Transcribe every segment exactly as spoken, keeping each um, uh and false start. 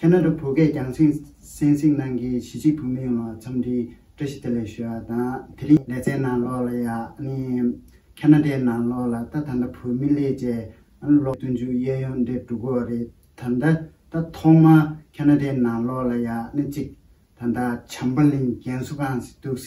ཁེ་ན་ཌ་བོད་སྐད་རྒྱང་སྲིང་གསན་གཟིགས་གནང་མཁན་གཞིས་བྱེས་བོད་མི་ཡོངས་ལ་འཚམས་འདྲི་བཀྲ་ཤིས་བདེ་ལེགས་ཞུ་བ་དང་། དེ་རིང་ལེ་ཚན་ནང་ལོགས་ལ་ཡ་ཨ་ནི་ཁེ་ན་ཌའི་ནང་ལོགས་ལ་ད་ད་ལྟ་བོད་མི་སླེབས་བྱས་ཨ་ནི་ལོ་བདུན་ཅུ་གཡས་གཡོན་འདྲ་འགྲོ་གི་ཡོད་རེད། ད་ལྟ་ད་ཐོག་མ་ཁེ་ན་ཌའི་ནང་ལོགས་ལ་ཡ་ཨ་ནི་གཅིག་ད་ལྟ་བྱམས་པ་གླིང་རྒན་གསོ་ཁང་ཞིག་འདུག་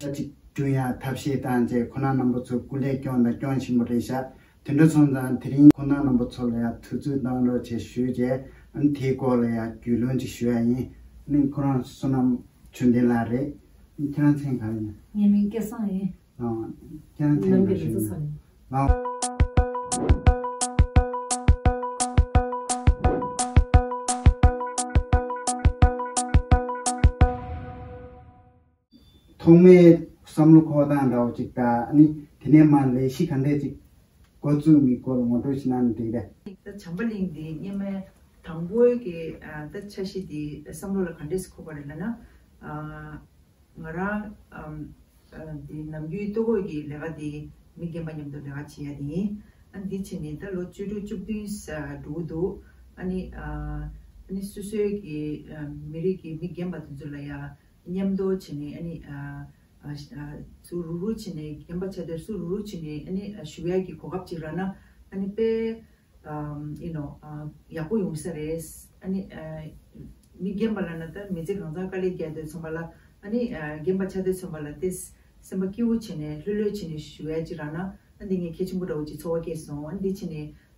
ད་ཅིག་བསྐྲུན་ཡ་ཐབས་ཤེས་བཏང་བྱས་ཁོང་རྣམ་པ་ཚོ་སྐུ་ལས་སྐྱོན་དང་སྐྱོན་ཆེན་པོ་རེད་ཤག་དེ་འདྲ་སོང་ཙང་དེ་རིང་ཁོང་རྣམ་པ་ཚོ་ལ་ཡ་དུས་ཚོད་གནང་རོགས་བྱས་ཞུས་བྱས་ཨ་ནི་དེའི་སྐོར་ལ་ཡ་རྒྱུས་ལོན་ཅིག་ཞུ་ཡ་ཡིན། ཨ་ནི་ཁོ་རང་བསོད་ནམས་ཆོས་ལྡན་ལགས་རེད། ཁྱེད་རང་མཚན་ག་རེ་ཡིན། ངའི་མིང་སྐལ་བཟང་ཡིན། ཨ། ཁྱེད་རང་མཚན་ག་རེ་ཡིན། ནམ་རྒྱུན་རི་རྩེ་ཚང་ཡིན། ཨ། ཐོག་མའི་བསམ་བློ་འཁོར་སྟངས་འདྲ་བོ་ཅིག་དང་ཨ་ནི་དེ་ནས་མར་ལས་གཞི་ག་འདྲས་ཅིག་འགོ་བཙུགས་མིན་སྐོར་ངོ་སྤྲོད་ཞིག་གནང་ན་འགྲིག་རེད། ད་བྱམས་པ་གླིང་འདི་སྔོན་མའི་དང་པོའི་གི་ཨ་ད་འཆར་གཞི་འདི་བསམ་བློ་ལ་ག་འདྲས་སེ་འཁོར་བ་རེད་ལབ་ན། ཨ་ང་རང་ཨམ་ཨ་འདི་ནམ་རྒྱུན་ལྟོ་གོས་ཀྱི་ལས་ཀ་འདི་མི་རྒན་པ་མཉམ་དུ་ལས་ཀ་བྱེད་ཡ་དེ་ཡིན། ཨ་འདི་བྱས་ནས་ད་ལོ་བཅུ་དྲུག་བཅུ་བདུན་ས་འགྲོ་གི་འདུག་ཨ་ནི་ཨ་ཨ་ནི་སོ་སོའི་གི་ཨ་མི་རིགས་ཀྱི་མི་རྒན་པ་དེ་ཚོ་ལ་ཡ་མཉམ་དུ་བྱས་ནས་ཨ་ནི་ཨ་ཨ་ཨ་ཚུར་རུག་རུག་བྱས་ནས་རྒན་པ་ཆགས་དུས་ཚུར་རུག་རུག་བྱས་ནས་ཨ་ནི་ཨ་བཞུགས་ཡག་གི་གོ་སྐབས་ཅིག་རག་ན་ཨ་ནི་དཔེ་ཨམ་ཡིན་ནོ་ཨ་ཡག་པོ་ཡོང་ས་རེད། ཨ་ནི་ཨ་མི་རྒན་པ་ལབ་ན་ད་མི་ཚེ་གང་ཚང་དཀའ་ལས་རྒྱག་དུས་ཙམ་པ་ལ་ཨ་ནི་ཨ་རྒན་པ་ཆགས་དུས་ཙམ་པ་ལ་དེ་སེམས་པ་སྐྱིད་པོ་བྱས་ནས་ལྷོད་ལྷོད་བྱས་ནས་བཞུགས་ཡག་ཅིག་རག་ན་ཨ་འདི་ངས་གལ་ཆེན་པོ་འདྲ་བོ་ཅིག་ཚོར་བ་སྐྱེས་སོང་། ཨ་ནི་འདི་བྱས་ནས་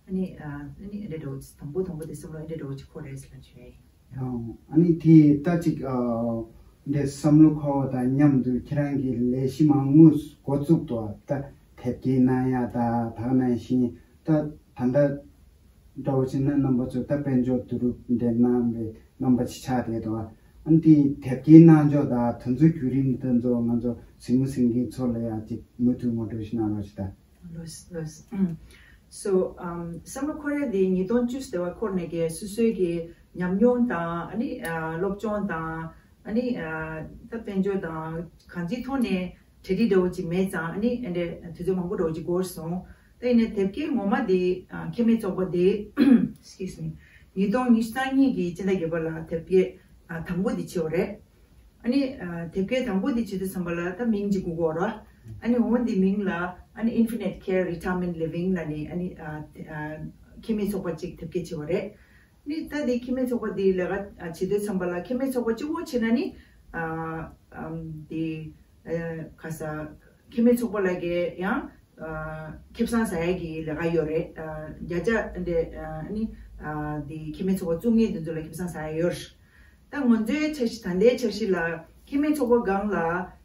ཨ་ནི་ཨ་ཨ་ནི་ཨ་འདྲ་འདྲ་བོ་ཅིག་དང་པོ་དང་པོ་དེ་བསམ་བློ་ཨ་འདྲ་འདྲ་བོ་ཅིག་འཁོར་རེད་ཟེར་ལབ་བྱས། ཨང་། ཨ་ནི་དེ་ལྟ་ཅིག་ཨ་འདྲའི་བསམ་བློ་འཁོར་བ་དང་མཉམ་དུ་ཁྱེད་རང་གི་ལས་གཞི་མ་དངུལ་འགོ་བཙུགས་ཏོ། ད་དེབ་སྐྱེལ་གནང་ཡ་ད་ད་ག་ནང་བཞིན་ད་ད་ལྟ་འདྲ་བོ་བྱས་ན་རྣམ་པ་ཚོ་ད་དཔལ་འབྱོར་བསྡུ་རུབ་འདྲ་གནང་བའི་རྣམ་པ་ཅིག་ཆགས་བསྡད་འདུག་ཨ་ནི་དེ་དེབ་སྐྱེལ་གནང་ཕྱོགས་དང་དེ་ཚོའི་བརྒྱུད་རིམ་དེ་ཚོ་ང་ཚོ་གཟིགས་མོ་གཟིགས་མཁན་ཚོ་ལ་ཡ་ཅིག་མུ་མཐུད་ངོ་སྤྲོད་ཞིག་གནང་རོགས་ཞུ་ད། ལོས་ལོས། So ཨམ་བསམ་བློ་འཁོར་ཡ་དེ་ཉིས་སྟོང་བཅུ་ཟེར་བ་འཁོར་ནས་ཀྱི་སོ་སོའི་གི་ཉམས་མྱོང་དང་ཨ་ནི་ཨ་སློབ་སྦྱོང་དང་ཨ་ནི་ཨ་ད་དཔལ་འབྱོར་དང་གང་ཅིའི་ཐོག་ནས་གྲ་སྒྲིག་འདྲ་བོ་ཅིག་མེད་ཙང་ཨ་ནི་ཨ་འདྲ་དུས་ཚོད་མང་པོ་འདྲ་བོ་ཅིག་འགོར་སོང་། ད་ཡིན་ནའི་དེབ་སྐྱེལ་ངོ་མ་དེ་ཨ་ཁེ་མེད་ཚོགས་པ་དེ་Excuse me ཉིས་སྟོང་ཉི་ཤུ་རྩ་གཉིས་ཀྱི་སྤྱི་ཟླ་བརྒྱད་པ་ལ་དེབ་སྐྱེལ་ཨ་དང་པོ་དེ་བྱས་པ་རེད། ཨ་ནི་ཨ་དེབ་སྐྱེལ་དང་པོ་འདི་བྱེད་དུས་ཙམ་པ་ལ་ད་མིང་གཅིག་དགོས་ཀྱི་ཡོད་རེད། ཨ་ནི་འོ་འདི་མིང་ལ་ཨ་ནི་Infinite Care Retirement Living ལབ་ནས་ཨ་ནི་ཨ་དེ་ཨ་ཁེ་མེད་ཚོགས་པ་གཅིག་དེབ་སྐྱེལ་བྱས་པ་རེད། ཨ་ནི་ད་འདི་ཁེ་མེད་ཚོགས་པ་འདི་ལས་ཀ་ཨ་བྱེད་དུས་ཙམ་པ་ལ་ཁེ་མེད་ཚོགས་པ་གཅིག་པོ་བྱས་ན་ནི་ཨ་ཨམ་འདི་ཨ་ག་ས་ཁེ་མེད་ཚོགས་པ་ལ་གི་ཡང་ཨ་ཁེ་བཟང་ཟ་ཡ་གི་ལས་ཀ་ཡོད་རེད། ཨ་བརྒྱ་ཆ་འདི་ཨ་ནི་ཨ་འདི་ཁེ་མེད་ཚོགས་པ་བཙུགས་མཁན་འདི་ཚོ་ལ་ཁེ་བཟང་ཟ་ཡ་ཡོད་རེད། ད་ང་ཚོའི་འཆར་གཞི་ད་ལྟའི་འཆར་གཞི་ལ་ཁེ་མེད་ཚོགས་པ་སྒང་ལ་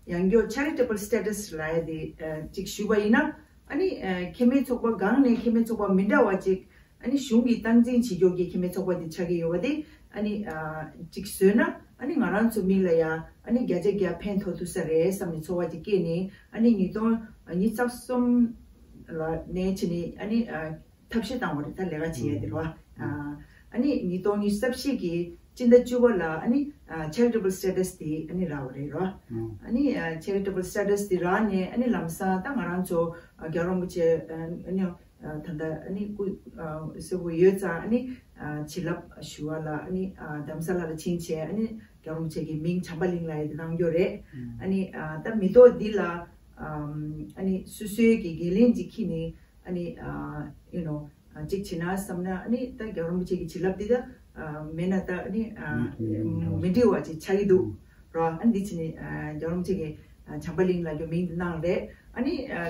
ཡང་སྐྱར་Charitable Status ལབ་ཡ་དེ་ཨ་ཅིག་ཞུས་པ་ཡིན་ན་ཨ་ནི་ཨ་ཁེ་མེད་ཚོགས་པ་སྒང་ནས་ཁེ་མེད་ཚོགས་པ་མི་འདྲ་བ་ཅིག་ཨ་ནི་གཞུང་གིས་སྟངས་འཛིན་བྱེད་ཕྱོགས་ཀྱི་ཁེ་མེད་ཚོགས་པ་དེ་ཆགས་ཀྱི་ཡོད་པ་དེ་ཨ་ནི་ཨ་ཅིག་བཟོས་ན་ཨ་ནི་ང་རང་ཚོ་མི་ལ་ཡ་ཨ་ནི་བརྒྱ་ཆ་བརྒྱ་ཕན་ཐོགས་ཐུབ་ས་རེད་བསམ་ནས་ཚོར་བ་ཅིག་སྐྱེས་ནས་ཨ་ནི་ཉིས་སྟོང་ཉི་ཤུ་རྩ་གསུམ་ལ་ནས་བྱས་ནས་ཨ་ནི་ཨ་ཐབས་ཤེས་བཏང་བ་རེད། ད་ལས་ཀ་བྱེད་ཡ་དེ་རེད་བ། ཨ་ནི་ཉིས་སྟོང་ཉི་ཤུ་རྩ་བཞི་གི་སྤྱི་ཟླ་བཅུ་པ་ལ་ཨ་ནི་ཨ་Charitable Status དེ་ཨ་ནི་རག་པ་རེད་རོ། ཨ་ནི་ཨ་Charitable Status དེ་རག་ནས་ཨ་ནི་ལམ་སང་ད་ང་རང་ཚོ་ཨ་རྒྱལ་བ་རིན་པོ་ཆེ་ཨ་ནི་ཨ་ད་ལྟ་ཨ་ནི་སྐུ་ཨ་གསོན་པོ་ཡོད་ཙང་ཨ་ནི་ཨ་བྱིན་རླབས་ཞུ་བ་ལ་ཨ་ནི་ཨ་རྡ་རམ་ས་ལ་ལ་ཕྱིན་བྱས་ཨ་ནི་རྒྱལ་བ་རིན་པོ་ཆེ་གི་མིང་བྱམས་པ་གླིང་ལབ་ཡ་དེ་གནང་རྒྱུ་རེད། ཨ་ནི་ཨ་ད་མི་ཐོག་འདི་ལ་ཨ་ཨ་ནི་སོ་སོའི་གི་འགན་ལེན་ཅིག་འཁྱེར་ནས། ཨ་ནི་ཨ་you know ཨ་གཅིག་བྱས་ན་བསམ་ན་ཨ་ནི་ད་རྒྱལ་བ་རིན་པོ་ཆེ་གི་བྱིན་རླབས་འདི་ད་ཨ་མེད་ན་ད་ཨ་ནི་ཨ་མི་འགྲིག་མི་འགྲིག་པ་ཅིག་ཆགས་ཀྱི་འདུག་རོ། ཨ་ནི་འདི་བྱས་ནས་ཨ་རྒྱལ་བ་རིན་པོ་ཆེ་གི་ཨ་བྱམས་པ་གླིང་ལབ་རྒྱུ་མིང་འདི་གནང་རེད། ཨ་ནི་ཨ་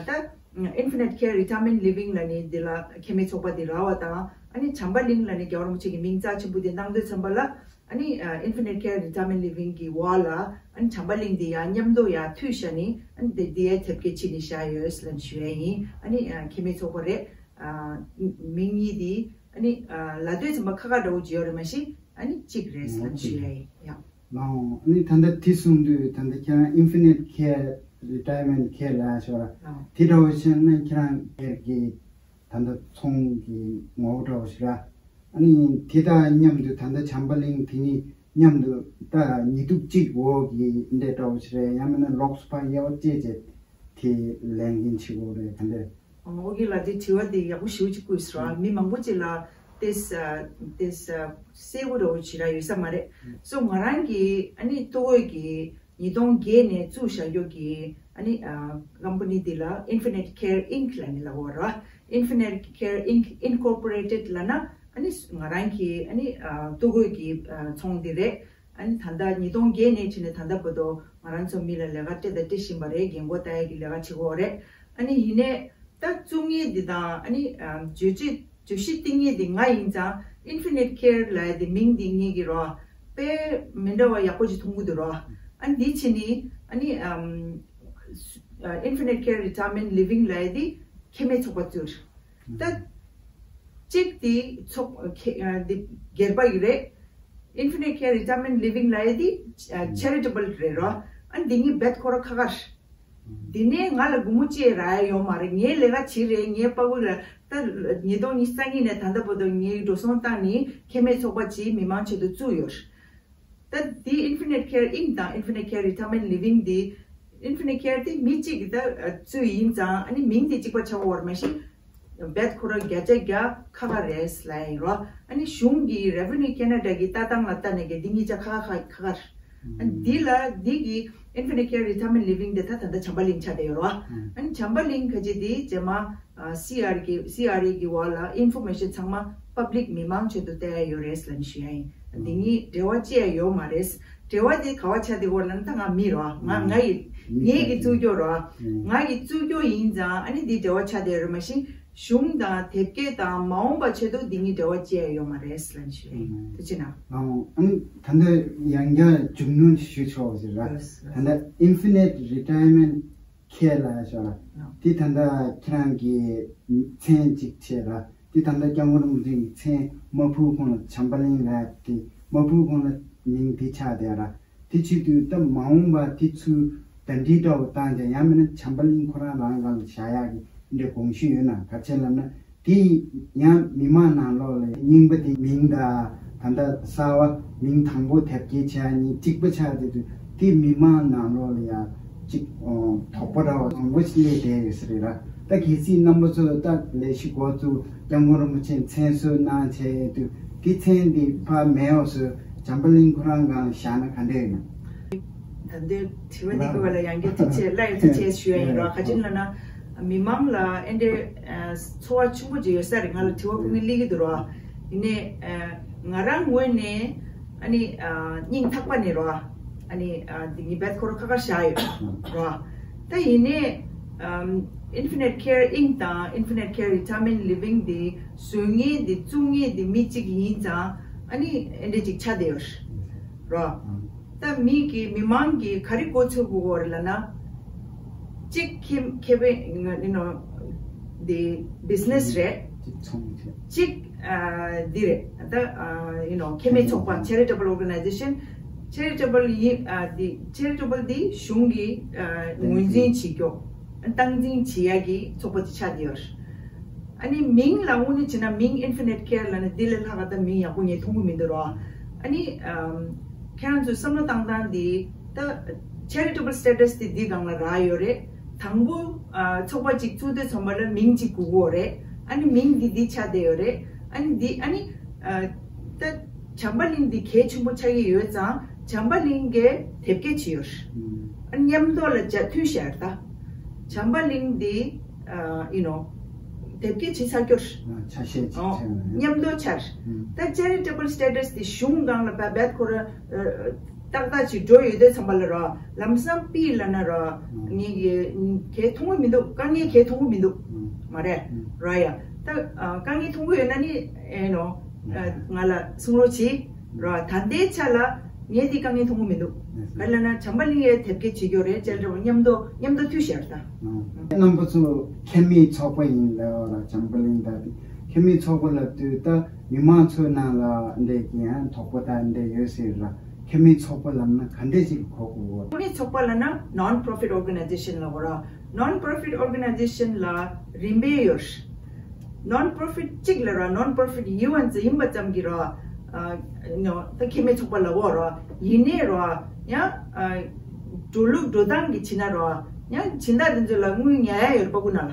ད་Infinite Care Retirement Living ལབ་ནས་འདི་ལ་ཁེ་མེད་ཚོགས་པ་འདི་རག་པ་དང་ཨ་ནི་བྱམས་པ་གླིང་ལབ་ནས་རྒྱལ་བ་རིན་པོ་ཆེ་གི་མིང་རྩ་ཆེན་པོ་འདི་གནང་དུས་ཙམ་པ་ལ། ཨ་ནི་ཨ་Infinite Care Retirement Living གི་འོག་ལ་ཨ་ནི་བྱམས་པ་གླིང་འདི་ཡང་མཉམ་དུ་ཡར་མཐུད་བཞག་ནས་ཨ་ནི་དེ་དེའི་དེབ་སྐྱེལ་བྱས་ནས་བཞག་ཡོད་ལབ་ཞུ་ཡ་ཡིན། ཨ་ནི་ཨ་ཁེ་མེད་ཚོགས་པ་རེད། ཨ་མིང་གཉིས་འདི་ཨ་ནི་ཨ་ལབ་དུས་ཙམ་པ་ཁ་ཁ་འདྲ་བོ་ཅིག་ཡོད་རེད་མ་གཞི་ཨ་ནི་གཅིག་རེད་ལབ་ཞུ་ཡ་ཡིན་ཡ། ལའོ། ཨ་ནི་ད་ལྟ་དེ་གསུང་དུས་ད་ལྟ་ཁྱེད་རང་Infinite Care Retirement Care ལབ་ཤོག་ར། དེ་འདྲ་བོ་བྱས་ན་ཁྱེད་རང་སྒེར་གྱི་ད་ལྟ་ཚོང་གི་ངོ་བོ་འདྲ་བོ་ཞིག་ར། ཨ་ནི་དེ་དང་མཉམ་དུ་ད་ལྟ་བྱམས་པ་གླིང་དེ་གཉིས་མཉམ་དུ་ད་ཉིས་གཏུག་གཅིག་འོག་གི་འདྲ་འདྲ་བོ་ཞིག་རེད། ཡང་མིན་ན་ལོགས་སུ་ཕར་དབྱེ་བ་བཅད་བྱས་དེ་ལས་འགན་བྱེད་དགོས་རེད་ག་འདྲ། ཨོ་ཁེ་ལ་དེ་དྲི་བ་དེ་ཡག་པོ་ཞེ་པོ་ཅིག་བཀོད་སོང་ར། མི་མང་པོ་ཅིག་ལ་ ཏེས་ཏེས་སེ་བོ་རོ་ཆི་ར་ཡོད་ས་མ་རེད། སོ་ང་རང་གི་ཨ་ནི་ཏོ་ཝེ་གི་ཉིས་སྟོང་བརྒྱད་ནས་བཙུགས་བཞག་ཡོད་གི་ཨ་ནི་ཀམ་པ་ནི་འདི་ལ་Infinite Care Inc ལ་ནི་ལ་འོ་ར། Infinite Care Inc Incorporated ལ་ན་ཨ་ནི་ང་རང་གི་ཨ་ནི་ཏོ་ཝེ་གི་ཚོང་འདི་རེད། ཨ་ནི་ད་ལྟ་ཉིས་སྟོང་བརྒྱད་ནས་བྱས་ནས་ད་ལྟ་བར་དུ་ང་རང་ཚོ་མི་ལ་ལས་ཀ་སྤྲད་དང་སྤྲད་བཞིན་པ་རེད། རྒན་གོག་ལྟ་ཡ་གི་ལས་ཀ་བྱེད་དགོས་རེད། ཨ་ནི་ཡིན་ནའི་ད་བཙུགས་མཁན་འདི་དང་ཨ་ནི་བརྗོད་གཞི་བརྗོད་གཞི་བཏིང་མཁན་འདི་ང་ཡིན་ཙང་Infinite Care ལབ་ཡ་དེ་མིང་འདི་ངེད་ཀྱི་རོ་དཔེ་མི་འདྲ་བ་ཡག་པོ་ཅིག་མཐོང་གི་འདུག་རོ། ཨ་ནི་འདི་བྱས་ནི་ཨ་ནི་Infinite Care Retirement Living ལབ་ཡ་དེ་ཁེ་མེད་ཚོགས་པ་བཙུགས། ད་གཅིག་དེ་ཚོགས་ཁེ་ཨ་དེ་སྒེར་པ་ཡི་རེད། Infinite Care Retirement Living ལབ་ཡ་དེ་ཨ་charitable རེད་རོ། ཨ་འདི་གཉིས་རྦད་ཁོ་ར་ཁ་ཁར། དེ་ནས་ང་ལ་སྒོར་མོ་གཅིག་རག་ཡ་ཡོད་མ་རེད། ངའི་ལས་ཀ་བྱེད་རེད། ངའི་པ་ཕུ་ལ་ད་ཉིས་སྟོང་ཉི་ཤུ་རྩ་གཉིས་ནས་ད་ལྟ་བར་དུ་ངའི་འགྲོ་སོང་བཏང་ནས་ཁེ་མེད་ཚོགས་པ་ཅིག་མི་མང་ཆེད་དུ་བཙུགས་ཡོད། ད་འདི་Infinite Care Inc དང་Infinite Care Retirement Living འདི་Infinite Care དེ་མི་གཅིག་གིས་ད་བཙུགས་ཡིན་ཙང་ཨ་ནི་མིང་དེ་གཅིག་པ་ཆགས་ཡོད་མ་ཤེས། རྦད་ཁོ་ར་བརྒྱ་ཆ་བརྒྱ་ཁ་ཁ་རེད་ལབ་ཡིན་རོ། ཨ་ནི་གཞུང་གི་Revenue Canada གི་ལྟ་སྟངས་ལ་ལྟ་ནས་གི་འདི་གཉིས་ཆ་ཁ་ཁ་ཁ་ཁ་རེད། ཨ་ནི་འདི་ལ་འདི་གི་Infinite Care Retirement Living དེ་ད་ད་ལྟ་བྱམས་པ་གླིང་ཆགས་བསྡད་ཡོད་རོ། ཨ་ནི་བྱམས་པ་གླིང་ཁ་ཅིག་དེ་རྗེས་མ་ཨ་CRA གི་CRA གི་འོག་ལ་Information ཚང་མ་Public མི་མང་ཆེད་དུ་སྟེར་ཡ་ཡོད་རེད་ལབ་ནས་ཞུ་ཡ་ཡིན། འདི་གཉིས་འབྲེལ་བ་ཅི་ཡང་ཡོད་མ་རེད། འབྲེལ་བ་དེ་ག་བ་ཆགས་དེ་འོ་ལབ་ན་ད་ང་མི་རོ། ང་ང་ཡི་ངེད་ཀྱི་བཙུགས་རྒྱུ་རོ། ང་གི་བཙུགས་རྒྱུ་ཡིན་ཙང་ཨ་ནི་འདི་འབྲེལ་བ་ཆགས་དེ་རེད་མ་གཞི་གཞུང་དང་དེབ་སྐྱེལ་དང་མ་འོངས་པ་ཆེད་དུ་འདི་གཉིས་འབྲེལ་བ་ཅི་ཡང་ཡོད་མ་རེད་ལབ་ནས་ཞུ་ཡ་ཡིན། ཐུགས་རྗེ་གནང་། ཨང་། ཨང་། ད་ལྟ་ཡང་བསྐྱར་མཇུག་སྣོན་ཞུ་ཆོག་ཟེར་ར། ད་ལྟ་Infinite Retirement Care ལ་ཤོག་ལ། དེ་ད་ལྟ་ཁྱེད་རང་གི་མཚན་གཅིག་བྱས་ལ། དེ་ད་ལྟ་སྐྱབས་མགོན་རིན་པོ་ཆེ་གི་མཚན་མ་ཕུལ་གོང་ལ་བྱམས་པ་གླིང་ལབ་དེ་མ་ཕུལ་གོང་ལ་མིང་དེ་ཆགས་བསྡད་ར། དེ་བྱེད་དུས་ད་མ་འོངས་པ་དེ་ཚུར་ཟླ་སྒྲིལ་འདྲ་བོ་བཏང་ཀྱང་ཡང་མིན་ན་བྱམས་པ་གླིང་ཁོ་རང་རང་སྒང་ལ་བཞག་ཡག་གི་འདྲ་དགོངས་ཞུ་ཡོད་ན། ག་རེ་ལབ་ན། དེ་ཡང་མི་མང་ནང་ལོགས་ལ་རྙིང་པ་དེ་མིང་དང་ད་ལྟ་གསར་བ་མིང་དང་པོ་དེབ་སྐྱེལ་བྱས་ནས་གཅིག་པ་ཆགས་བསྡད་དུས་དེ་མི་མང་ནང་ལོགས་ལ་ཡང་གཅིག་དོགས་པ་འདྲ་བ་མང་པོ་ཞིག་སླེབས་བསྡད་ཡོད་ས་རེད་ར། ད་གལ་སྲིད་རྣམ་པ་ཚོ་ད་ལས་གཞི་འགོ་བཙུགས་སྐྱབས་མགོན་རིན་པོ་ཆེ་མཚན་གསོལ་གནང་བྱས་ཡོད་དུས་དེ་མཚན་དེ་ཕར་མེད་འོག་སུ་བྱམས་པ་གླིང་ཁོ་རང་སྒང་ལ་བཞག་ན་ག་འདྲ་ཡོད་ན། ད་ལྟའི་དྲི་བ་འདི་གི་བ་ལ་ཡང་བསྐྱར་ཐུགས་རྗེ་ཆེ་སླར་ཡང་ཐུགས་རྗེ་ཆེ་ཞུ་ཡ་ཡིན་རོགས། ག་ཅི་ལབ་ན་མི་མང་ལ་ཨེ་འདྲའི་ཚོར་བ་ཆེན་པོ་ཅིག་ཡོད་ས་རེད། ང་ལ་དྲི་བ་ཁོ་ངས་སླེབས་ཀྱི་འདུག་རོགས། ཡིན་ནའི་ང་རང་ངོས་ནས་ཨ་ནི་སྙིང་ཐག་པ་ནས་རོགས། ཨ་ནི་འདི་ངས་རྦད་ཁོ་ར་ཁ་ཁར་བཞག་ཡོད་རོགས། ད་ཡིན་ནའི་Infinite Care Inc དང་Infinite Care Retirement Living འདི་བཟོ་མཁན་འདི་བཙུགས་མཁན་འདི་མི་གཅིག་ཡིན་ཙང་ཨ་ནི་ཨེ་འདྲ་ཅིག་ཆགས་བསྡད་ཡོད་རོགས། ད་མི་གི་མི་མང་གི་ག་རེ་གོ་ཚོད་དགོས་རེད་ལབ་ན། གཅིག་ཁེ་ཁེ་བེ་ཡིན་ནོ། འདི་business རེད། གཅིག་ཚོང་ཆེ། གཅིག་ཨ་འདི་རེད། ད་ཨ་ཡིན་ནོ་ཁེ་མེད་ཚོགས་པ་charitable organization charitable ཡིན་ཨ་འདི་charitable འདི་གཞུང་གི་ཨ་ངོས་འཛིན་བྱེད་རྒྱུ་སྟངས་འཛིན་བྱེད་ཡ་གི་ཚོགས་པ་དེ་ཆགས་བསྡད་ཡོད་རེད། ཨ་ནི་མིང་ལ་དངོས་གནས་བྱས་ན་མིང་Infinite Care ལབ་ན་འདི་ལས་ལྷག་ག་ད་མིང་ཡག་པོ་ངས་མཐོང་གི་མི་འདུག་རོགས། ཨ་ནི་ཨམ་ཁྱེད་རང་ཚོས་བསམ་བློ་བཏང་སྟངས་འདི་ད་charitable status དེ་འདི་སྒང་ལ་རག་ཡོད་རེད། དང་པོ་ཨ་ཚོགས་པ་གཅིག་བཙུགས་དུས་ཚང་མ་ལ་མིང་གཅིག་དགོས་ཀྱི་ཡོད་རེད། ཨ་ནི་མིང་འདི་འདི་ཆགས་བསྡད་ཡོད་རེད། ཨ་ནི་འདི་ཨ་ནི་ཨ་ད་བྱམས་པ་གླིང་འདི་གལ་ཆེན་པོ་ཆགས་ཀྱི་ཡོད་ཙང་བྱམས་པ་གླིང་གིས་དེབ་སྐྱེལ་བྱས་ཡོད་རེད། ཨ་ནི་མཉམ་དུ་ལ་མཇལ་མཐུན་བྱས་རེད་ད། བྱམས་པ་གླིང་འདི་ཨ་ཡིན་ནོ། དེབ་སྐྱེལ་བྱེད་ཚར་ཀྱོར། ཆ་ཤས་ཅིག་ཨོ། ཆགས་ཡོད་ན། མཉམ་དུ་ཆར། ཨུམ། ད་charitable status དེ་གཞུང་སྒང་ལ་བ་བད་ཁོ་ར་ཨ་ཏག་ཏག་ཅིག་འགྲོ་ཡོད་དུས་ཙམ་པ་ལ་ར་ལམ་སང་པི་ལ་ན་ར་ཨུམ། ངས་གི་གལ་མཐོང་གི་མི་འདུག་དཀའ་ངལ་གལ་མཐོང་གི་མི་འདུག་ཨུམ། མ་རེད། ཨུམ། ར་ཡ། ད་ཨ་དཀའ་ངལ་མཐོང་གི་ཡོད་ན་ནི་ཨེ་ནོ་ཨ་ང་ལ་གསུང་རོགས་གྱིས། ར་ད་ལྟའི་ཆ་ལ་ངས་འདི་དཀའ་ངལ་མཐོང་གི་མི་འདུག་ག་ལ་ན་བྱམས་པ་གླིང་ཡའི་དེབ་སྐྱེལ་བྱེད་རྒྱུ་རེད། ཅེ་རེ་མཉམ་དུ་མཉམ་དུ་མཐུད་བཞག་ད། རྣམ་པ་ཚོ་ཁེ་མེད་ཚོགས་པ་ཡིན་ལབ་ར་བྱམས་པ་གླིང་ད་དེ་ཁེ་མེད་ཚོགས་པ་ལབ་དུས་ད་མི་མང་ཚོའི་ནང་ལ་འདྲེ་གི་ཡང་དོགས་པ་ད་འདྲེ་ཡོད་ཟེར་ར། ཁེ་མེད་ཚོགས་པ་ལབ་ན་ག་འདྲེ་ཅིག་གོ་དགོས། ཁེ་མེད་ཚོགས་པ་ལབ་ན་non profit organization ལབ་ར། Non profit organization ལ་རིམ་པས་ཡོད། Non profit གཅིག་ལ་ར་non profit ཡིན་པ་ཙམ་ཡིན་པ་ཙམ་གྱིས་ར་ཨ་ནོ་ད་ཁེ་མེད་ཚོགས་པ་ལ་འོ་ར་ཡིན་ནའི་ར་ཡང་ཨ་འགྲོ་ལུགས་འགྲོ་སྟངས་ཀྱི་བྱེད་ན་ར་ཡང་སྦྱིན་བདག་དེ་ཚོ་ལ་དངུལ་ཉར་ཡ་ཡོད་པ་ཀུན་ན་ལ་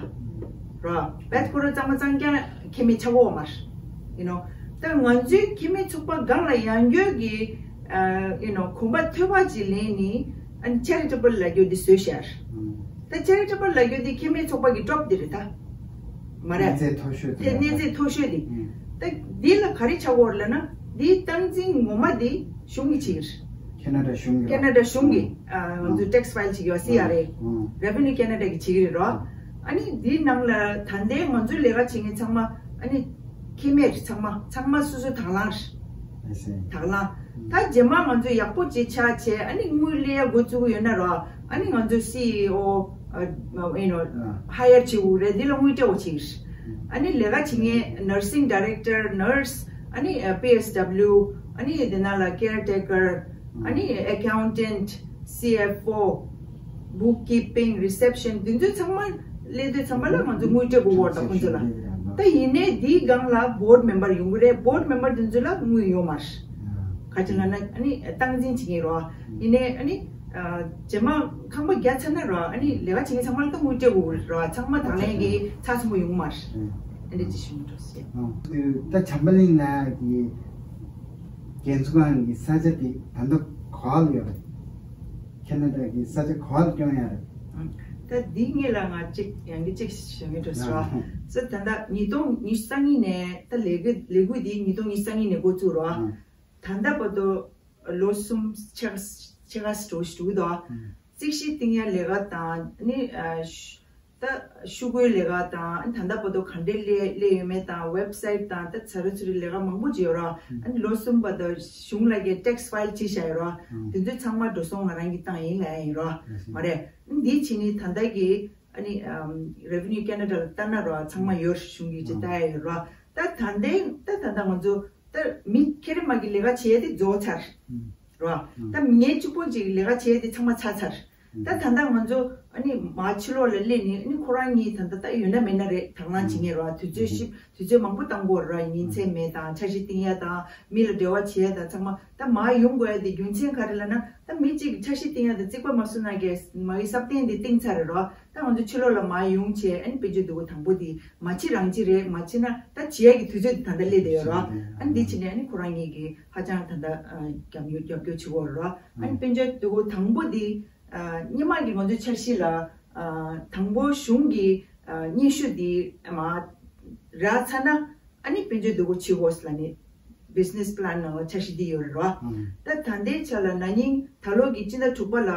ར་བད་ཁོ་ར་གཙང་མ་གཙང་རྐྱང་ཁེ་མེད་ཆགས་འོ་མ་ར། you know ད་ང་ཚོའི་ཁྱིམ་མི་ཚོགས་པ་སྒང་ལ་ཡང་སྐྱར་གྱི་you know གོམ་པ་མཐོན་པོ་ཅིག་ལེན་ནི་ཨ་ནི་charitable ལབ་རྒྱུ་འདི་བཟོས་ཤག་ད་charitable ལབ་རྒྱུ་འདི་ཁྱིམ་མི་ཚོགས་པ་གི་གྲོགས་འདི་རེད་ད། མ་རེད། གནས་ཚད་མཐོ་ཤོས་དེ་དེ་གནས་ཚད་མཐོ་ཤོས་དེ། ད་འདི་ལ་ག་རེ་ཆགས་ཡོད་རེད་ལབ་ན་འདིའི་སྟངས་འཛིན་ངོ་མ་དེ་གཞུང་གིས་བྱེད་ཀྱི་རེད། ཁེ་ན་ཌ་གཞུང་གི་རེད། ཁེ་ན་ཌ་གཞུང་གིས་ཨ་ང་ཚོ་tax file བྱེད་ཀྱི་ཡོད། C R A Revenue Canada གིས་བྱེད་ཀྱི་རེད་རོ། ཨ་ནི་འདིའི་ནང་ལ་ད་ལྟའི་ང་ཚོའི་ལས་ཀ་བྱེད་མཁན་ཚང་མ་ཨ་ནི་ཁྱིམ་མི་རེད། ཚང་མ་ཚང་མ་སོ་སོའི་དང་བླངས་རེད། དང་བླངས། ད་རྗེས་མ་ང་ཚོ་ཡག་པོ་ཅིག་ཆགས་བྱས་ཨ་ནི་དངུལ་སླེབས་ཡ་འགོ་བཙུགས་ཡོད་ན་རོ། ཨ་ནི་ང་ཚོ་C E O you know hire བྱེད་དགོས་རེད། འདི་ལ་དངུལ་སྤྲད་དགོས་བྱེད་ཀྱི་རེད། ཨ་ནི་ལས་ཀ་བྱེད་མཁན་nursing director nurse ཨ་ནི་P S W ཨ་ནི་དེ་ནང་ལ་caretaker ཨ་ནི་accountant C F O bookkeeping reception འདི་ཚོ་ཚང་མ་སླེབས་དུས་ཚང་མ་ལ་ང་ཚོ་དངུལ་སྤྲད་དགོས་ཡོད་རེད་ད་ཁོང་ཚོ་ལ། ད་ཡིན་ནའི་འདིའི་སྒང་ལ་board member ཡོང་གི་རེད། board member འདི་ཚོ་ལ་དངུལ་ཡོད་མ་རེད། ག་ཅི་ལབ་ན་ཨ་ནི་སྟངས་འཛིན་བྱེད་མཁན་རོ། ཡིན་ནའི་ཨ་ནི་རྗེས་མ་ཁང་པ་རྒྱག་ཚར་ན་རོ་ཨ་ནི་ལས་ཀ་བྱེད་མཁན་ཚང་མ་ལ་ད་དངུལ་སྤྲད་དགོས་རོ། ཚང་མ་དང་ལེན་གྱི་ཚགས་ཚུད་པོ་ཡོང་མ་རེད། ཨ་འདྲ་ཅིག་ཞུ་མི་འགྲོ་ཟེར། ད་བྱམས་པ་གླིང་ལགས་ཀྱི་རྒན་གསོ་ཁང་གི་ས་ཆ་དེ་ད་ལྟ་ག་པར་ཡོད་རེད། ཁེ་ན་ཌ་གི་ས་ཆ་ག་པར་སྐྱོང་ཡ་རེད། ད་འདི་སྔོན་ལ་ང་གཅིག་ཡང་གི་གཅིག་ཞུ་མི་འགྲོ་ཟེར་བ། ད་ལྟ་ཉིས་སྟོང་ཉི་ཤུ་རྩ་གཉིས་ནས་ད་ལས་འགུལ་ལས་འགུལ་འདི་ཉིས་སྟོང་ཉི་ཤུ་རྩ་གཉིས་ནས་འགོ་བཙུགས་རོ། ད་ལྟ་བར་དུ་ལོ་གསུམ་ཕྱེད་ཀ་ཕྱེད་ཀ་འགྲོ་བཞིན་འདུག་གི་འདུག་རྩིས་གཞི་བཏིང་ཡ་ལས་ཀ་དང་ནི་ད་ཤོག་གུའི་ལས་ཀ་དང་ད་ལྟ་བར་དུ་ག་འདྲས་སླེབས་སླེབས་ཡོད་མེད་དང་website དང་ད་ཚ་རུ་ཚུ་རུ་ལས་ཀ་མང་པོ་ཅིག་ཡོད་ར། ཨ་ནི་ལོ་གསུམ་བར་དུ་གཞུང་ལ་གི་tax file བྱས་བཞག་ཡོད་ར། དེ་ཚོ་ཚང་མ་འགྲོ་སོང་ང་རང་གིས་བཏང་ཡིན་ལབ་ཡ་ཡིན་ར། མ་རེད། ཨ་ནི་འདི་ཕྱིན་ནི་ད་ལྟ་གི་ཨ་ནི་Revenue Canada ལ་ལྟ་ན་ར་ཚང་མ་ཡོད་ར། གཞུང་གིས་ཅིག་ལྟ་ཡ་ཡོད་ར། ད་ད་ལྟའི་ད་ད་ལྟ་ང་ཚོ་ད་མི་ཁེ་རེ་མ་གི་ལས་ཀ་བྱས་ཏེ་རྫོགས་ཚར་ར། ད་ངའི་གཅིག་པོ་ཅིག་ལས་ཀ་བྱས་ཏེ་ཚང་མ་ཚར་ཚར། ད་ད་ལྟ་ང་ཚོ་ཨ་ནི་མ་ཕྱི་ལོགས་ལ་སླེབས་ནས་ཨ་ནི་ཁོ་རང་གཉིས་ད་ལྟ་ད་ཡོད་ན་མེད་ན་རེད་དང་བླངས་བྱེད་མཁན་རེད་བ། དུས་ཚོད་ཞིབ་དུས་ཚོད་མང་པོ་བཏང་དགོས་རེད་བ། ཉིན་མཚན་མེད་དང་འཆར་གཞི་བཏིང་ཡ་དང་མི་ལ་འབྲེལ་བ་བྱེད་ཡ་དང་ཚང་མ་ད་མ་ཡོང་དགོས་ཡ་དེ་རྒྱུ་མཚན་ག་རེ་ལབ་ན་ད་མི་གཅིག་གིས་འཆར་གཞི་བཏིང་ཡ་དང་རྩིག་པ་མ་བཟོ་ན་གས་མ་གི་གསར་བརྟན་དེ་བཏིང་ཚར་རེད་རོ། ད་ང་ཚོ་ཕྱི་ལོགས་ལ་མ་ཡོང་བྱས་ཨ་ནི་དཔལ་འབྱོར་འདུ་འགོད་དང་པོ་དེ་མ་བྱེད་རང་བྱེད་རེད། མ་བྱེད་ན་ད་བྱེད་ཡ་གི་དུས་ཚོད་དེ་ད་ལྟ་སླེབས་བསྡད་ཡོད་རོ། ཨ་ནི་འདི་བྱས་ནས་ཨ་ནི་ཁོ་རང་གཉིས་ཀྱིས་ཧ་ཅང་ད་ལྟ་རྒྱབ་སྐྱོར་རྒྱབ་སྐྱོར་བྱེད་ཀྱི་ཡོད་རེད་རོ། ཨ་ནི་དཔལ་འབྱོར་འདུ་འགོད་དང་པོ་དེ། སྔོན་མ་གི་ང་ཚོའི་འཆར་གཞི་ལ་དང་པོ་གཞུང་གི་སྙན་ཞུ་འདི་མ་རག་ཚར་ན་ཨ་ནི་དཔལ་འབྱོར་འདུ་འགོད་བྱེད་དགོས་ལབ་ནས་business plan ནང་ལ་འཆར་གཞི་འདི་ཡོད་རེད་རོ། ད་ད་ལྟའི་ཆ་ལ་ན་ནིང་ད་ལོ་གི་སྤྱི་ཟླ་དྲུག་པ་ལ་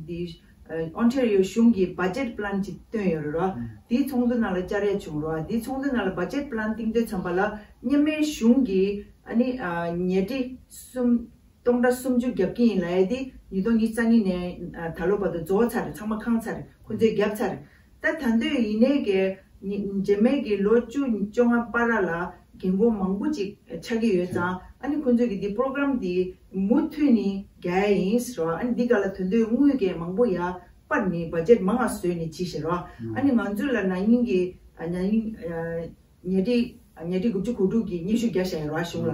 འདི་Ontario གཞུང་གི་budget plan ཅིག་བཏོན་ཡོད་རེད་རོ། དེའི་ཚོགས་འདུ་ནང་ལ་བཅར་ཡ་བྱུང་རོ། དེའི་ཚོགས་འདུ་ནང་ལ་budget plan བཏིང་དུས་ཙམ་པ་ལ་སྔོན་མའི་གཞུང་གི་ཨ་ནི་ཉལ་ཁྲི་གསུམ། སྟོང་ཕྲག་སུམ་ཅུ་བརྒྱབ་ཀྱི་ཡིན་ལབ་ཡ་དེ་ཉིས་སྟོང་ཉི་ཤུ་རྩ་གཉིས་ནས་ད་ལོ་བར་དུ་རྫོགས་ཚར་རེད། ཚང་མ་ཁེངས་ཚར་རེད། ཁོ་ཚོས་བརྒྱབ་ཚར་རེད། ད་ད་འདོད་ཡིན་ནའི་གི་རྗེས་མའི་གི་ལོ་བཅུ་བཅོ་ལྔ་བར་ལ་རྒན་གོག་མང་པོ་ཅིག་ཆགས་ཀྱི་ཡོད་ཙང་ཨ་ནི་ཁོ་ཚོས་གི་འདི་པོ་རོ་གྷ་རམ་འདི་མུ་མཐུད་ནས་རྒྱག་ཡ་ཡིན་ཟེར་བ། ཨ་ནི་འདི་ག་ལ་དོན་དུ་དངུལ་གི་མང་པོ་ཡ་སྤར་ནས་budget མང་ང་བཟོས་ནས་བྱས་ཤག་ར། ཨ་ནི་ང་ཚོ་ལ་ན་ནིང་གི་ན་ནིང་ཉལ་ཁྲི་ཉལ་ཁྲི་དགུ་བཅུ་གོ་དྲུག་གི་སྙན་ཞུ་བརྒྱབ་བཞག་ཡོད་ར་གཞུང་ལ།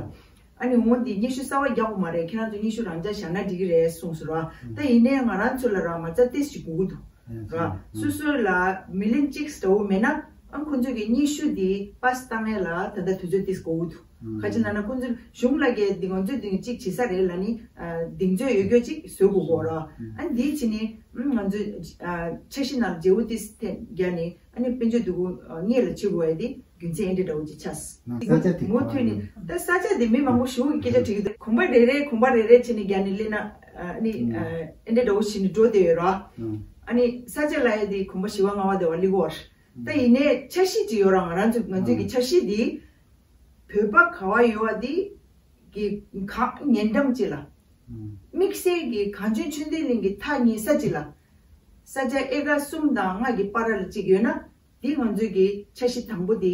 ཨ་ནི་འོ་འདི་སྙན་ཞུ་གསར་པ་རྒྱག་དགོས་མ་རེད། ཁྱེད་རང་ཚོ་སྙན་ཞུ་རང་འཇགས་བཞག་ན་འགྲིག་གི་རེད་གསུངས་སོང་ར། ད་ཡིན་ནའི་ང་རང་ཚོ་ལ་ར་མ་རྩ་ཏོག་ཙམ་དགོས་ཀྱི་འདུག་ར། སོ་སོ་ལ་མི་ལི་ཡོན་གཅིག་འདྲ་བོ་མེད་ན་ཨ་ཁོ་ཚོ་གི་སྙན་ཞུ་འདི་པཱ་སི་བཏང་ཡས་ལ་ད་ལྟ་དུས་ཚོད་ཏོག་ཙམ་དགོས་ཀྱི་འདུག་ག་ཅི་ལབ་ན་ཁོ་ཚོ་གཞུང་ལ་གས་འདི་ང་ཚོས་འདི་གཅིག་བྱེད་ས་རེད་ལབ་ནི་གདེང་ཚོད་ཡོད་རྒྱུ་ཅིག་བཟོ་དགོས་ཀྱི་ཡོད་ར། ཨ་ནི་འདི་བྱས་ནི་ང་ཚོས་འཆར་གཞི་ནང་བརྗེ་པོ་ཏོག་ཙམ་བརྒྱབ་ནི། ཨ་ནི་དཔལ་འབྱོར་འདུ་འགོད་སྔོན་ལ་བྱེད་དགོས་ཡ་དེ་རྒྱུ་མཚན་ཨེ་འདྲ་འདྲ་བོ་ཅིག་ཆགས། ས་ཆ་དེ་མུ་མཐུད་ནས་ད་ས་ཆ་དེ་མི་མང་པོ་ཞེ་པོ་གི་སྐད་ཆ་དྲིས་ཀྱི་འདུག་གོམ་པ་རེ་རེ་གོམ་པ་རེ་རེ་བྱས་ནས་རྒྱག་ནས་སླེབས་ན་ཨ་ནི་ཨེ་འདྲ་འདྲ་བོ་བྱས་ནས་འགྲོ་བསྡད་ཡོད་ར། ཨ་ནི་ས་ཆ་ལབ་ཡ་དེ་གོམ་པ་བཞི་པ་ལྔ་པ་དེ་བ་སླེབས་ཀྱི་ཡོད་ར། ད་ཡིན་ནའི་འཆར་གཞི་ཅིག་ཡོད་ར། ང་རང་ཚོ་ང་ཚོའི་གི་འཆར་གཞི་དེ་བོད་པ་ག་བ་ཡོད་པ་དེ་གི་གང་ཉེ་འགྲམ་ཅིག་ལ། དམིགས་བསལ་གྱི་གངས་ལྗོངས་ཆོས་ལྡན་གླིང་གི་ཐག་ཉེ་ས་ཅིག་ལ། ས་ཆ་ཨེ་ཀར་གསུམ་དང་ལྔ་གི་བར་ལ་ཅིག་ཡོད་ན། འདི་ང་ཚོའི་གི་འཆར་གཞི་དང་པོ་དེ་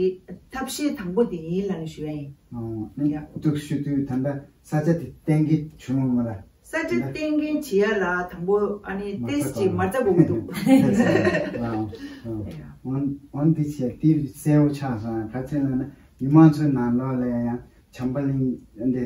ཐབས་ཤེས་དང་པོ་དེ་ཡིན་ལབ་ནས་ཞུ་ཡ་ཡིན། ཨོ། ཡ། འདུག་ཞུ་དུས་ད་ལྟ་ས་ཆ་དེ་གཏན་འཁེལ་བྱུང་བ་མ་རེད། ས་ཆ་གཏན་འཁེལ་བྱེད་ཡ་ལ་དང་པོ་ཨ་ནི་མ་ཏེས་རྩ་ཅིག་མ་རྩ་དགོས་ཀྱི་འདུག་ཨ་ཨ། ཡ། འོན་འོན་འདི་བྱས་དེ་གསལ་པོ་ཆགས་སོང་། ག་ཚོད་ལབ་ན་མི་མང་ཚོའི་ནང་ལོགས་ལ་ཡང་བྱམས་པ་གླིང་འདི།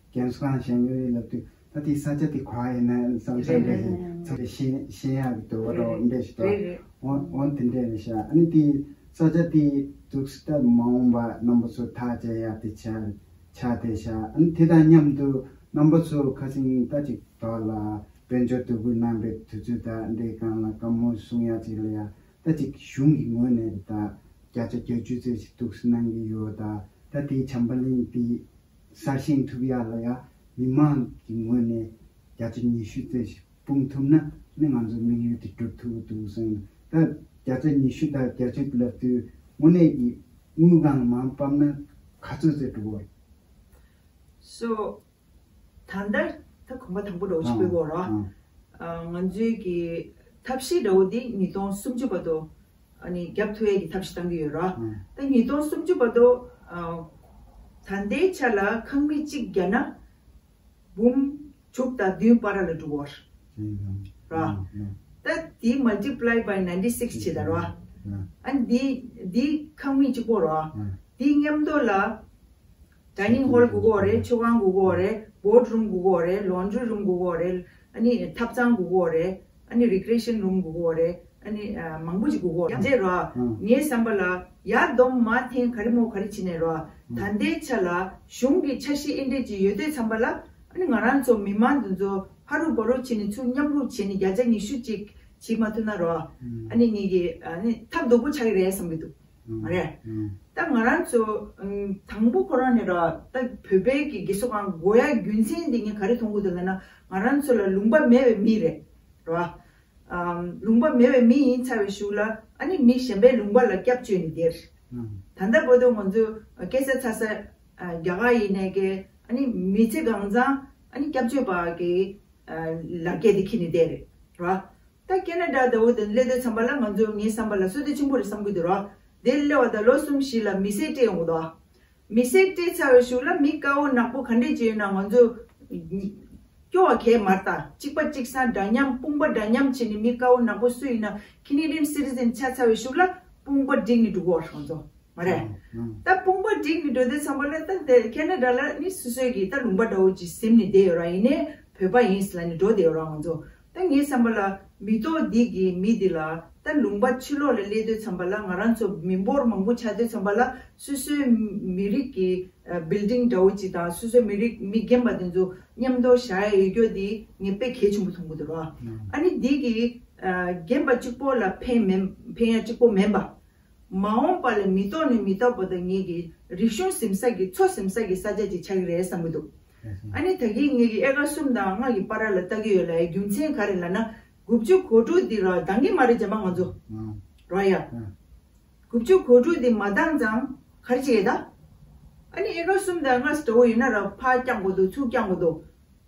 རྒན་གསོ་ཁང་བཞེངས་ཡོད་རེད་ལབ་དུས་ད་དེའི་ས་ཆ་དེ་ག་པར་ཡིན་ན་བསམ་བསམ་རེད་རེད། རེད། ཚང་མས་ཤེས་ཤེས་ཡག་གི་འདོད་པ་རེད། འདྲ་བོ་འདྲ་ཞིག་འདུག་རེད་རེད། འོ་འོ་དེ་འདྲ་རེད་ཤག་ཨ་ནི་དེའི་ ས་ཆ་དེ་འདུག་སེ་ད་མ་འོངས་པ་རྣམ་པ་ཚོ་ཐག་བཅད་ཡག་དེ་ཆགས་ཆགས་བསྡད་ཤག་ཨ་ནི་དེ་དང་མཉམ་དུ་རྣམ་པ་ཚོ་ཁ་སང་ད་ཅིག་ཐོག་ལ་དཔལ་འབྱོར་སྡུག་པོ་གནང་པའི་དུས་ཚོད་དང་འདིའི་སྒང་ལ་བཀའ་མོལ་གསུང་ཡག་ཅིག་ལ་ཡ་ད་ཅིག་གཞུང་གི་ངོས་ནས་ད་བརྒྱ་ཆ་བརྒྱད་ཅུ་ཙམ་ཞིག་འདུག་སེ་གནང་གི་ཡོད། ད་ད་དེའི་བྱམས་པ་གླིང་དེ་གསར་བཞེངས་ཐུབ་ཡག་ལ་ཡ་མི་མང་གི་ངོས་ནས་བརྒྱ་ཆ་ཉི་ཤུ་ཙམ་ཞིག་སྤུངས་ཐུབ་ན་ནི་ང་ཚོའི་དམིགས་ཡུལ་དེ་འགྲུབ་ཐུབ་ཀྱི་འདུག་གསུངས། ད་བརྒྱ་ཆ་ཉི་ཤུ་དང་བརྒྱད་ཅུ་ལབ་དུས་དངོས་གནས་ཀྱི་དངུལ་སྒང་མར་ཕབ་ན་ག་ཚོད་ཙམ་འགྲོ་གི་ཡོད་རེད། So ད་ལྟ་ད་གོམ་པ་དང་པོ་འདྲ་བོ་ཅིག་ཨང་སྤོས་ཀྱི་ཡོད་རེད། ཨང་། ཨ་ང་ཚོའི་གི་ཐབས་ཤེས་འདྲ་བོ་འདི་ཉིས་སྟོང་སུམ་ཅུ་བར་དུ་ཨ་ནི་རྒྱབ་ཐུབ་ཡས་ཀྱི་ཐབས་ཤེས་བཏང་གི་ཡོད་རེད། ཨང་། ད་ཉིས་སྟོང་སུམ་ཅུ་བར་དུ་ཨ་ད་ལྟའི་ཆ་ལ་ཁང་མིག་གཅིག་བརྒྱབ་ན་འབུམ་དྲུག་དང་བདུན་བར་ལ་འགྲོ་གི་ཡོད་རེད། ཨང་། ད་དེ་multiply by ninety six བྱེད་ད་རེད་བ། ཨ་ནི་དེ་དེ་ཁང་མིག་གཅིག་པོ་རེད་བ། དེ་མཉམ་དུ་ལ་dining hall དགོས་ཀྱི་ཡོད་རེད། མཆོད་ཁང་དགོས་ཀྱི་ཡོད་རེད། board room དགོས་ཀྱི་ཡོད་རེད། laundry room དགོས་ཀྱི་ཡོད་རེད། ཨ་ནི་ཐབ་ཚང་དགོས་ཀྱི་ཡོད་རེད། ཨ་ནི་recreation room དགོས་ཀྱི་ཡོད་རེད། ཨ་ནི་ཨ་མང་པོ་ཅིག་དགོས་ཀྱི་ཡོད་རེད། ཡང་རྗེས་རོ། ཨང་། ངའི་བསམ་པ་ལ་ཡར་སྡོམ་མར་འཐེན་ག་རེ་མོ་ག་རེ་བྱེད་ནས་རོ། ཨང་། ད་ལྟའི་ཆ་ལ་གཞུང་གི་འཆར་གཞི་ཨེ་འདྲས་ཅིག་ཡོད་དུས་ཙམ་པ་ལ་ཨ་ནི་ང་རང་ཚོ་མི་མང་འདི་ཚོ་ཕ་རུ་བ་རུ་བྱས་ནས་ཚུར་མཉམ་རུབ་བྱས་ནས་བརྒྱ་ཆ་ཉི་ཤུ་ཅིག་བྱེད་མ་ཐུབ་ན་རོ། ཨང་། ཨ་ནི་ངེད་ཀྱི་ཨ་ནི་ཐབས་སྡུག་པོ་ཆགས་ཀྱི་རེད་བསམ་གྱི་འདུག་མ་རེད། ཨང་། ད་ང་རང་ཚོ་ཨང་དང་པོ་ཁོ་རང་ནས་ར་ད་བོད་པའི་གི་དགེ་ཚོགས་ཁང་དགོས་ཡ་རྒྱུ་མཚན་འདི་ངས་ག་རེ་མཐོང་གི་འདུག་ལབ་ན་ང་རང་ཚོ་ལ་ལུང་པ་མེད་པའི་མི་རེད་ར། ཨམ་ལུང་པ་མེད་པའི་མི་ཡིན་ཚར་བའི་གཞུག་ལ་ཨ་ནི་མི་གཞན་པའི་ལུང་པ་ལ་སྐྱབས་བཅོལ་ནས་བསྡད། ཨང་། ད་ལྟ་བར་དུ་ང་ཚོ་སྐྱེས་ས་འཚར་ས་རྒྱ་གར་ཡིན་ནའི་གི་ཨ་ནི་མི་ཚེ་གང་ཚང་ཨ་ནི་སྐྱབས་བཅོལ་བ་གི་ལག་སྐྱེས་དེ་འཁྱེར་ནས་བསྡད་རེད་ར། ད་ཁེ་ན་ཌ་ཟླ་བོ་དེ་སླེབས་དུས་ཙམ་པ་ལ་ང་ཚོ་ངའི་བསམ་པ་ལ་བསོད་བདེ་ཆེན་པོ་རེད་བསམ་གྱི་འདུག་ར། དེ་སླེབས་པ་དང་ལོ་གསུམ་བཞི་ལ་མི་སེར་སྤྲད་ཡོང་གི་འདུག་མི་སེར་སྤྲད་ཚར་བའི་གཞུག་ལ་མི་དཀར་པོ་ནག་པོ་ག་འདྲས་ཅིག་ཡོད་ན་ང་ཚོ་སྐྱོ་བ་གས་མ་རེད། ད་གཅིག་པ་གཅིག་སང་འདྲ་མཉམ་དཔུང་པ་འདྲ་མཉམ་བྱས་ནས་མི་དཀར་པོ་ནག་པོ་སུ་ཡིན་ན་Canadian citizen ཆགས་ཚར་བའི་གཞུག་ལ་དཔུང་པ་བསྒྲིགས་ནས་འགྲོ་གི་ཡོད་རེད་ང་ཚོ། མ་རེད། ཨང་། ད་དཔུང་པ་བསྒྲིགས་ནས་འགྲོ་དུས་ཙམ་པ་ལ་ད་དེ་ཁེ་ན་ཌ་ལ་ནི་སོ་སོའི་གི་ད་ལུང་པ་འདྲ་བོ་ཅིག་ཟིན་ནས་བསྡད་ཡོད་ར། ཡིན་ནའི་བོད་པ་ཡིན་ཟེར་ལབ་ནས་འགྲོ་བསྡད་ཡོད་ར་ང་ཚོ། ད་ངའི་བསམ་པ་ལ་མི་ཐོག་འདི་གི་མི་འདི་ལ་ད་ལུང་པ་ཕྱི་ལོགས་ལ་སླེབས་དུས་ཙམ་པ་ལ་ང་རང་ཚོ་མི་འབོར་མང་པོ་ཆགས་དུས་ཙམ་པ་ལ་སོ་སོའི་མི་རིགས་ཀྱི་ཨ་building འདྲ་བོ་ཅིག་དང་སོ་སོའི་མི་རིགས་མི་རྒན་པ་དེ་ཚོ་མཉམ་དུ་བཞག་ཡ་ཡོད་རྒྱུ་དེ་ངས་དཔེ་གལ་ཆེན་པོ་མཐོང་གི་འདུག་ར། ཨང་། ཨ་ནི་འདི་གི་ཨ་རྒན་པ་གཅིག་པོ་ལ་ཕན་མིན་ཕན་ཡ་གཅིག་པོ་མིན་པ། མ་འོངས་པ་ལ་མི་ཐོག་ནས་མི་ཐོག་བར་དུ་ངེད་ཀྱི་རིག་གཞུང་ཟིན་ས་གི་མཚོ་ཟིན་ས་གི་ས་ཆ་ཅིག་ཆགས་ཀྱི་རེད་བསམ་གྱི་འདུག་ཨ་ནི་ད་གིན་ངེད་ཀྱི་ཨེ་ཀར་གསུམ་དང་ལྔ་གི་བར་ལ་ལྟ་གི་ཡོད་ལ་རྒྱུ་མཚན་ག་རེ་ལབ་ན་དགུ་བཅུ་གོ་དྲུག་འདི་ར་འདང་གི་མ་རེད་རྗེས་མ་ང་ཚོ་ར་ཡ། དགུ་བཅུ་གོ་དྲུག་འདི་མ་འདང་ཙང་ག་རེ་བྱེད་ད། ཨ་ནི་ཨེ་ཀར་གསུམ་དང་ལྔ་འདྲ་བོ་ཡིན་ན་ར་ཕར་བརྐྱང་དགོས་འདུག་ཚུར་བརྐྱང་དགོས་འདུག་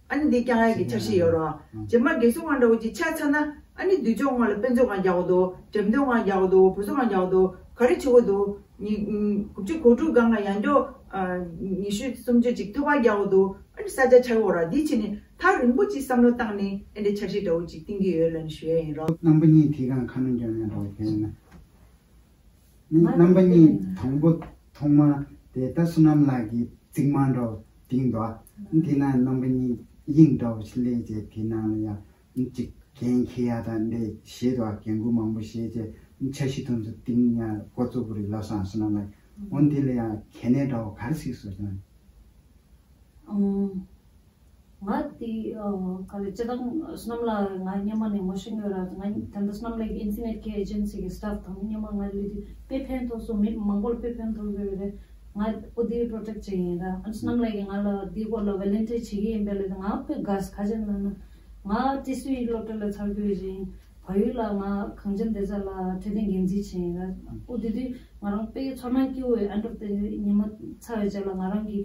ཨ་ནི་འདི་བསྐྱང་ཡག་གི་འཆར་གཞི་ཡོད་རེད་བ། རྗེས་མ་རྒས་གསོ་ཁང་འདྲ་བོ་ཅིག་ཆགས་ཚར་ན་ཨ་ནི་འདུས་སྦྱོང་སྒང་ལ་དཔེ་མཛོད་ཁང་རྒྱག་དགོས་འདུག་འགྲེམས་སྟོན་ཁང་རྒྱག་དགོས་འདུག་བུ་གསོ་ཁང་རྒྱག་དགོས་འདུག་ག་རེ་བྱེད་དགོས་འདུག་ཉི་དགུ་བཅུ་གོ་དྲུག་སྒང་ལ་ཡང་བསྐྱར་ཉི་ཤུ་སུམ་ཅུ་ཅིག་ཐོག་ཁར་རྒྱག་དགོས་འདུག་ཨ་ནི་ས་ཆ་ཆགས་ཡོད་རེད། འདི་བྱས་ནས་ཐག་རིང་པོ་ཅིག་བསམ་བློ་བཏང་ནས་ཨེ་འདྲའི་འཆར་གཞི་འདྲ་བོ་ཅིག་བཏིང་གི་ཡོད་ལབ་ནས་ཞུ་ཡ་ཡིན་རོགས། རྣམ་པ་གཉིས་དེའི་སྒང་ཁ་སྣོན་རྒྱག་ཡ་འདྲ་བོ་དེ་ཡིན་ན། རྣམ་པ་གཉིས་དང་པོ་ཐོག་མ་དེ་ད་བསོད་ནམས་ལགས་ཀྱིས་རྩིག་དམར་འདྲ་བོ་བཏིང་འདུག་དེ་ན་རྣམ་པ་གཉིས་དབྱིངས་འདྲ་བོ་ཞིག་སླེབས་རྗེས་དེ་ནང་ལ་ཡང་ཅིག་འགན་འཁྱེར་ཡ་དང་འདྲ་བྱས་འདུག་འགན་ཁུར་མང་པོ་བཞེས་རྗེས་འཆར་གཞི་དེ་ཚོ་བཏིང་ཡ་འགོ་བཙུགས་པ་རེད་ལབ་སོང་བསོད་ནམས་ལགས། འོ་དེ་ལ་ཡང་གལ་གནད་འདྲ་བོ་ག་རེ་གཟིགས་སོང་ཟེར་ན། ཨང་། ང་དེ་ཨ་ག་རེ་སྤྱིར་བཏང་བསོད་ནམས་ལགས་ང་སྔོན་མ་ནས་ངོ་ཤེས་ཀྱི་ཡོད་ར། ང་ད་ལྟ་བསོད་ནམས་ལགས་ཀྱི་Infinite Care Agency གི་staff དང་སྔོན་མ་ང་སླེབས་དུས་དཔེ་ཕན་ཐོགས་སོང་། མི་མང་པོ་ལ་དཔེ་ཕན་ཐོགས་ཡོད་རེད། ང་ཨོ་དེ་project བྱེད་ཡིན་ར། ཨ་བསོད་ནམས་ལགས་ཀྱིས་ང་ལ་དེའི་སྐོར་ལ་volunteer བྱེད་ཀྱི་ཡིན་པས་ལབ་དུས་ང་དཔེ་དགའ་སོང་། ག་རེ་ལབ་ན་ང་ཏི་སུའི་སློབ་གྲྭ་ལ་ཚར་དུས་བཞིན་བལ་ཡུལ་ལ་ང་གངས་ཅན་བདེ་རྩ་ལ་འཕྲོད་བསྟེན་འགན་འཛིན་བྱེད་ཡིན་ར། ཨོ་དེ་དུས་ང་རང་དཔེ་ཚོར་སྣང་སྐྱིད་པོ་ཡོད། end of the ཉི་མ་ཚར་བའི་རྗེས་ལ་ང་རང་གི་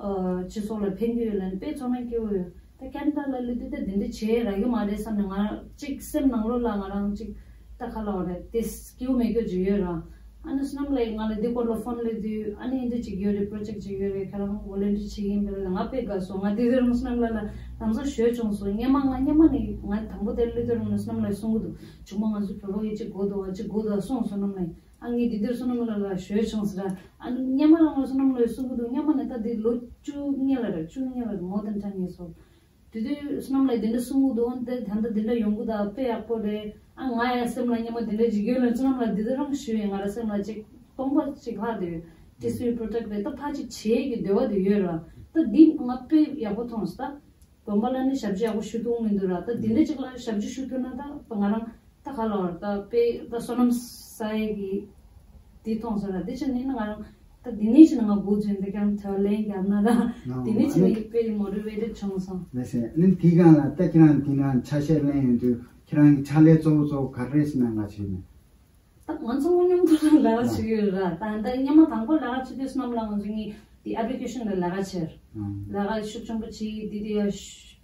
ཨ་སྤྱི་ཚོགས་ལ་ཕན་གྱི་ཡོད་ལབ་ནས་དཔེ་ཚོར་སྣང་སྐྱིད་པོ་ཡོད། ད་ཁེ་ན་ཌ་ལ་སླེབས་དུས་ད་དེ་འདྲ་བྱེད་རག་གི་མ་རེད་བསམ་ནས་ང་གཅིག་སེམས་ནང་ལོགས་ལ་ང་རང་གཅིག་ད་ག་ལབ་དགོས་རེད། དེ་སྐྱིད་པོ་མེད་རྒྱུ་ཅིག་ཡོད་ར། ཨ་ནི་བསོད་ནམས་ལགས་ཀྱིས་ང་ལ་འདི་སྐོར་ལ་ཕོན་སླེབས་དུས་ཨ་ནི་འདི་འདྲ་ཅིག་ཡོད་རེད། project ཅིག་ཡོད་རེད། ཁྱེད་རང་volunteer བྱེད་ཀྱི་ཡིན་པས་ལབ་ནས་ང་དཔེ་དགའ་སོང་། ང་དེ་དུས་རང་བསོད་ནམས་ལགས་ལ་དྭངས་གཙང་ཞེ་པོ་བྱུང་སོང་། སྔོན་མ་ང་སྔོན་མ་ནས་ང་དང་པོ་དེར་སླེབས་དུས་རང་བསོད་ནམས་ལགས་གསུང་གི་འདུག་བྱུང་མ་ང་ཚོ་བོད་པ་གིས་ཅིག་དགོས་འདུག་བ། ཅིག་དགོས་འདུག་གསུངས་སོང་། བསོད་ནམས་ལགས། ཨ་ངས་འདི་དུས་བསོད་ནམས་ལགས་ལ་ཞེ་པོ་བྱུང་ཟེར། ཨ་ནི་སྔོན་མ་རང་ལ་བསོད་ནམས་ལགས་གསུང་གི་འདུག་སྔོན་མ་ནས་ད་འདི་ལོ་བཅུ་སྔོན་ལ་རེད། བཅུ་སྔོན་ལ་རེད། more than ten years old། དེ་དུས་བསོད་ནམས་ལགས་དེ་འདྲ་གསུང་གི་འདུག་འོན་ཏེ་ད་ལྟ་དེ་འདྲ་ཡོང་གི་འདུག་དཔེ་ཡག་པོ་རེད། ཨ་ང་ཡང་སེམས་ལ་སྙམ་པ་དེ་འདྲ་ཅིག་ཡོད་ལ། བསོད་ནམས་ལགས་དེ་དུས་རང་ཞུས་ཡིན། ང་རང་སེམས་ལ་ཅིག་སྟོང་པ་ཅིག་ལྷག་དེ་ཏི་སུའི་པྲོ་ཇེག་རེད། ད་ཕར་ཅིག་བྱེད་ཀྱི་འདོད་པ་དེ་ཡོད་ར། ད་འདི་ང་དཔེ་ཡག་པོ་མཐོང་སོང་། ད་དགོན་པ་ལ་ནི་ཞབས་ཕྱི་ཡག་པོ་ཞུ་ཐུབ་མི་འདུག་ར། ད་འདི་འདྲ་ཅིག་ལ་ཞབས་ཕྱི་ཞུ་ཐུབ་ན་ད་ང་རང་ད་ག་ལ་བར་ད་དཔེ་ད་བསོད་ནམས་ས་ཡ་གི་དེ་མཐོང་སོང་ར། དེ་ཕྱིར་ནི་ང་རང་ད་དེ་ནས་ཕྱིན་ང་འགོ་འཛིན་དེ་ཀྱང་ཐོ་ལེན་རྒྱབ་ན་ད་ནོ། དེ་ནས་ཕྱིན་ཨ་ནི་ནི་དཔེ་མོ་ཊི་ཝེ་ཊེཌ་བྱུང་སོང་། ལགས་སེ། ཨ་ནི་དེའི་སྒང་ལ་ད་ཁྱེད་རང་དེ་ནང་ཆ་ཤས་ལེན་ཡོང་དུས་ཁྱེད་རང་གི་ཕྱག་ལས་གཙོ་བོ་གཙོ་བོ་ག་རེ་རེད་ཟེར་ན་ང་བྱས་ནས། ད་ང་ཚོ་དངོས་མཉམ་དུ་ལ་ལས་ཀ་བྱེད་ཀྱི་ཡོད་ར། ད་ད་སྔོན་མ་དང་པོ་ལས་ཀ་བྱེད་དུས་བསོད་ནམས་ལགས་ང་ཚོ་གཉིས་དེ་ཨེ་པི་ལི་ཀེ་ཤན་ལ་ལས་ཀ་བྱས། ལས་ཀ་ཤུགས་ཆེན་པོ་བྱས། དེ་དེ་ཡ་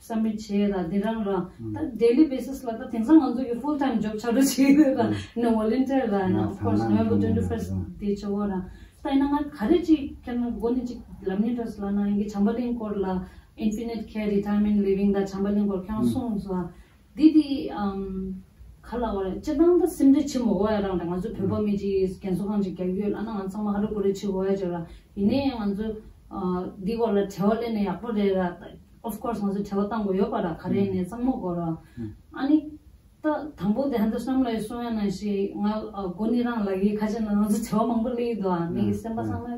སབ་མིཊ་བྱས་ལ་དེ་རང་ར། ད་ཌེ་ལི་བེ་སིས་ལ་ད་དེང་སང་ང་ཚོ་གི་ཕུལ་ཊའིམ་ཇོབ་ཆགས་འགྲོ་བྱེད་ཀྱི་ཡོད་ར། ནི་ཝོ་ལན་ཊི་ཡར་ར། ནི་ཨོཕ་ཀོར་སི་ནོ་ཝེམ་བར་ཊུ་ཝེན་ཊི་ཕར་སི་ཊི་དེ་ཆེ་བོ་ར། ད་ཡིན་ན་ང་ག་རེ་ཅིག་ཁྱེད་རང་འགོ་ནས་ཅིག་ལབ་ཉན་འདྲ་སི་ལ་ན་ཡིན་གྱི་བྱམས་པ་གླིང་སྐོར་ལ་Infinite Care Retirement Living ད་བྱམས་པ་གླིང་སྐོར་ཁྱེད་རང་གསུངས་སོང་། འདི་དེ་ཨམ་ག་ལ་བ་རེད། སྤྱིར་བཏང་ད་སེམས་ཁྲལ་བྱེད་མི་དགོས་ཡ་རང་རེད། ང་ཚོ་བོད་པ་མི་གཅིག་རྒན་གསོ་ཁང་ཅིག་རྒྱག་རྒྱུ་ཡོད་ལ་ན་ང་ཚང་མ་ཧ་རུ་ཀུ་རེ་བྱེད་དགོས་ཡ་ཅིག་ར། ཡིན་ནའི་ང་ཚོ་ཨ་འདི་སྐོར་ལ་བྲེལ་བ་ལེན་ནས་ཡག་པོ་རེད་ར། Of course ང་ཚོ་བྲེལ་བ་བཏང་དགོས་ཡོད་པ་ར། ག་རེ་ཡིན་ནའི་གཙང་མ་དགོས་ར། ཨ་ནི་ད་དང་པོ་དེ་ཧན་ད་བསོད་ནམས་ལགས་གསུང་ཡ་ནང་བཞིན་ང་ཨ་གོ་ནི་རང་ལ་ཡི་ཁ་ཆེ་ན་ང་ཚོ་བྲེལ་བ་མང་པོ་སླེབས་ཀྱི་འདུག་ཨ་མི་གི་སེམས་པ་ཚང་མ་དེ་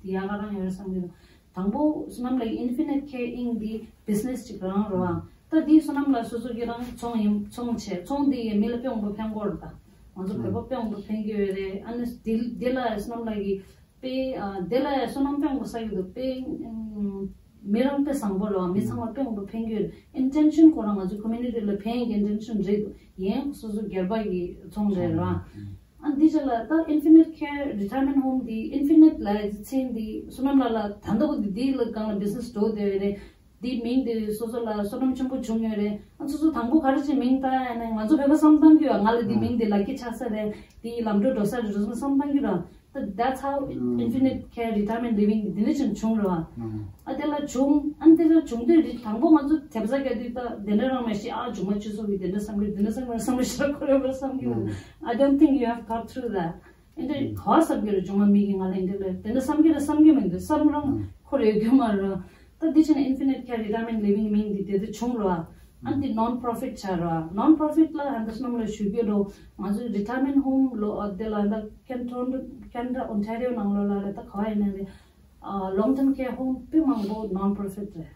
ཡག་ག་རང་ཡོད་རེད་བསམ་གྱི་འདུག་དང་པོ་བསོད་ནམས་ལགས་ཀྱི་Infinite Care Inc དེ་བི་ཛི་ནེ་སི་ཅིག་རང་རེད་བ། ད་དེ་བསོད་ནམས་ལགས་སོ་སོ་གི་རང་ཚོང་ཡིན། ཚོང་བྱས། ཚོང་དེ་ཡི་མི་ལ་དཔེ་མང་པོ་ཕན་གྱི་ཡོད་རེད། ད་ང་ཚོ་བོད་པ་དཔེ་མང་པོ་ཕན་གྱི་ཡོད་རེད། ཨ་ནི་དེ་དེ་ལ་བསོད་ནམས་ལགས་ཀྱི་དཔེ་ཨ་དེ་ལ་བསོད་ནམས་དཔེ་མང་པོ་བསགས་ཀྱི་འདུག་དཔེ་ཨམ་མི་རང་དཔེ་བཟང་པོ་རེད་བ། མི་ཚང་མ་དཔེ་མང་པོ་ཕན་གྱི་ཡོད་རེད། ཨིན་ཊེན་ཤན་ཁོ་རང་ང་ཚོ་ཀོ་མུ་ནི་ཊི་ལ་ཕན་གྱི་ཨིན་ཊེན་ཤན་རེད་འདུག་ཡིན་སོ་སོ་སྒེར་པ་གི་ཚོང་རེད་རེད་བ། ཨ་འདི་ཅག་ལ་ད་Infinite Care Retirement Home འདི་Infinite ལ་ཡི་མཚན་འདི་བསོད་ནམས་ལགས་ལ་ད་ལྟ་བུ་འདི་འདི་ལ་སྒང་ལ་བི་ཛི་ནེ་སི་འགྲོ་བསྡད་ཡོད་རེད། འདི་མིང་འདི་སོ་སོ་ལ་བསོད་ནམས་ཆེན་པོ་བྱུང་ཡོད་རེད། ཨ་སོ་སོ་དང་པོ་ག་རེ་བྱས་མིང་བཏགས་ཡ་ནས་ང་ཚོ་བོད་པ་བསམ་བཏང་གི་ཡོད། ང་ལ་འདི་མིང་འདི་ལག་ཁྱེར་ཆགས་ས་རེད། འདི་ལམ་འགྲོ་འགྲོ་ས་རེད་འགྲོ་ས་བསམ་བཏང་གི་ར། ད་that's how Infinite Care Retirement Living འདི་འདྲ་ཅིག་བྱུང་ར། ཨ་དེ་ལ་བྱུང་ཨ་དེ་ལ་བྱུང་དུས་རི་དང་པོ་ང་ཚོ་དེབ་གཟའ་ག་དུས་ད་དེ་འདྲ་རང་མ་ཤེས། ཨ་བྱུང་མ་བཅུ་སོ་གི་དེ་འདྲ་བསམ་གི་དེ་འདྲ་བསམ་གི་བསམ་གི་ཤར་ཁོ་རེ་བར་བསམ་གི་I don't think you have thought through that. ཨེ་འདྲ་ག་བ་བསམ་གི་རེད། བྱུང་མ་མི་གི་ང་ལ་ཨེ་འདྲ་ལ་དེ་འདྲ་བསམ་གི་རེད་བསམ་གི་མི་འདུག་བསམ་རང་ཁོ་རེ་རྒྱུ་མ་ར། ད་འདི་ཕྱིན་Infinite Care Retirement Living མིང་འདི་དེ་ཚོ་བྱུང་ར། ཨ་འདི་non profit ཆགས་ར། Non profit ལ་ཧན་ད་སྣམ་ལ་ཞུ་རྒྱུ་རོ། ང་ཚོ་Retirement Home ལོ་ཨ་དེ་ལ་ཧན་ད་Canton- Canada Ontario ནང་ལོ་ལ་རེད། ད་ག་བ་ཡིན་ན་རེད། ཨ་long term care home དཔེ་མང་པོ་non profit རེད།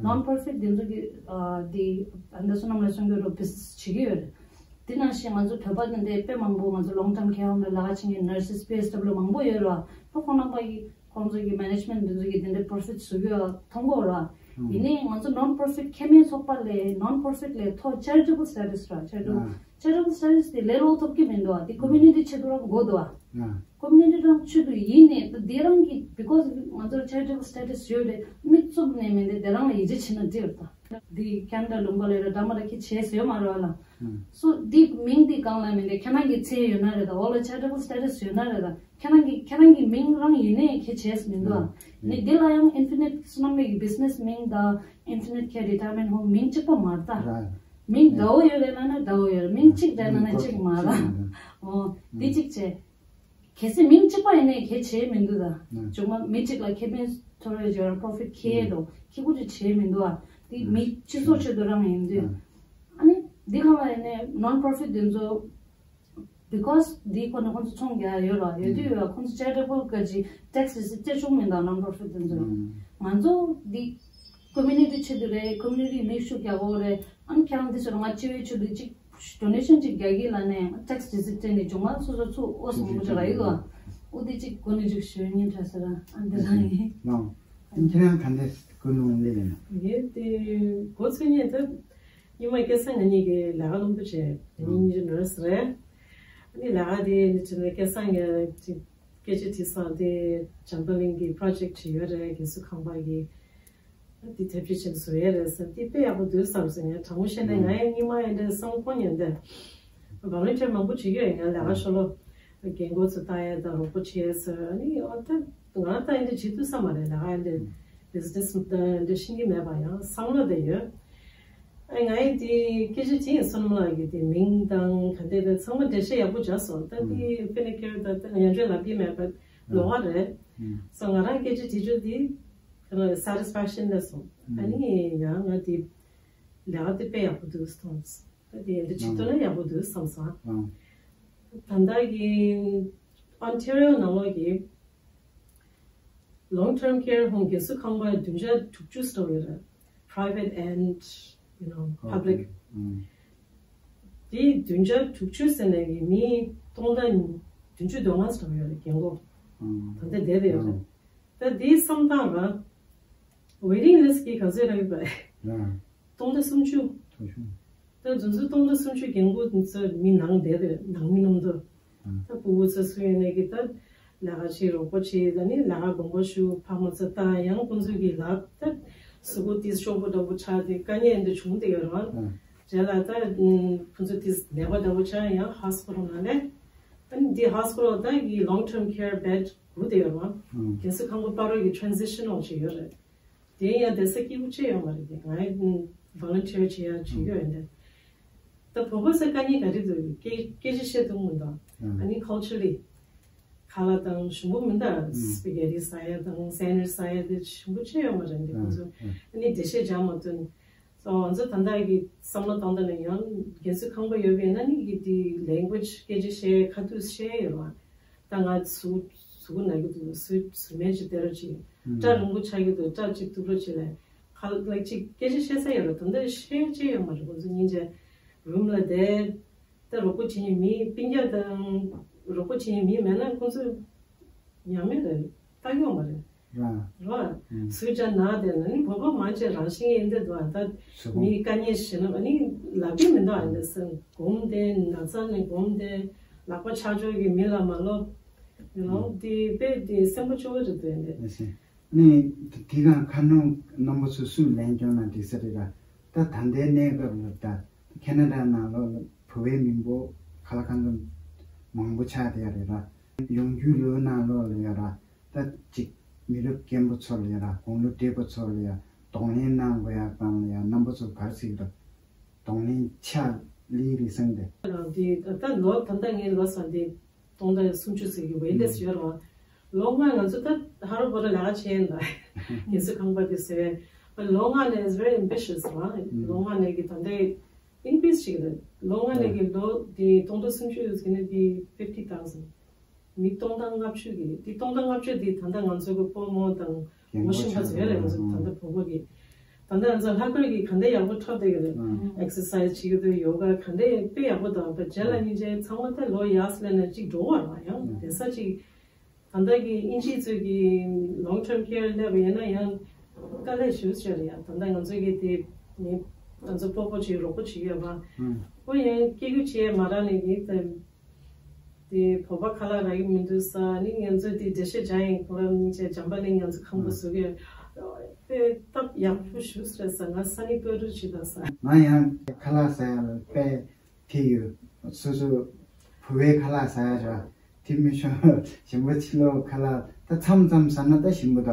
Non profit འདི་ཚོ་གི་ཨ་འདི་ཧན་ད་སྣམ་ལ་གསུང་རྒྱུ་རོ་བི་ཛི་ནེ་སི་བྱེད་ཀྱི་ཡོད་རེད། དེ་ནང་བཞིན་ང་ཚོ་བོད་པ་འདི་འདྲའི་དཔེ་མང་པོ་ང་ཚོ་long term care home ལ་ལས་ཀ་བྱེད་མཁན་nurses P S W མང་པོ་ཡོད་ར། ད་ཁོང་རྣམ་པ་ཡི་ཁོང་ཚོ་གི་management འདི་ཚོ་གི་དེ་འདྲའི་profit བཟོ་རྒྱུ་མཐོང་གོ་ར། ཡིན་ནའི་ང་ཚོ་non profit ཁེ་ཕན་ཚོགས་པ་ལས་non profit ལས་མཐོ་charitable status ར། charitable charitable status དེ་ལས་སླ་པོ་ཐོབ་ཀྱི་མི་འདུག་ཨ། དེ་community ཆེད་དུ་རང་དགོས་འདུག་ཨ། community རང་ཆེད་དུ་ཡིན་ནའི་ད་དེ་རང་གི་because ང་ཚོར་charitable status ཡོད་རེད། མིག་བཙུམ་ནས་མི་འདི་དེ་རང་ལ་ཡིད་ཆེས་བྱེད་ན་འགྲིག་རེད་ད། འདི་Canada ལུང་པ་ལས་ར་འདྲ་མ་ར་ཁྱི་བྱས་ཟེར་ཡོད་མ་རེད་བ་ལ། སོ་འདི་མིང་འདི་གང་ལ་མི་འདི་ཁྱེད་རང་གི་ཚད་ཡོད་ན་རེད་ད། འོ་ལ་charitable status ཡོད་ན་རེད་ད། ཁྱེད་རང་གི་ཁྱེད་རང་གི་མིང་རང་ཡིན་ནའི་ཁྱེད་བྱས་མི་འདུག་ཨ། ནི་འདི་ལ་ཡང་Infinite སྣམ་ལས་ཀྱི་business མིང་དང་Infinite Care Retirement Home མིང་གཅིག་པ་མ་རེད་ད། མིང་ཟླ་བོ་ཡོད་རེད་ན་ན་ཟླ་བོ་ཡོད་རེད། མིང་གཅིག་རེད་ན་ན་གཅིག་མ་རེད། འོ་འདི་གཅིག་བྱས། གལ་སྲིད་མིང་གཅིག་པ་ཡིན་ནའི་གལ་ཆེ་མི་འདུག་ད། ཅུང་མ་མི་གཅིག་ལ་ཁེ་ཕན་ཐོར་བའི་ཇོར་profit ཁེ་རོ་ཁེ་གུ་ཅིག་ཆེ་མི་འདུག་ཨ། དེ་མི་སྤྱི་ཚོགས་ཆེད་དུ་རང་ཡིན་དུས། ཨ་ནི་འདི་གང་ལ་ཡིན་ནའི་non profit འདི་ཚོ་because འདི་ཁོ་ན་ཁོང་ཚོ་ཚོང་རྒྱག་ཡོད་ར། ཡོད་དུས་ཡོད་ཁོང་ཚོ་charitable ག་ཅི་tax receipt སྤྲད་ཆོག་མི་འདུག non profit འདི་ཚོ། ང་ཚོ་འདི་community ཆེད་དུ་རེད། community མི་ཤུགས་རྒྱག་དགོས་རེད། ཨ་ནི་ཁྱེད་རང་འདི་ཚོ་ང་སྤྱི་བའི་ཆེད་དུ་ཅིག་donation ཅིག་རྒྱག་གི་ལ་ནས་tax receipt སྤྲད་ནས་ཇོ་མ་སོ་སོ་ཚུགས་ཨོ་སི་མང་པོ་ཅིག་རག་ཡོད་ལ། ཨོ་དེ་ཅིག་གོ་ནས་ཅིག་ཞུ་ཉིན་ཁྲ་ཟེར་ཨ་འདི་ལ་ཡིན། ལགས། ཁྱེད་རང་ག་འདྲས་ཀུན་སློང་ལས་ཡིན་ན། ངས་དེ་འགོ་ཚུགས་ཉིན་དུ་ཉི་མ་སྐལ་བཟང་ང་གཉིས་ཀྱི་ལས་ཀ་སློབ་འདུ་བྱས། ཉིན་གཉིས་ནར་སི་རེད། ཨ་ནི་ལས་ཀ་དེ་ནི་དྲི་ནས་སྐལ་བཟང་ངས་ཅིག་སྐད་ཆ་དྲིས་སོང་། དེ་བྱམས་པ་གླིང་གི་project ཅིག་ཡོད་རེད། རྒན་གསོ་ཁང་པ་གི་འདི་ཐབས་ཤེས་ཅིག་བཟོ་ཡས་རེད་ཟེར། འདི་དཔེ་ཡག་པོ་འདུག་བསམ་སོང་། ངས་དྲང་པོ་བཤད་ན་ང་ཡང་སྙིང་མ་ཡང་འདྲ་བསམ་ཁོང་ཉན་འདི་volunteer མང་པོ་བྱེད་ཀྱི་ཡོད། ང་ལས་ཀ་ཤོ་ལོ་རྒན་གོག་ཚོ་ལྟ་ཡས་དང་རོགས་པ་བྱེད་ཡས་ཟེར། ཨ་ནི་ཨོ་ད་ང་ལྟ་ཡས་འདི་བྱེད་ཐུབ་ས་མ་རེད། ལས་ཀ་ཡས་འདི་business ད་འདི་ཤེས་ཀྱི་མེད་པ་ཡང་བསམ་བློ་དེ་ཡོད། ཨ་ང་ཡི་འདི་སྐད་ཆ་དྲིས་ཡིན་བསོད་ནམས་ལགས་ཀྱི་འདི་མིང་དང་ག་འདྲ་དེ་ཚང་མ་འགྲེལ་བཤད་ཡག་པོ་བྱས་སོང་། ད་འདི་ཕི་ནི་ཁེར་ད་ད་ཡང་བསྐྱར་ལབ་ཀྱི་མེད་པ་ལོགས་ཀ་རེད། སོ་ང་རང་སྐད་ཆ་དྲིས་རྒྱུ་འདི་satisfaction སླེབས་སོང་། ཨ་ནི་ཡང་ང་འདི་ ལས་ཀ་དེ་དཔེ་ཡག་པོ་འདུག་བསམ། ད་དེ་འདི་བྱེད་ཐུབ་ན་ཡག་པོ་འདུག་བསམ་སོང་། ཨང་། ད་ལྟ་གི་Ontario་ནང་ལོགས་ཀྱི་long term care home རྒན་གསོ་ཁང་པ་བདུན་བརྒྱ་དྲུག་ཅུ་ཙམ་ཡོད་རེད། Private and, you know, public. ཨང་། དེ་བདུན་བརྒྱ་དྲུག་ཅུ་ཟེར་ནས་ཀྱི་མི་སྟོང་ཕྲག་བདུན་ཅུ་དོན་ལྔ་ཙམ་ཡོད་རེད། རྒན་གོག་ཨང་། ད་ལྟ་བསྡད་དེ་ཡོད་རེད། ཨང་། ད་དེའི་བསམ་སྟངས་ར། waiting list གི་ག་ཚོད་རག་ཡོད་པ། ཨང་། སྟོང་ཕྲག་སུམ་ཅུ། ཐུང་ཤོས། ད་རྫུན་རྫུན་སྟོང་ཕྲག་སུམ་ཅུ་རྒན་གོག་ཚོ་མི་ནང་བསྡད་དེ་ནང་མི་རྣམས་དོ། ཨང་། ད་ཕྲུ་གུ་ཚོ་སུ་ཡོད་ནས་ཀྱི་ད་ལས་ཀ་བྱེད་རོགས་པ་བྱེད། ད་ནི་ལས་ཀ་དགོངས་པ་ཞུ། ཕ་མ་ཚོ་ད་ཡང་ཁོང་ཚོ་གི་ལབ་ད་གཟུགས་པོ་ཏིས་ཤོག་བུ་འདྲ་པོ་ཆགས་ཏེ་དཀའ་ངལ་འདི་བྱུང་བསྡད་ཡོད་རེད་བ། ཨང་། རྗེས་ལ་ད་ཁོང་ཚོ་ཏིས་ནད་པ་འདྲ་པོ་ཆགས་ཡང་ཧོ་སི་པི་ཊལ་ནང་ནས། ད་ནི་འདི་ཧོ་སི་པི་ཊལ་ད་གི་long term care bed སྒུག་བསྡད་ཡོད་རེད་བ། ཨང་། རྒན་གསོ་ཁང་པ་སྤ་རོ་གི་transitional ཅིག་ཡོད་རེད། དེ་ཡང་བསྡད་ས་སྐྱིད་པོ་ཅིག་ཡོད་མ་རེད། དེ་ང་ཡང་volunteer བྱེད་ཡ་བྱེད་ཀྱི་ཡོད་འདི། ད་བོད་པ་ཚོ་དཀའ་ངལ་ག་རེ་འདུག་སྐད་སྐད་ཆ་བཤད་ཐུབ་མི་འདུག་ཨ་ནི་culturally ཁ་ལག་དང་ཞིམ་པོ་མི་འདུག spaghetti ཟ་ཡ་དང་sandwich ཟ་ཡ་དེ་ཞིམ་པོ་ཅིག་ཡོད་མ་རེད། འདི་ཁོང་ཚོ་ཨ་ནི་འགྲེལ་བཤད་རྒྱག་མ་ཐུབ། So ང་ཚོ་ད་ལྟ་གི་བསམ་བློ་བཏང་སྟངས་ནས་ཡང་རྒན་གསོ་ཁང་པ་ཡོད་པས་ན་ནི་གི་དེ་language སྐད་ཆ་བཤད་ཁ་ཐུག་བཤད་ཡོད་རེད་བ། ད་ང་གཟུགས་གཟུགས་པོ་ན་གི་འདུག་གཟུགས་གཟུགས་མེད་ཅིག་སྟེར་རོགས་བྱེད། སྐྲ་རིང་པོ་ཆགས་ཀྱི་འདུག་སྐྲ་གཅིག་གཏུབ་རོགས་བྱེད་ལབ། ཁ་ལག་ཅིག་སྐད་ཆ་བཤད་ས་ཡོད་རེད། ད་ལྟ་བཤད་ཅིག་ཡོད་མ་རེད། ཁོང་ཚོ་སྙིང་རྗེ་རུམ་ལ་བསྡད། ད་རོགས་པ་བྱེད་མཁན་མི་སྤུན་ཀྱག་དང་རོགས་པ་བྱེད་མཁན་མི་མེད་ན་ཁོང་ཚོ་ཉམས་མེད་ལ་ལྟ་ཡོང་བ་རེད། ར། ར། ཨང་། སུས་ཀྱང་ན་དེ་ན་ནི་བོད་པ་མང་ཆེ་རང་བཞིན་ཡིན་དེ་འདུག་ཨ་ད་སུ་མི་དཀའ་ངལ་ཞེ་ན་ཨ་ནི་ལབ་ཀྱི་མི་འདུག་ཨ་འདི་སེམས་སྒོམ་དེ་ན་ཚ་ནས་སྒོམ་དེ་ལག་པ་ཆག་ཆོག་གི་མི་ལ་མ་ལོབ། ཡོ་ནོ་ཨང་། དེ་དཔེ་དེ་སེམས་པ་སྐྱོ་བོ་རེད་འདུག་ཨ་འདི། ཨ་ཟེ། ནི་དེ་གང་ཁ་ནང་རྣམ་པ་ཚོ་སུས་ལན་སྐྱོན་ན་འགྲིག་ས་རེད་ར། ད་ད་ལྟའི་གནས་སྐབས་ལ་ད་ཁེ་ན་ཌ་ནང་ལོགས་ལ་བོད་པའི་མི་འབོར་ཁ་ལག་ཁང་གི་མང་པོ་ཆགས་བསྡད་ཡ་རེད་ར། ཡོང་རྒྱུའི་ལོ་ནང་ལོགས་ལ་ཡ་ར། ད་ཅིག་མི་རབས་རྒན་པོ་ཚོ་ལ་ཡ་ར་དགུང་ལོ་བགྲེས་པོ་ཚོ་ལ་ཡ་གདོང་ལེན་གནང་དགོས་ཡ་གང་ལ་ཡ་རྣམ་པ་ཚོ་ག་རེ་ཟེར་གི་རེད། གདོང་ལེན་ཆ་ལི་རེ་སེང་དེ། འདི་ད་ལོ་ད་ལྟ་ངའི་ལོ་སོང་འདི་སྟོང་ཕྲག་སུམ་ཅུ་ཟེར་གི་wait list ཡོད་རེད་བ། ལོ་ལྔ་ང་ཚོ་ད་ཧ་རོ་བོ་ར་ལས་ཀ་བྱས་ཡིན་ད། རྒན་གསོ་ཁང་པ་དེ་ཟེར་བས། ལོ་ལྔ་ནས་is very ambitious ར། ལོ་ལྔ་ནས་གི་ད་ལྟའི་increase བྱེད་ཀྱི་རེད། ལོ་ལྔ་ནས་གི་ལོ་དེ་སྟོང་ཕྲག་སུམ་ཅུ་ཟེར་ནས་དེ་fifty thousand མི་སྟོང་ཕྲག་ལྔ་བཅུ་གི་དེ་སྟོང་ཕྲག་ལྔ་བཅུ་དེ་ད་ལྟ་ང་ཚོ་གི་སྤོ་མོ་དང་ངོ་ཤེས་པ་ཚོ་ཡོད་རེད། ང་ཚོ་ད་ལྟ་བོད་པ་གི་ད་ལྟ་ང་ཚོ་ལྷག་དཀར་གི་ག་འདྲ་ཡག་པོ་འཁྲབ་བསྡད་ཀྱི་རེད། exercise བྱེད་ཀྱི་འདུག་ཡོ་ག་ག་འདྲ་དཔེ་ཡག་པོ་དང་ད་རྗེས་ལ་སྙིང་རྗེ་ཚང་མ་ད་ལོ་ཡག་སླེབས་ན་གཅིག་འགྲོ་བ་ར་ཡང་དེ་ས་གཅིག་ད་ལྟ་གི་ཨིན་ཇི་ཚོས་ཀྱི་long term care སླེབས་པ་ཡིན་ན་ཡང་དཀའ་ལས་ཞེ་པོ་ཅིག་རེད་ཡ། ད་ལྟ་ང་ཚོ་གི་དེ་ནི་ང་ཚོ་སྤོ་བོ་ཅིག་རོགས་པ་བྱེད་ཀྱི་ཡོད་པ། ཁོ་ཡང་སྐྱེ་རྒྱུ་བྱས་མ་རག་ནས་ཡིན་ཙང་དེ་བོད་པ་ཁ་ལག་རག་གི་མི་འདུག་ས་ནི་ང་ཚོ་དེ་འགྲེལ་བཤད་རྒྱག་ཡིན། ཁོ་རང་གཉིས་ཆ་འཇམ་པ་ལས་ང་ཚོ་ཁམས་པ་བཟོ་གི་དཔེ་སྟབས་ཡག་པོ་ཞེ་པོ་རེད་ས། ང་ས་ནི་བོད་རིགས་བྱེད་ད་ས། ང་ཡང་ཁ་ལག་ཟ་ཡ་ལ་དཔེ་དེ་ཡོད། སོ་སོ་བུ་བའི་ཁ་ལག་ཟ་ཡ་ར། དེ་མི་ཤོང་ཞིམ་པོ་ཕྱི་ལོགས་ཁ་ལག་ད་མཚམས་མཚམས་ཟ་ན་ད་ཞིམ་པོ་ད།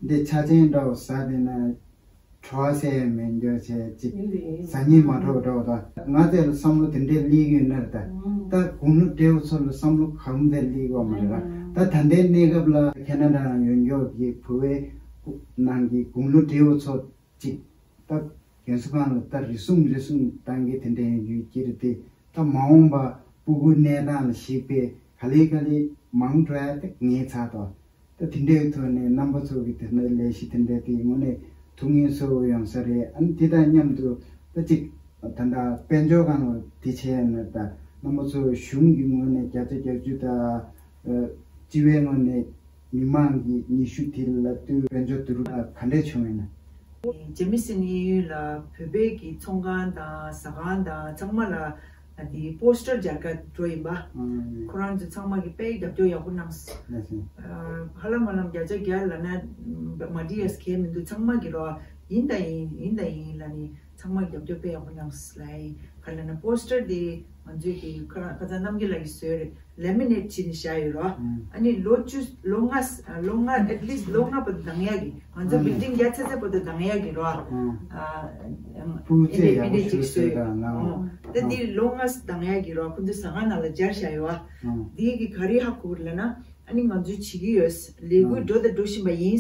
འདི་ཆ་ཅན་འདྲ་བོ་ཟ་བསྡད་ན་བྲོ་བ་སད་མེད་འགྱོ་བྱས་ཅིག་ཡིན་དེ་ཡིན། ཟ་སྙིང་མ་འདོར་འདྲ་བོ་ད། ང་དེ་ལ་བསམ་བློ་དེ་འདྲའི་སླེབས་ཀྱི་ཡོད་ན་རེད་ད། ད་དགུང་ལོ་བགྲེས་པོ་ཚོ་ལ་བསམ་བློ་གང་འདྲ་སླེབས་ཀྱི་ཡོད་མ་རེད་ར། ད་ད་ལྟའི་གནས་སྐབས་ལ་ཁེ་ན་ཌ་ནང་ཡོད་འགྱོ་གི་བུ་བའི་ནང་གི་དགུང་ལོ་བགྲེས་པོ་ཚོ་ཅིག་ད་རྒན་གསོ་ཁང་ལ་ད་རེ་ཟུང་རེ་ཟུང་བཏང་གི་དེ་འདྲ་ཡོང་རྒྱུའི་དཀྱིལ་དེ་ད་མ་འོངས་པ་སྤུ་གུ་གནས་སྟངས་ལ་གཞིགས་པའི་ག་ལེ་ག་ལེ་མང་འགྲོ་ཡ་དེ་ངས་ཚར་དོ། ད་དེ་འདྲའི་ཐོག་ནས་རྣམ་པ་ཚོ་གི་དེ་འདྲ་ལས་གཞི་དེ་འདྲ་དེ་དངོས་གནས་ཐུགས་ངལ་གསོ་བོ་ཡོང་ས་རེད། ཨ་ནི་དེ་དང་མཉམ་དུ་ད་ཅིག་ད་ལྟ་དཔལ་འབྱོར་སྒང་ལ་དེ་བྱས་ན་ད་རྣམ་པ་ཚོ་གཞུང་གི་ངོས་ནས་བརྒྱ་ཆ་བརྒྱད་ཅུ་ད། སྤྱི་བའི་ངོས་ནས་མི་མང་གི་ཉི་ཤུ་དེ་ལ་ལྟོས་དཔལ་འབྱོར་བསྡུ་རུབ་ལ་ག་འདྲས་བྱུང་ཡོད་ན། ཇེ་མི་སན་གཡས་གཡོན་ལ་བོད་པའི་གི་ཚོང་ཁང་དང་ཟ་ཁང་དང་ཚང་མ་ལ་དེ་པོ་སི་ཊར་སྦྱར་ག་འགྲོ་ཡིན་པ། ཁོ་རང་ཚོ་ཚང་མ་གི་དཔེ་རྒྱབ་སྐྱོར་ཡག་པོ་གནང་སོང་། ཧ་ལམ་ཧ་ལམ་བརྒྱ་ཆ་བརྒྱ་ལབ་ན་མ་འགྲིག་ཡ་གང་མི་འདུག་ཚང་མ་གི་རོ་ཡིན་དང་ཡིན་ཡིན་དང་ཡིན་ལབ་ནི། ཚང་མ་རྒྱབ་སྐྱོར་དཔེ་ཡག་པོ་གནང་སོང་ལབ་ཡིན། ག་ལབ་ན་པོ་སི་ཊར་དེ་ང་ཚོའི་གི་ཁ་ཁ་སང་རྣམ་རྒྱལ་ལགས་ཀྱིས་བཟོས་རེད། ལེ་མི་ནེཊ་བྱས་ནས་བཞག་ཡོད་རོ། ཨ་ནི་ལོ་བཅུ་ལོ་ལྔ་ལོ་ལྔ་at least ལོ་ལྔ་བར་དུ་འདང་ཡག་གི་ང་ཚོ་བིལ་ཌིང་བརྒྱ་ཚ་ཚ་བར་དུ་འདང་ཡག་གི་རོ། ཨ་སྤུས་ཚད་ཡག་པོ་ཞིག་བཟོས་དང་ང་། ད་འདི་ལོ་ལྔ་འདང་ཡག་གི་རོ། ཁོ་ཚོ་ཟ་ཁང་ནང་ལ་སྦྱར་བཞག་ཡོད་ཨ། འདི་གི་ག་རེ་ཧ་གོ་རེད་ལབ་ན་ཨ་ནི་ང་ཚོས་བྱེད་ཀྱི་ཡོད། ལས་འགུལ་འགྲོ་དང་འགྲོ་བཞིན་པ་ཡིན་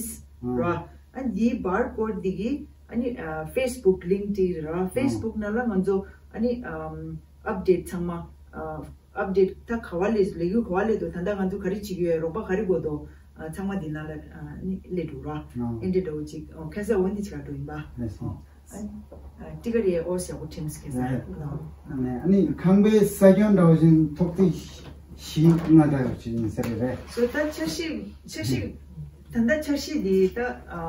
རོ། ཨ་འདིའི་བར་སྐོར་འདི་གི་ཨ་ནི་ཨ་Facebook LinkedIn་ར། Facebook་ནང་ལ་ང་ཚོ་ཨ་ནི་ཨམ་update་ཚང་མ་ཨ་update་ད་ག་བ་ལས་ལས་འགུལ་ག་བ་ལས་འདུག་ད་ལྟ་ང་ཚོ་ག་རེ་བྱེད་ཀྱི་ཡོད། རོགས་པ་ག་རེ་དགོས་འདུག་ཨ་ཚང་མ་འདི་ནང་ལ་ཨ་ནི་སླེབས་འདུག་ར། ཨེ་འདྲ་འདྲ་བོ་ཅིག་ཨོ་ཁ་སང་འོན་ཏེ་ཅིག་ག་འགྲོ་ཡིན་པ། ཨ་ཨ་ཏི་ཀ་རེ་ཨོ་ཟེར་གོ་ཁྲིམས་ཁ་སང་ཨ་ཨ་ནི་ཁང་པའི་ས་ཁྱོན་འདྲ་བ་ཞིག་ཐོག་ཏི་བཞི་ལྔ་འདྲ་བ་ཅིག་ཡིན་ས་རེད་རེད། སོ་ད་འཆར་གཞི་འཆར་གཞི་ད་ལྟ་འཆར་གཞི་འདི་ད་ཨ་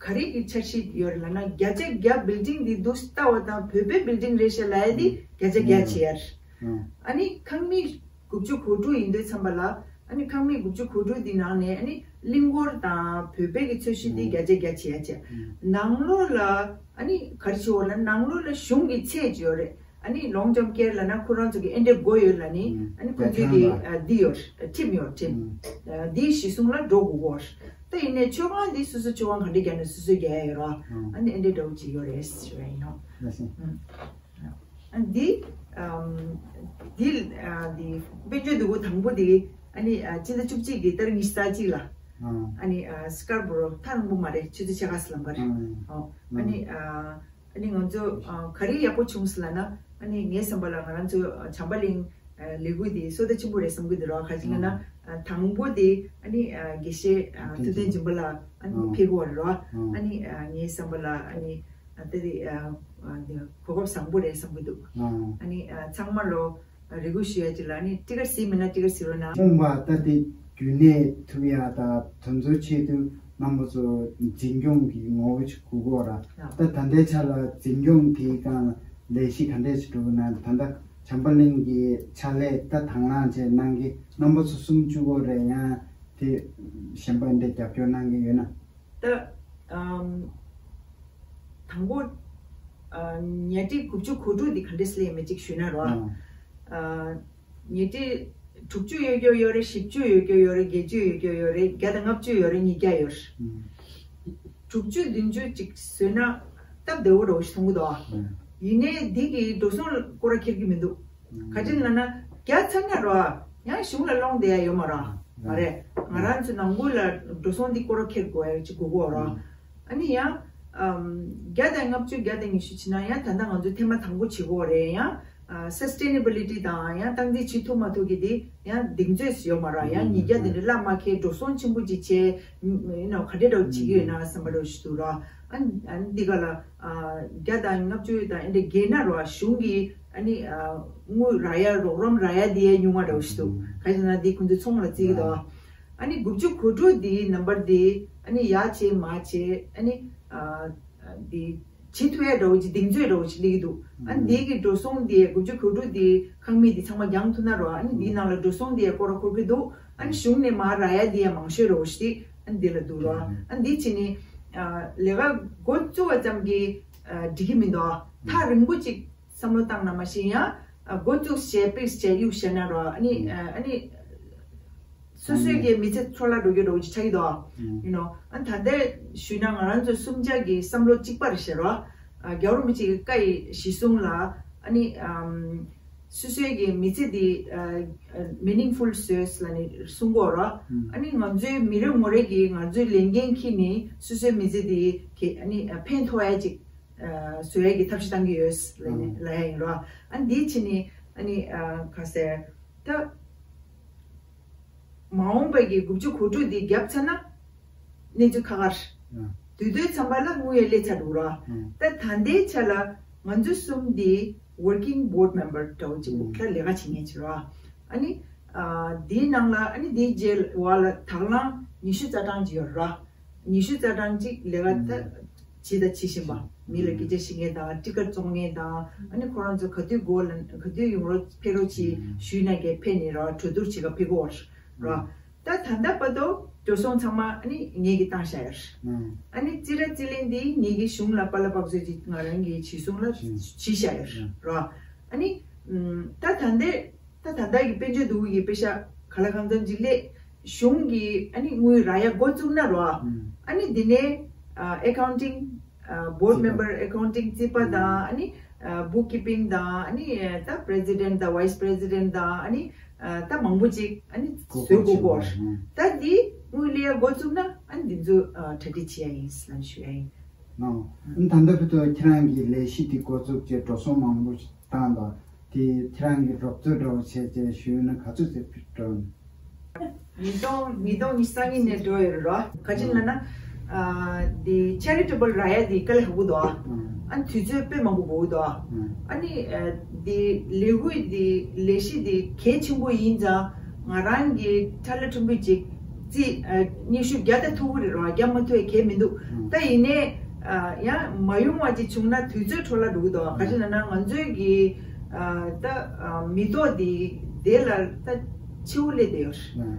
ག་རེ་གི་འཆར་གཞི་ཡོད་ལབ་ན་བརྒྱ་ཆ་བརྒྱ་building་འདི་འདུག་ལྟ་བ་དང་བོད་པའི་building་རེད་ཤག་ལབ་ཡ་འདི་བརྒྱ་ཆ་བརྒྱ་བྱེད་ཡ་རེད། ཨ་ནི་ཁང་མིག་དགུ་བཅུ་གོ་དྲུག་ཡིན་དུས་ཙམ་པ་ལ་ཨ་ནི་ཁང་མིག་དགུ་བཅུ་གོ་དྲུག་འདི་ནང་ནས་ཨ་ནི་གླིང་སྐོར་དང་བོད་པའི་གི་འཚོ་བཞིན་འདི་བརྒྱ་ཆ་བརྒྱ་བྱེད་ཡ་བྱས། ནང་ལོགས་ལ་ཨ་ནི་ག་རེ་བྱེད་འོ་ལ་ནང་ལོགས་ལ་གཞུང་གི་ཚད་ཅིག་ཡོད་རེད། ཨ་ནི་long term care་ལབ་ན་ཁོ་རང་ཚོ་གི་ཨེ་འདྲ་དགོས་ཡོད་ལབ་ནི་ཨ་ནི་ཁོ་ཚོས་གི་འདི་ཡོད་ཁྲིམས་ཡོད་ཁྲིམས་འདི་གཞི་བཟུང་ལ་འགྲོ་དགོས་གོ། ད་ཡིན་ནའི་མཆོད་ཁང་འདི་སོ་སོ་མཆོད་ཁང་ག་འདྲ་རྒྱག་ན་སོ་སོས་རྒྱག་ཡ་ཡོད་ར། ཨ་ནི་ཨེ་འདྲ་འདྲ་བོ་ཅིག་ཡོད་རེད་ཞུ་ཡ་ཡིན་ནོ། ཨ་འདི་ཨམ་འདི་ཨ་འདི་དཔལ་འབྱོར་འདུ་འགོད་དང་པོ་འདི་ཨ་ནི་ཨ་སྤྱི་ཟླ་བཅུ་གཅིག་གི་ཏ་རིག་ཉི་ཤུ་རྩ་གཅིག་ལ་ཨ་ནི་ཨ་སི་ཀར་བོ་རོ་ཐག་རིང་པོ་མ་རེད། ཆུ་ཚོད་ཕྱེད་ཀ་ཙམ་ལམ་ཁ་རེད། ཨོ་ཨ་ནི་ཨ་ཨ་ནི་ང་ཚོ་ཨ་ག་རེ་ཡག་པོ་བྱུང་སོང་ལབ་ན་ཨ་ནི་ངའི་བསམ་པ་ལ་ང་རང་ཚོ་ཨ་བྱམས་པ་གླིང་ཨ་ལས་འགུལ་འདི་སོ་ལྟ་ཆེན་པོ་རེད་བསམ་གྱི་འདུག་ར། ག་ཅི་ལབ་ན་ཨ་དང་པོ་འདི་ཨ་ནི་ཨ་དགེ་བཤེས་ཨ་ཐུབ་བསྟན་སྦྱིན་པ་ལགས་ཨ་ནི་ཕེབས་ཀྱི་ཡོད་རེད་ར། ཨ་ནི་ཨ་ངའི་བསམ་པ་ལ་ཨ་ནི་ཨ་ད་དེ་ཨ་ཨ་འདི་གོ་སྐབས་བཟང་པོ་རེད་བསམ་གྱི་འདུག་ཨ་ནི་ཨ་ཚང་མ་ལོ་རེ་སྐུལ་ཞུ་ཡ་ཅིག་ལ་ཨ་ནི་ཊི་ཀེ་ཊི་གཟིགས་མེད་ན་ཊི་ཀེ་ཊི་གཟིགས་རོགས་གནང་། ཁོང་པ་ད་དེ་རྒྱུན་གནས་ཐུབ་ཡ་ད་དེ་ཚོའི་ཆེད་དུ་རྣམ་པ་ཚོ་འཛིན་སྐྱོང་གི་ངོ་བོ་ཅིག་དགོས་ཀྱི་ཡོད་ར། ད་ད་ལྟའི་ཆ་ལ་འཛིན་སྐྱོང་དེའི་སྒང་ལས་གཞི་ག་འདྲས་ཅིག་འགྲོ་གི་ན། ད་ལྟ་བྱམས་པ་གླིང་གི་ཕྱག་ལས་ད་དང་བླངས་བྱས་གནང་གི་རྣམ་པ་ཚོ་གསུམ་བཅུ་གོ་རེ་ཡང་དེ་གཞན་པ་འདྲ་རྒྱབ་སྐྱོར་གནང་གི་ཡོད་ན། ད་ཨམ་དང་པོ་ཨ་ཉལ་ཁྲི་དགུ་བཅུ་གོ་དྲུག་འདི་ག་འདྲས་སླེབས་མེད་ཅིག་ཞུས་ན་རོ། ཨ་ཉལ་ཁྲི་དྲུག་ཅུ་ཡོད་རྒྱུ་ཡོད་རེད། བཞི་བཅུ་ཡོད་རྒྱུ་ཡོད་རེད། བརྒྱད་ཅུ་ཡོད་རྒྱུ་ཡོད་རེད། བརྒྱ་དང་ལྔ་བཅུ་ཡོད་རེད། ཉིས་བརྒྱ་ཡོད་རེད། དྲུག་ཅུ་བདུན་ཅུ་ཅིག་བཟོས་ན་སྟབས་བདེ་བོ་འདྲ་བོ་ཞིག་མཐོང་གི་འདུག་ཡིན་ནའི་འདི་གི་འགྲོ་སོང་སྐོར་ར་འཁྱེར་གྱི་མི་འདུག་ག་ཅི་ལབ་ན་བརྒྱ་ཚར་ན་རོ་ཡང་གཞུང་ལ་སློང་བསྡད་ཡ་ཡོད་མ་རེད། མ་རེད། ང་རང་ཚོ་ནང་ཁུལ་ལ་འགྲོ་སོང་འདི་སྐོར་ར་འཁྱེར་དགོས་ཡ་ཅིག་དགོས་ཀྱི་ཡོད་རོ། ཨ་ནི་ཡང་ཨམ་བརྒྱ་དང་ལྔ་བཅུ་བརྒྱ་དང་ཉི་ཤུ་ཕྱིན་ན་ཡང་ད་ལྟ་ང་ཚོ་ཐེངས་མ་དང་པོ་བྱེད་དགོས་རེད། ཡང་ཨ་sustainability་དང་ཡང་སྟངས་འཛིན་བྱེད་ཐུབ་མ་ཐུབ་ཀྱི་དེ་ཡང་གདེང་ཚོད་ཡོད་མ་རེད། ཡང་ཉིས་བརྒྱ་དེ་འདྲ་བླ་མ་ཁེལ་འགྲོ་སོང་ཆེན་པོ་ཅིག་བྱས་ཡིན་ནོ་ག་འདྲ་འདྲ་བྱེད་ཀྱི་ཡོད་ན་བསམ་པ་འདྲ་ཞིག་འདུག་ར། ཨ་ནི་འདི་ག་ལ་ཨ་བརྒྱ་དང་ལྔ་བཅུ་དང་ཨེ་འདྲ་བརྒལ་ན་རོ་གཞུང་གིས་ཨ་ནི་ཨ་དངུལ་རག་ཡ་རོགས་རམ་རག་ཡ་དེ་ཡང་ཉུང་བ་འདྲ་ཞིག་འདུག་ག་ཅི་ན་འདི་ཁོང་ཚོའི་ཚོང་ལ་བརྩི་གི་འདུག་ཨ་ནི་དགུ་བཅུ་གོ་དྲུག་འདིའི་ནམ་བར་འདི་ཨ་ནི་ཡར་བྱས་མར་བྱས་ཨ་ནི་ཨ་འདི་བྱེད་ཐུབ་ཡ་འདྲ་བོ་ཅིག་གདེང་ཚོད་འདྲ་བོ་ཅིག་སླེབས་ཀྱི་འདུག་ཨ་ནི་འདི་གི་འགྲོ་སོང་འདི་དགུ་བཅུ་གོ་དྲུག་འདི་ཁང་མིག་འདི་ཚང་མ་འགྱངས་ཐུབ་ན་རོ། ཨ་ནི་འདིའི་ནང་ལ་འགྲོ་སོང་འདི་སྐོར་ར་འཁོར་གྱི་འདུག་ཨ་ནི་གཞུང་ནས་མར་རག་ཡ་འདི་ཡ་མང་ཤོས་འདྲ་བོ་ཞིག་ཨ་ནི་འདི་ལ་འདུག་རོ། ཨ་ནི་འདི་བྱས་ནས་ཨ་ལས་ཀ་འགོ་བཙུགས་པ་ཙམ་གྱིས་ཨ་འགྲིག་གི་མི་འདུག་ཐག་རིང་པོ་ཅིག་བསམ་བློ་བཏང་ན་མ་གཞི་ཡང་ཨ་འགོ་བཙུགས་བྱས་པིག་བྱས་གཡུག་བྱས་ན་རོ། ཨ་ནི་ཨ་ཨ་ནི་སོ་སོའི་གི་མི་ཚེ་འཕྲོ་བརླག་འགྲོ་རྒྱུ་འདྲ་བོ་ཅིག་ཆགས་ཀྱི་འདུག་ཡིན་ནོ། ཨ་ད་ལྟ་ཞུས་ན་ང་རང་ཚོ་གསུམ་ཆ་གི་བསམ་བློ་གཅིག་པ་རེད་ཤག་རོ། ཨ་རྒྱལ་བ་རིན་པོ་ཆེ་གི་བཀའ་ཡི་གཞི་བཟུང་ལ་ཨ་ནི་ཨམ་སོ་སོའི་གི་མི་ཚེ་འདི་ཨ་ཨ་meaningful བཟོས་ལབ་ནས་གསུང་གི་ཡོད་རོ། ཨ་ནི་ང་ཚོའི་མི་རེ་ངོ་རེ་གིས་ང་ཚོའི་ལས་འགན་འཁྱེར་ནས་སོ་སོའི་མི་ཚེ་འདི་གི་ཨ་ནི་ཨ་ཕན་ཐོགས་ཡ་ཅིག་ཨ་བཟོ་ཡ་གི་ཐབས་ཤེས་བཏང་གི་ཡོད་ལབ་ནས་ལབ་ཡ་ཡིན་རོ། ཨ་ནི་འདིའི་ཕྱི་ནས་ཨ་ནི་ཨ་ག་ཟེར་ད། མ་འོངས་པའི་གི་དགུ་བཅུ་གོ་དྲུག་འདི་བརྒྱབ་ཚར་ན་གནས་ཚུལ་ཁག་ཁག་རེད། དུས་དུས་ཙམ་པ་ལ་དངུལ་ཡང་སླེབས་ཚར་འདུག་ར། ད་ད་ལྟའི་ཆ་ལ་ང་ཚོ་གསུམ་འདི་working board member འདྲ་བོ་ཅིག་འོ་ཁ་ལས་ཀ་བྱེད་མཁན་ཅིག་ར། ཨ་ནི་ཨ་འདིའི་ནང་ལ་ཨ་ནི་འདིའི་རྗེས་བ་ལ་དང་བླངས་ཉི་ཤུ་རྩ་གྲངས་ཅིག་ཡོད་ར། ཉི་ཤུ་རྩ་གྲངས་ཅིག་ལས་ཀ་ད་བྱེད་ད་བྱེད་བཞིན་པ། མི་ལ་སྐད་ཆ་བཤད་མཁན་དང་ཊི་ཀེཊ་བཙོང་མཁན་དང་ཨ་ནི་ཁོ་རང་ཚོ་ག་དུས་དགོས་ལ་ག་དུས་ཡོང་རོགས་ཕེབས་རོགས་བྱེད་ཞུས་ན་གས་ཕེབས་ནས་ར་གྲོས་བསྡུར་བྱེད་ག་ཕེབས་གོ་ར། ད་ད་ལྟ་བར་དུ་འགྲོ་སོང་ཚང་མ་ཨ་ནི་ངེད་ཀྱིས་བཏང་བཞག་ཡོད་ར། ཨ་ནི་རྩིས་ར་རྩིས་ལེན་འདི་ངེད་ཀྱི་གཞུང་ལ་པཱ་ལགས་དཔག་བསམ་ཅིག་ང་རང་གི་གཞི་བཟུང་ལ་བྱས་བཞག་ཡོད་ར། ཨ་ནི་ད་ད་ལྟའི་ད་ད་ལྟ་གི་དཔལ་འབྱོར་འདུ་འགོད་ཀྱི་པེ་ཤ་ག་ལ་གང་འཚམ་ཅིག་སླེབས། གཞུང་གིས་ཨ་ནི་དངུལ་རག་ཡ་འགོ་བཙུགས་ན་རོ། ཨ་ནི་འདི་ནས་ཨ་accounting ཨ་board member accounting རྩིས་པ་དང་ཨ་ནི་ཨ་bookkeeping དང་ཨ་ནི་ད་president དང་vice president དང་ཨ་ནི་ཨ་ད་མང་པོ་ཅིག་ཨ་ནི་བཟོ་དགོས་གོ། ད་འདི་དངུལ་སླེབས་ཡ་འགོ་བཙུགས་ན་ཨ་ནི་འདི་ཚོ་ཨ་གྲ་སྒྲིག་བྱེད་ཡ་ཡིན་ལབ་ཞུ་ཡ་ཡིན། ནོ། ཨ་ནི་ད་ལྟ་བར་དུ་ཁྱེད་རང་གི་ལས་གཞི་དེ་འགོ་བཙུགས་བྱས་འགྲོ་སོང་མང་པོ་ཞིག་བཏང་དང་། དེ་ཁྱེད་རང་གི་རོབ་ཚོད་འདྲ་བོ་བྱས་བྱས་ཞུས་ན་ག་ཚོད་ཙམ་འགྲོ། ཉིས་སྟོང་ཉིས་སྟོང་ཉི་ཤུ་རྩ་གཉིས་ནས་འགྲོ་ཡོད་རེད་རོ། ག་ཅི་ལབ་ན། ཨ་དེ་ཆེ་རི་ཊེ་བལ་རག་ཡ་དེ་དཀའ་ལས་ཁག་པོ་འདུག་ཨ། ཨ་ནི་དུས་ཚོད་དཔེ་མང་པོ་འགོར་འདུག་ཨ། ཨ་ནི་ཨ་དེ་ལས་འགུལ་དེ་ལས་གཞི་དེ་གལ་ཆེན་པོ་ཡིན་ཙང་ང་རང་གི་ཁྲ་ལ་ཁྲིམས་དཔོན་ཅིག་རྩིས་ཨ་སྙན་ཞུ་རྒྱག་ད་ཐུབ་ཀྱི་རེད་རོ། རྒྱག་མ་ཐུབ་ཡ་གལ་མི་འདུག་ད་ཡིན་ནའི་ཨ་ཡང་མ་ཡོང་བ་ཅིག་བྱུང་ན་དུས་ཚོད་འཕྲོ་བརླག་འགྲོ་གི་འདུག་ག་ཅི་ལབ་ན་ང་ཚོའི་གི་ཨ་ད་ཨ་མི་ཐོག་དེ་དེ་ལ་ད་ཕྱི་པོ་སླེབས་བསྡད་ཡོད་རེད།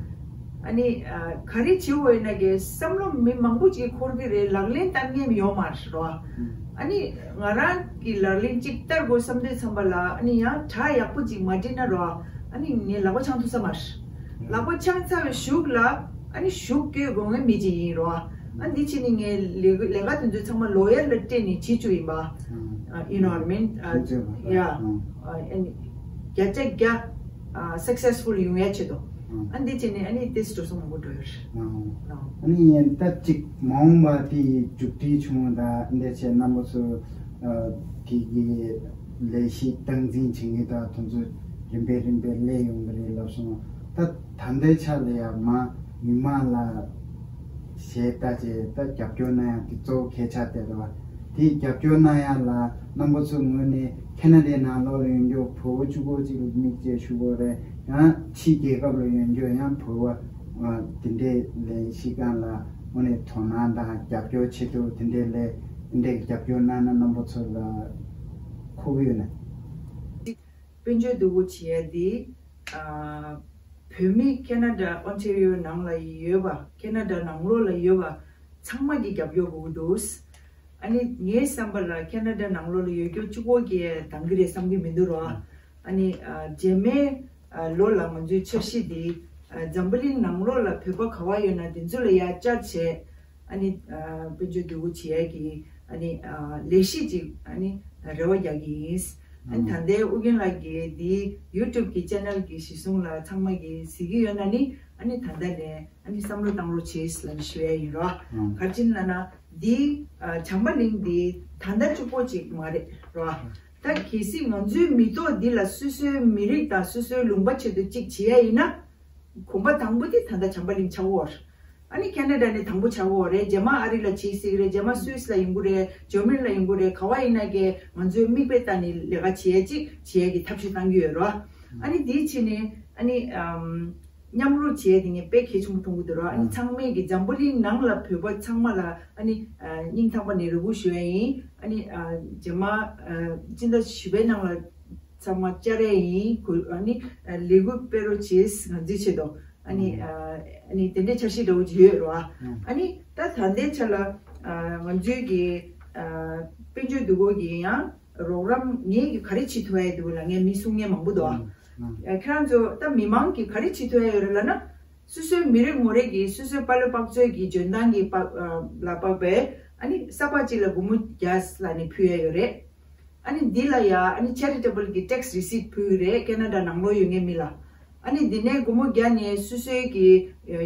ཨ་ནི་ཨ་ག་རེ་བྱེད་འོས་ན་གི་བསམ་བློ་མི་མང་པོ་ཅིག་འཁོར་གི་རེད། ལག་ལེན་བསྟར་མཁན་ཡོད་མ་རེད་རོ། ཨ་ནི་ང་རང་གི་ལག་ལེན་ཅིག་བསྟར་དགོས་བསམ་དུས་ཙམ་པ་ལ་ཨ་ནི་ཡང་གྲ་ཡག་པོ་ཅིག་མ་སྒྲིལ་ན་རོ། ཨ་ནི་ངའི་ལག་པ་འཆང་ཐུབ་ས་མ་རེད། ལག་པ་འཆང་ཚར་བའི་གཞུག་ལ་ཨ་ནི་ཞུགས་དགོས་དགོས་ངེས་མེད་ཅིག་ཡིན་རོ། ཨ་འདི་ཕྱི་ནི་ངའི་ལས་ལས་ཀ་དེ་ཚོ་ཚང་མ་ལོ་ཡར་ལ་སྤྲད་ནས་བྱེད་བཅུག་ཡིན་པ། ཨ་you know what I mean? ཨ་ཡ། ཨ་ཨ་ནི་བརྒྱ་ཆ་བརྒྱ་ཨ་successful ཡོང་ཡ་ཆེད་དུ། ཨ་འདི་བྱས་ནས་ཨ་ནི་ཏེས་འགྲོ་སོང་མང་པོ་འགྲོ་ཡོད་རེད། ཨ་ནི་ད་ཅིག་མ་འོངས་པ་དེ་ཡི་མཇུག་སྒྲིལ་བྱུང་བ་དང་འདི་བྱས་རྣམ་པ་ཚོ་དེ་གི་ལས་གཞི་སྟངས་འཛིན་བྱེད་མཁན་དང་དེ་ཚོ་རིམ་པས་རིམ་པས་སླེབས་ཡོང་གི་རེད་ལབ་སོང་། ད་ད་ལྟའི་ཆ་ལ་ཡང་མ་མི་མང་ལ་ཞེ་ལྟ་བྱས་ད་རྒྱབ་སྐྱོར་གནང་ཡ་དེ་གཙོ་བོ་གལ་ཆགས་བསྡད་འདུག་བ། དེའི་རྒྱབ་སྐྱོར་གནང་ཡ་ལ་རྣམ་པ་ཚོའི་ངོས་ནས་ཁེ་ན་ཌའི་ནང་ལོགས་ལ་ཡོད་མཁན་བོད་པ་གཅིག་པོ་གཅིག་ལ་དམིགས་བཅས་ཞུ་དགོས་རེད། ཡང་ཕྱིའི་རྒྱལ་ཁབ་ལ་ཡོད་མཁན་ཡང་བོད་པ་དེ་འདྲའི་ལས་གཞི་སྒང་ལ་དངོས་གནས་དོ་སྣང་དང་རྒྱབ་སྐྱོར་བྱེད་ཐུབ་དེ་འདྲའི་ལས་དེ་འདྲའི་རྒྱབ་སྐྱོར་གནང་ན་རྣམ་པ་ཚོ་ལ་མཁོ་གི་ཡོད་ན། དཔལ་འབྱོར་འདུ་འགོད་བྱེད་ཡ་འདི་ཨ་བོད་མི་ཁེ་ན་ཌ་ཨོན་ཊེ་རི་ཡོ་ནང་ལ་ཡོད་པ་ཁེ་ན་ཌ་ནང་ལོགས་ལ་ཡོད་པ་ཚང་མ་གི་རྒྱབ་སྐྱོར་དགོས་ཀྱི་འདུག་ཨ་ནི་ངའི་བསམ་པ་ལ་ཁེ་ན་ཌ་ནང་ལོགས་ལ་ཡོད་རྒྱུ་གཅིག་པོ་གིས་འདང་གི་རེད་བསམ་གྱི་མི་འདུག་རོ། ཨ་ནི་ཨ་རྗེས་མའི་ཨ་ལོ་ལ་ང་ཚོའི་འཆར་གཞི་འདི་ཨ་འཛམ་བུ་གླིང་ནང་ལོགས་ལ་བོད་པ་ག་བ་ཡོད་ན་དེ་ཚོ་ལ་ཡར་བཅར་བྱས། ཨ་ནི་ཨ་དཔལ་འབྱོར་འདུ་འགོད་བྱེད་ཡ་གི་ཨ་ནི་ཨ་ལས་གཞི་ཅིག་ཨ་ནི་རེ་བ་རྒྱག་གི་ཡིན། ཨ་ནི་ད་ལྟའི་ཨུ་རྒྱན་ལགས་ཀྱི་འདི་ཡུ་ཊུབ་གི་ཆེ་ནལ་གི་གཞི་བཟུང་ལ་ཚང་མ་གི་གཟིགས་ཀྱི་ཡོད་ན་ནི་ཨ་ནི་ད་ལྟ་ནས་ཨ་ནི་བསམ་བློ་བཏང་རོགས་བྱེད་ལབ་ནས་ཞུ་ཡ་ཡིན་རོ། ག་རེ་ཡིན་ལབ་ན་འདི་ཨ་བྱམས་པ་གླིང་འདི་ད་ལྟ་གཅིག་པོ་ཅིག་མ་རེད་རོ། ད་གལ་སྲིད་ང་ཚོའི་མི་ཐོག་འདི་ལ་སོ་སོའི་མི་རིགས་དང་སོ་སོའི་ལུང་པ་ཆེད་དུ་ཅིག་བྱེད་ཡ་ཡིན་ན། གོམ་པ་དང་པོ་དེ་ད་ལྟ་བྱམས་པ་གླིང་ཆགས་ཡོད་རེད། ཨ་ནི་ཁེ་ན་ཌ་ནས་དང་པོ་ཆགས་ཡོད་རེད། རྗེས་མ་ཨ་རི་ལ་བྱེད་སྲིད་ཀྱི་རེད། རྗེས་མ་སུད་སི་ལ་ཡོང་གི་རེད། འཇར་མ་ནི་ལ་ཡོང་གི་རེད། ག་བ་ཡིན་ན་གི་ང་ཚོའི་མིག་དཔེ་ལྟ་ནས་ལས་ཀ་བྱེད་ཡ་ཅིག་བྱེད་ཡ་གི་ཐབས་ཤེས་གཏང་གི་ཡོད་རེད། ཨ་ནི་དེའི་ཕྱི་ནས་ཨ་ནི་ཨམ་མཉམ་རུབ་བྱེད་ཡ་དེ་ངས་དཔེ་གལ་ཆེན་པོ་མཐོང་གི་འདུག་ར། ཨ་ནི་ཚང་མས་གི་འཛམ་བུ་གླིང་ནང་ལ་བོད་པ་ཚང་མ་ལ་ཨ་ནི་ཨ་སྙིང་ཐག་པ་ནས་རེ་སྐུལ་ཞུ་ཡ་ཡིན། ཨ་ནི་ཨ་རྗེས་མ་ཨ་སྤྱི་ཟླ་བཞི་པའི་ནང་ལ། ཚང་མ་བཅར་ཡ་ཡིན། གུ་ཨ་ནི་ལས་འགུལ་སྤེལ་རོགས་བྱེད་ང་ཚོའི་ཆེད་དུ། ཨ་ནི་ཨ་ནི་དེ་འདྲའི་འཆར་གཞི་འདྲ་བོ་ཅིག་ཡོད་རེད་བ། ཨ་ནི་ད་ད་ལྟའི་ཆ་ལ་ང་ཚོའི་གི་དཔལ་འབྱོར་འདུ་འགོད་ཀྱི་ཡང་རོགས་རམ་ངས་གི་ག་རེ་བྱེད་ཐུབ་ཡ་འདུག་ལ་ངས་མི་གསུང་མཁན་མང་པོ་འདུག་ཨ་ཁྱེད་རང་ཚོ་ད་མི་མང་གི་ག་རེ་བྱེད་ཐུབ་ཡ་ཡོད་རེད་ལབ་ན། སོ་སོའི་མི་རེ་ངོ་རེ་གི་སོ་སོའི་དཔའ་བློ་དཔག་ཚོད་ཀྱི་འཇོན་ཐང་གི་དཔག་ལ་དཔག་པའི་ཨ་ནི་ས་ཕག་གཅིག་ལ་སྒོར་མོ་བརྒྱ་ལབ་ནས་ཕུལ་ཡ་ཡོད་རེད། ཨ་ནི་འདི་ལ་ཡ་ཨ་ནི་charitable གི་tax receipt ཕུལ་གི་རེད། ཁེ་ན་ཌ་ནང་ལོགས་ཡོད་མཁན་མི་ལ། ཨ་ནི་འདི་ནས་སྒོར་མོ་བརྒྱ་ནས་སོ་སོའི་གི་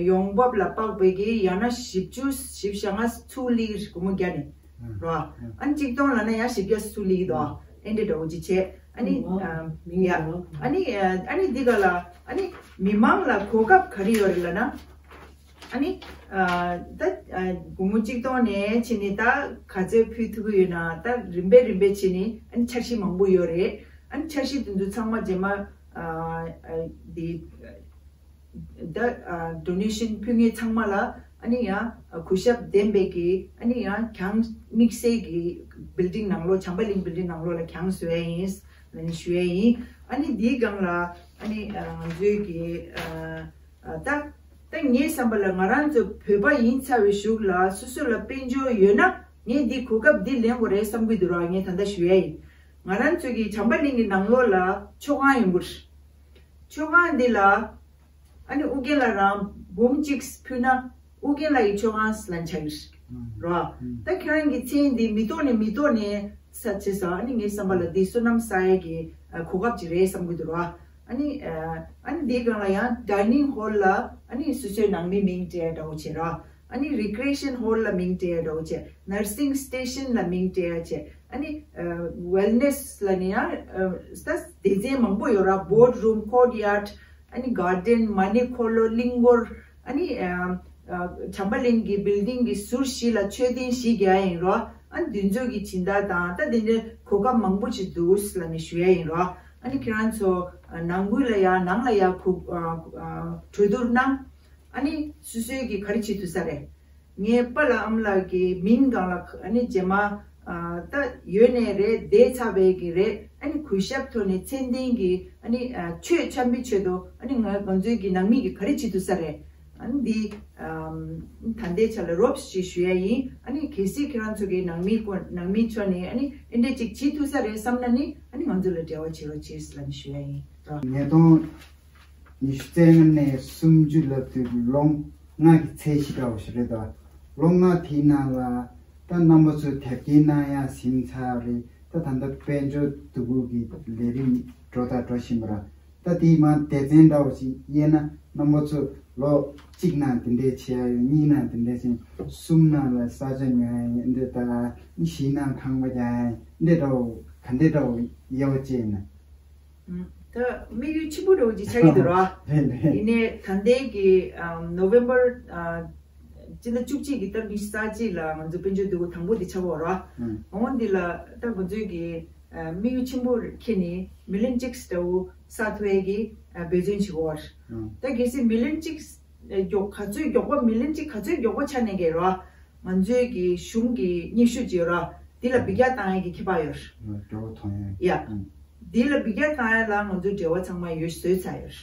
ཡོང་འབབ་ལ་དཔག་པའི་གི་ཡང་ན་བཞི་བཅུ་བཞི་བཅུ་ཞེ་ལྔ་ཚུར་སླེབས་གི་རེད། སྒོར་མོ་བརྒྱ་ནས་རོ། ཨ་ནི་གཅིག་སྟོང་ལབ་ན་ཡང་བཞི་བརྒྱ་ཚུར་སླེབས་གི་འདུག་ཨེ་འདྲ་འདྲ་བོ་ཅིག་བྱས། ཨ་ནི་ཡ་ཨ་ནི་ཨ་ནི་འདི་ག་ལ་ཨ་ནི་མི་མང་ལ་གོ་སྐབས་ག་རེ་ཡོད་རེད་ལབ་ན། ཨ་ནི། ཨ་ད་ཨ་སྒོར་མོ་གཅིག་སྟོང་ནས་ཕྱིན་ནས་ད་ག་ཚོད་ཕུལ་ཐུབ་ཀྱི་ཡོད་ན་ད་རིམ་པས་རིམ་པས་ཕྱིན་ནས་ཨ་ནི་འཆར་གཞི་མང་པོ་ཡོད་རེད། ཨ་ནི་འཆར་གཞི་དེ་ཚོ་ཚང་མ་རྗེས་མ་ཨ་ཨ་འདི་ད་ཨ་donation ཕུལ་མཁན་ཚང་མ་ལ་ཨ་ནི་ཡང་གུས་ཞབས་ལྡན་པའི་གི་ཨ་ནི་ཡང་གྱང་དམིགས་བསལ་གྱི་building ནང་ལོགས་བྱམས་པ་གླིང་building ནང་ལོགས་ལ་གྱང་བཟོ་ཡ་ཡིན་ལབ་ནས་ཞུ་ཡ་ཡིན། ཨ་ནི་འདིའི་སྒང་ལ་ཨ་ནི་ཨ་ང་ཚོའི་གི་ཨ། ད་ད་ངའི་བསམ་པ་ལ་ང་རང་ཚོ་བོད་པ་ཡིན་ཚར་བའི་གཞུག་ལ་སོ་སོ་ལ་དཔལ་འབྱོར་ཡོད་ན་ངས་འདི་གོ་སྐབས་འདི་ལེན་དགོས་རེད་བསམ་གྱི་འདུག་ར། ངས་ད་ལྟ་ཞུ་ཡ་ཡིན། ང་རང་ཚོ་གི་བྱམས་པ་གླིང་གི་ནང་ལོགས་ལ་མཆོད་ཁང་ཡོང་གི་རེད། མཆོད་ཁང་འདི་ལ་ཨ་ནི་ཨུ་རྒྱན་ལགས་རང་འབུམ་གཅིག་ཕུལ་ན་ཨུ་རྒྱན་ལགས་ཀྱི་མཆོད་ཁང་ལ་ཆགས་ཀྱི་རེད་ར། ད་ཁྱེད་རང་གི་མཚན་འདི་མི་ཐོག་ནས་མི་ཐོག་ནས་ས་ཆེ་ས་ཨ་ནི་ངའི་བསམ་པ་ལ་འདི་བསོད་ནམས་བསགས་ཡ་གི་གོ་སྐབས་ཅིག་རེད་བསམ་གྱི་འདུག་ར། ཨ་ནི་ཨ་ནི་འདིའི་སྒང་ལ་ཡང་dining hall ལ་ཨ་ནི་སོ་སོའི་ནང་མི་མིང་སྤྲད་འདྲ་བོ་བྱེད་ར། ཨ་ནི་recreation hall ལ་མིང་སྤྲད་ཡ་འདྲ་བོ་བྱས། nursing station ལ་མིང་སྤྲད་ཡ་བྱས། ཨ་ནི་wellness ལ་ནི་ཡང་ད་སྡེ་ཚན་མང་པོ་ཡོད་ར། board room, courtyard, ཨ་ནི་garden, མ་ཎི་འཁོར་ལོ་གླིང་སྐོར། ཨ་ནི་བྱམས་པ་གླིང་གི་building གི་ཟུར་བཞི་ལ་མཆོད་རྟེན་བཞི་རྒྱག་ཡ་ཡིན་རོ། ཨ་ནི་འདི་ཚོ་གི་སྦྱིན་བདག་དང་ད་དེ་འདྲའི་གོ་སྐབས་མང་པོ་ཅིག་འདུག་ལ་ནི་ཞུ་ཡ་ཡིན་རོ། ཨ་ནི་ཁྱེད་རང་ཚོ་ནང་ཁུལ་ལ་ཡ་ནང་ལ་ཡ་གོ་གྲོས་བསྡུར་གནང་། ཨ་ནི་སོ་སོའི་གི་ག་རེ་བྱེད་ཐུབ་ས་རེད། ངའི་པཱ་ལགས་ཨ་མ་ལགས་ཀྱི་མིང་སྒང་ལ་ཨ་ནི་རྗེས་མ་ད་ཡོད་ནའི་རེད། བསྡད་ཚར་བའི་གི་རེད། ཨ་ནི་གུས་ཞབས་ཐོག་ནས་མཚན་ལྡན་གྱི་ཨ་ནི་ཆོས་འཆམ་པའི་ཆེད་དུ་ཨ་ནི་ང་ང་ཚོའི་གི་ནང་མི་གི་ག་རེ་བྱེད་ཐུབ་ས་རེད། ཨ་ནི་འདི་ད་ལྟའི་ཆ་ལ་རོབ་ཞིག་ཞུ་ཡ་ཡིན། ཨ་ནི་གལ་སྲིད་ཁྱེད་རང་ཚོ་གི་ནང་མི་ཀུན་ནང་མི་ཚོ་ནས་ཨ་ནི་ཨེ་འདྲས་ཅིག་བྱེད་ཐུབ་ས་རེད་བསམ་ན་ནི་ཨ་ནི་ང་ཚོ་ལ་འབྲེལ་བ་བྱེད་རོགས་བྱེད་ཟེར་ལ་ནི་ཞུ་ཡ་ཡིན། ཉིས་སྟོང་ཉི་ཤུ་རྩ་ལྔ་ནས་སུམ་ཅུ་ལབ་དུས་ལོ་ལྔ་གི་ཚད་གཞི་འདྲ་བོ་ཞིག་རེད་དོ། ལོ་ལྔ་དེའི་ནང་ལ་ད་རྣམ་པ་ཚོས་དེབ་སྐྱེལ་གནང་ཡ་ཟིན་ཚར་རེད། ད་ད་ལྟ་དཔལ་འབྱོར་འདུ་འགོད་ཀྱི་ལས་རིམ་འགྲོ་དང་འགྲོ་བཞིན་པ་ར། ད་དེའི་མ་སྡེ་ཚན་འདྲ་བོ་ཞིག་དབྱེ་ན་རྣམ་པ་ཚོས་ལོ་གཅིག་ནང་དེ་འདྲས་བྱས་ཡ་ཡོད། གཉིས་ནང་དེ་འདྲས་བྱས། གསུམ་ནང་ལ་ས་ཆ་ཉོ་ཡ་ཡིན་འདྲས། ད་བཞི་ནང་ཁང་པ་རྒྱག་ཡ་ཡིན་འདྲས་འདྲ་བོ་ག་འདྲས་འདྲ་བོ་དབྱེ་བ་བྱས་ཡིན་ན། ད་དམིགས་ཡུལ་ཆེན་པོ་འདྲ་བོ་ཅིག་ཆགས་ཀྱི་འདུག་ར། རེད་རེད། ཡིན་ནའི་ད་ལྟའི་གི་ཨམ་ནོ་ཝེམ་བར་ཨ་སྤྱི་ཟླ་བཅུ་གཅིག་གི་ཏ་རིག་ཉི་ཤུ་རྩ་གཅིག་ལ་ང་ཚོ་དཔལ་འབྱོར་འདུ་འགོད་དང་པོ་དེ་ཆགས་ཀྱི་ཡོད་ར། ཨང་། འོ་འདི་ལ་ད་ང་ཚོའི་གི་ཨ་དམིགས་ཡུལ་ཆེན་པོ་འཁྱེར་ནས་མི་ལི་ཡོན་གཅིག་ལྟ་བུ་བསགས་ཐུབ་ཡས་ཀྱི་ཨ་འབད་བརྩོན་བྱེད་ཀྱི་ཡོད་ར། ཨང་། ད་གལ་སྲིད་མི་ལི་ཡོན་གཅིག་ཨ་མགྱོགས་ག་ཚོད་མགྱོགས་པ་མི་ལི་ཡོན་གཅིག་ག་ཚོད་མགྱོགས་པ་ཆགས་ནས་གི་ར། ང་ཚོའི་གི་གཞུང་གི་སྙན་ཞུ་བྱེད་ར། འདི་ལ་འབུད་རྒྱག་བཏང་ཡས་ཀྱི་ཁྱད་པར་ཡོད་ར། མགྱོགས་པོ་ཐོན་ཡས། ཡ། ཨང་། འདི་ལ་འབུད་རྒྱག་བཏང་ཡས་ལ་ང་ཚོའི་འབྲེལ་བ་ཚང་མ་ཡོད་བཟོས་ཚར་ཡོད་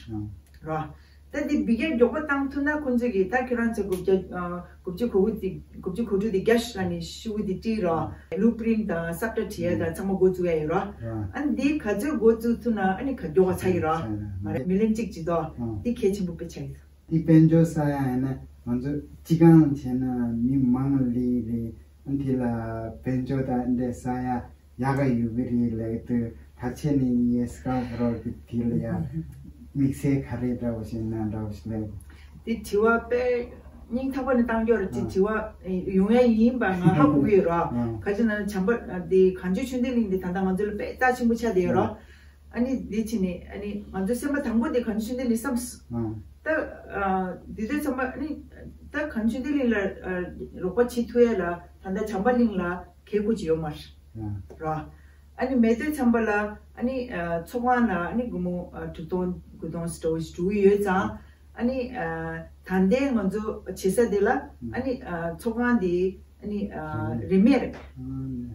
ར། ཨང་། ར། ད་འདི་འབུད་རྒྱག་མགྱོགས་པོ་བཏང་ཐུབ་ན་ཁོང་ཚོས་གི་ད་ཁྱེད་རང་ཚོ་དགུ་བརྒྱ་ཨ་དགུ་བཅུ་གོ་དགུ་དེ་དགུ་བཅུ་གོ་དྲུག་དེ་རྒྱ་ཤ་ནས་ཤུ་གུ་དེ་བྲིས་ར། བླུ་པི་རིན་ཊི་དང་སབ་ཊ་བྲིས་ཡས་དང་ཚང་མ་འགོ་བཙུགས་ཡས་ཡོད་ར། ར། ཨ་འདི་ག་ཚོད་འགོ་བཙུགས་ཐུབ་ན་ཨ་ནི་ག་མགྱོགས་པ་ཚར་གི་ར། ཚར་ཡ་རེད། མི་ལི་ཡོན་གཅིག་ཅིག་དོ། ཨང་། འདི་གལ་ཆེན་པོ་དཔེ་ཆགས་ཀྱི་འདུག་འདི་དཔལ་འབྱོར་བསགས་ཡ་ཡིན་ན་ང་ཚོ་སྤྱི་ཁང་བྱས་ན་མི་མང་ལི་རེད། ཨ་འདི་ལ་དཔལ་འབྱོར་དང་འདི་བསགས་ཡ་ཡག་ག་ཡོད་ཀྱི་རེད་ལབ་དུས་ད་ཆེ་ནི་ཡེ་སི་ཀ་བོ་རོ་གི་དེ་ལ་ཡ་དམིགས་བསལ་ག་རེ་འདྲ་བོ་ཞིག་ན་འདྲ་བོ་ཞིག་ལབ། འདི་དྲི་བ་དཔེ་སྙིང་ཐག་པ་ནས་བཏང་རྒྱུ་རེད། དེ་ཨ་དྲི་བ་ཡོང་ཡ་ཡིན་པ་ང་ཧ་གོ་གི་ཡོད་ར། ཨ་ག་ཅི་ན་བྱམས་པ་འདི་གངས་ལྗོངས་ཆོས་ལྡན་གླིང་འདི་ད་ལྟ་ང་ཚོ་ལ་དཔེ་རྩ་ཆེན་པོ་ཆགས་བསྡད་ཡོད་ར། ཨ་ཨ་ནི་འདི་ཕྱིན་ནས་ཨ་ནི་ང་ཚོ་སེམས་པ་དང་པོ་དེ་གངས་ལྗོངས་ཆོས་ལྡན་གླིང་བསམ། ཨ་ད་ཨ་འདི་དུས་ཚང་མ་ཨ་ནི་ད་གངས་ལྗོངས་ཆོས་ལྡན་གླིང་ལ་ཨ་རོགས་པ་བྱེད་ཐུབ་ཡས་ལ་ད་ལྟ་བྱམས་པ་གླིང་ལ་གལ་དགོས་ཀྱི་ཡོད་མ་རེད། ཨ་ར། ཨ་ནི་མེད་དུས་ཚང་མ་ལ་ཨ་ནི་ཨ་ཚོགས་ཁང་ལ་ཨ་ནི་སྒོར་མོ་ཨ་དྲུག་སྟོང་དགུ་སྟོང་ཙམ་འགྲོ་གི་ཡོད་ཙང་། ཨ་ནི་ཨ་ད་ལྟའི་ང་ཚོ་བྱེད་ས་དེ་ལ་ཨ་ནི་ཨ་ཚོགས་ཁང་དེ་ཨ་ནི་ཨ་རིན་མེད་རེད།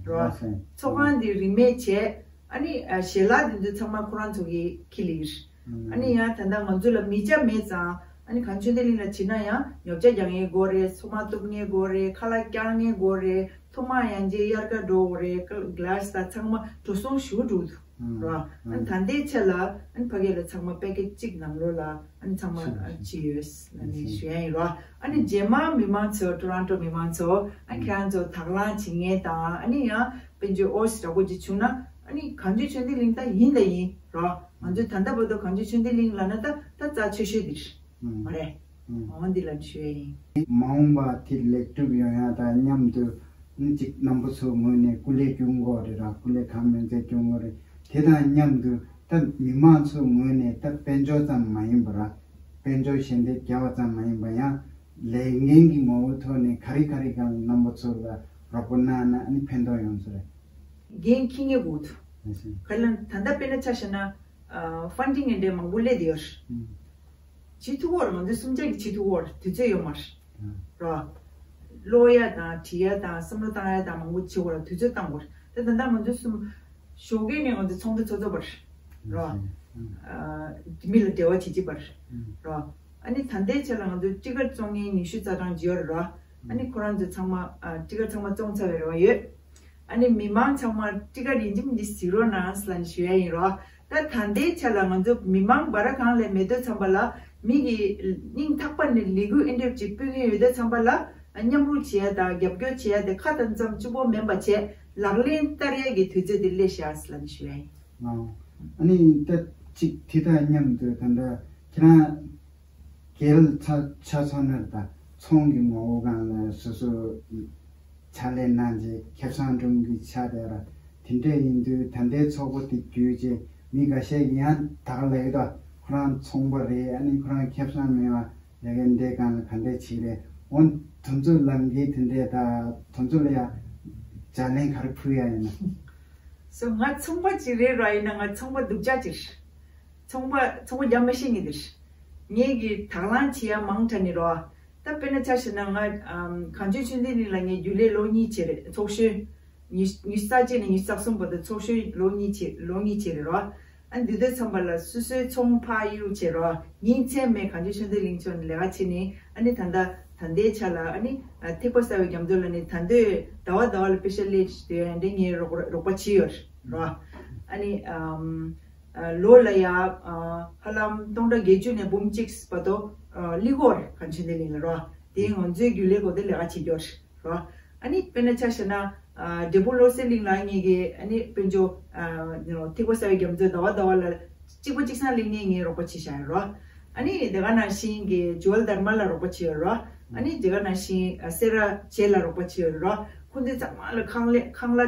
ར། ཚོགས་ཁང་དེ་རིན་མེད་བྱས། ཨ་ནི་ཨ་ཞལ་ལག་དེ་ཚོ་ཚང་མ་ཁོ་རང་ཚོ་གིས་འཁྱེར་ལེ་ཡིན། ཨ་ནི་ཡང་ད་ལྟ་ང་ཚོ་ལ་མི་ཆ་མེད་ཙང་ཨ་ནི་གངས་ལྗོངས་ཆོས་ལྡན་གླིང་ལ་ཕྱིན་ན་ཡང་ཉོ་ཆ་རྒྱག་མཁན་དགོས་རེད། སོ་མ་གཏུབ་མཁན་དགོས་རེད། ཁ་ལག་བཀྱག་མཁན་དགོས་རེད། ཐོག་མར་ཡང་རྗེས་དབྱར་ཁ་འགྲོ་དགོས་རེད། གླ་ཆ་དང་ཚང་མ་འགྲོ་སོང་ཞེ་པོ་འགྲོ་འདུག་ར། ཨ་ནི་ད་ལྟའི་ཆ་ལ་ཨ་ནི་ཕ་གི་ལ་ཚང་མ་པེ་ཀེ་ཇི་གཅིག་ནང་ལོགས་ལ་ཨ་ནི་ཚང་མ་ཨ་ནི་ཕྱིན་ཡོད་ཨ་ནི་ཞུ་ཡ་ཡིན་ར། ཨ་ནི་རྗེས་མ་མི་མང་ཚོ་ཊོ་རོན་ཊོ་མི་མང་ཚོ་ཨ་ནི་ཁྱེད་རང་ཚོ་དང་བླངས་བྱེད་མཁན་དང་ཨ་ནི་ཡང་དཔལ་འབྱོར་ཨོ་སི་འདྲ་པོ་ཅིག་བྱུང་ན་ཨ་ནི་གངས་ལྗོངས་ཆོས་ལྡན་གླིང་ད་ཡིན་ད་ཡིན་ར། ང་ཚོས་ད་ལྟ་བར་དུ་གངས་ལྗོངས་ཆོས་ལྡན་གླིང་ལབ་ན་ད་ད་རྩ་ཆེ་ཤོས་འདི་རེད། མ་རེད། འོ་འདི་ལ་ཞུ་ཡ་ཡིན། མ་འོངས་པ་དེ་ལེགས་གྲུབ་ཡོང་ཡ་དང་མཉམ་དུ་ནི་གཅིག་རྣམ་པ་ཚོའི་ངོས་ནས་སྐུ་ལས་སྐྱོན་དགོས་རེད་ར། སྐུ་ལས་གང་མིན་ཚད་སྐྱོན་དགོས་རེད། དེ་དང་མཉམ་དུ་ད་མི་མང་ཚོའི་ངོས་ནས་ད་དཔལ་འབྱོར་ཙམ་མ་ཡིན་པ་ར། དཔལ་འབྱོར་ཞལ་འདེབས་རྒྱག་པ་ཙམ་མ་ཡིན་པ་ཡང་ལས་འགན་གྱི་ངོ་བོའི་ཐོག་ནས་ག་རེ་ག་རེ་གང་རྣམ་པ་ཚོ་ལ་རོགས་པ་གནང་ན་ཨ་ནི་ཕན་ཐོགས་ཡོང་ས་རེད། འགན་འཁྱེར་མཁན་དགོས་འདུག་ཨ་ཟེ། ག་ལ་ད་ལྟ་དཔེར་ན་ཆ་བཞག་ན་ཨ་ཕན་ཌིང་འདྲ་མང་པོ་སླེབས་བསྡད་ཡོད་རེད། བྱེད་ཐུབ་ཀྱི་ཡོད་རེད། ང་ཚོའི་གསུམ་ཆ་གིས་བྱེད་ཐུབ་ཀྱི་ཡོད་རེད། དུས་ཚོད་ཡོད་མ་རེད། ར། ཀློག་ཡ་དང་བྲིས་ཡ་དང་བསམ་བློ་བཏང་ཡ་དང་མང་པོ་བྱེད་དགོས་རེད། དུས་ཚོད་བཏང་དགོས་རེད། ད་ད་ལྟ་ང་ཚོ་གསུམ་ཞོགས་ཀས་ནས་ང་ཚོ་ཚོགས་འདུ་ཚོགས་ཚོགས་པ་རེད། ར། ཨ་མི་ལ་འབྲེལ་བ་བྱེད་བྱེད་པ་རེད། ར། ཨ་ནི་ད་ལྟའི་ཆ་ལ་ང་ཚོ་སྤྲི་དཀར་བཙོང་མཁན་ཉི་ཤུ་རྩ་གྲངས་ཅིག་ཡོད་རེད་ར། ཨ་ནི་ཁོ་རང་ཚོ་ཚང་མ་ཨ་སྤྲི་དཀར་ཚང་མ་བཙོང་ཚར་བའི་རེ་བ་ཡོད། ཨ་ནི་མི་མང་ཚང་མ་སྤྲི་དཀར་ཡིན་གཅིག་མིན་གཅིག་གཟིགས་རོགས་གནང་ཟེར་ལབ་ནས་ཞུ་ཡ་ཡིན་རོ། ད་ད་ལྟའི་ཆ་ལ་ང་ཚོ་མི་མང་བར་གང་ལས་མེད་དུས་ཙམ་པ་ལ་མི་གི་སྙིང་ཐག་པ་ནས་ལས་འགུལ་ཨེ་འདྲ་ཅིག་སྤེལ་མཁན་ཡོད་དུས་ཙམ་པ་ལ་མཉམ་རུབ་བྱེད་ཡ་དང་རྒྱབ་སྐྱོར་བྱེད་ཡ་དེ་ཁ་དང་མཚམས་གཅིག་པོ་མིན་པ་བྱས་ལག་ལེན་བསྟར་ཡ་གི་དུས་ཚོད་དེ་སླེབས་ཤག་ཟེར་ལབ་ནས་ཞུ་ཡ་ཡིན། ཨང་། ཨ་ནི་ད་ཅིག་དེ་དང་མཉམ་དུ་ད་ལྟ་ཁྱེད་རང་རྒྱལ་ཚ་ཆ་ཚང་ནར་དང་ ཚོང་གི་ངོ་བོ་སྒང་ལ་སོ་སོ་ཕྱག་ལས་གནང་རྗེས་ཁེ་བཟང་སྒྲུབ་ཀྱི་ཆ་དེ་ར། དེ་འདྲ་ཡིན་དུས་ད་ལྟའི་ཚོགས་པ་དེ་བརྒྱུད་རྗེས་མི་འགའ་ཤས་ཀྱིས་ཡང་ད་ག་ལབ་ཀྱི་འདུག་ཁོ་རང་ཚོང་པ་རེད། ཨ་ནི་ཁོ་རང་ཁེ་བཟང་མེད་པ་ལས་ཀ་འདྲའི་སྒང་ལ་ག་འདྲ་བྱེད་རེད། འོ་དེ་ཚོ་ལབ་མཁན་དེ་འདྲས་ད་དེ་ཚོ་ལ་ཡང་ལྗགས་ལན་ག་རེ་ཕུལ་ཡ་ཡིན་ན། སོ་ང་ཚོང་པ་ཅིག་རེད་ར། ཡིན་ན་ང་ཚོང་པ་སྡུག་ཅག་ཅིག་རེད། ཚོང་པ་ཚོང་པ་རྒྱག་མི་ཤེས་ངེས་དེར། ངེད་ཀྱི་དང་བླངས་བྱེད་ཡ་མང་དྲགས་ནི་རོ། ད་དཔེར་ན་ཆ་བཞག་ན་ང་ཨམ་གངས་ལྗོངས་ཆོས་ལྡན་གླིང་ལ་ངས་རྒྱུན་ལས་ལོ་གཉིས་བྱས་རེད། ཚོགས་གཞོན་ཉི་ཉི་ཤུ་རྩ་གཅིག་ནས་ཉི་ཤུ་རྩ་གསུམ་བར་དུ་ཚོགས་གཞོན་ལོ་གཉིས་བྱས་ལོ་གཉིས་བྱས་རེད་རོ། ཨ་འདི་དུས་ཙམ་པ་ལ་སོ་སོའི་ཚོང་ཕར་གཡུག་བྱས་རོ། ཉིན་མཚན་མེད་གངས་ལྗོངས་ཆོས་ལྡན་གླིང་ཕྱོགས་ནས་ལས་ཀ་བྱས་ནས། ཨ་ནི་ད་ལྟ་ད་ལྟའི་ཆ་ལ་ཨ་ནི་ཨ་ཐིགས་པ་གསར་བའི་རྒྱ་མཚོ་ལ་ནི་ད་འདོད་ཟླ་བ་ཟླ་བ་ལ་པེ་ཤ་ལེ་ཞིག་འདོད་ཡ་འདི་ངས་རོགས་རོགས་པ་བྱས་ཡོད་རོ། ཨ་ནི་ཨམ། ལོ་ལ་ཡ་ཧ་ལམ་སྟོང་ཕྲག་བརྒྱད་ཅུ་ནས་འབུམ་གཅིག་བར་དུ་ལི་གོར་གངས་ལྗོངས་ཆོས་ལྡན་གླིང་ལ་རོ། དེ་ང་ཚོའི་རྒྱུན་ལས་སྒོ་དེ་ལས་ཀ་བྱེད་རྒྱུ་རོ། ཨ་ནི་དཔེར་ན་ཆ་བཞག་ན་འབྲས་སྤུངས་བློ་གསལ་གླིང་ལ་ངེད་ཀྱི་ཨ་ནི་དཔལ་འབྱོར་ཐིགས་པ་གསར་བའི་རྒྱ་མཚོའི་ཟླ་བ་ཟླ་བ་ལ་གཅིག་པ་གཅིག་སང་གླིང་ནས་ངས་རོགས་པ་བྱེད་བཞག་ཡོད་རོ། ཨ་ནི་དེ་ག་ནང་བཞིན་གྱི་ཇུ་ཝལ་དར་མ་ལ་རོགས་པ་བྱེད་ཡོད་རོ། ཨ་ནི་དེ་ག་ནང་བཞིན་སེ་ར་བྱེས་ལ་རོགས་པ་བྱེད་ཡོད་རོ། ཁོང་ཚོས་ཚང་མ་ལ་ཁང་ལས་ཁང་གླ་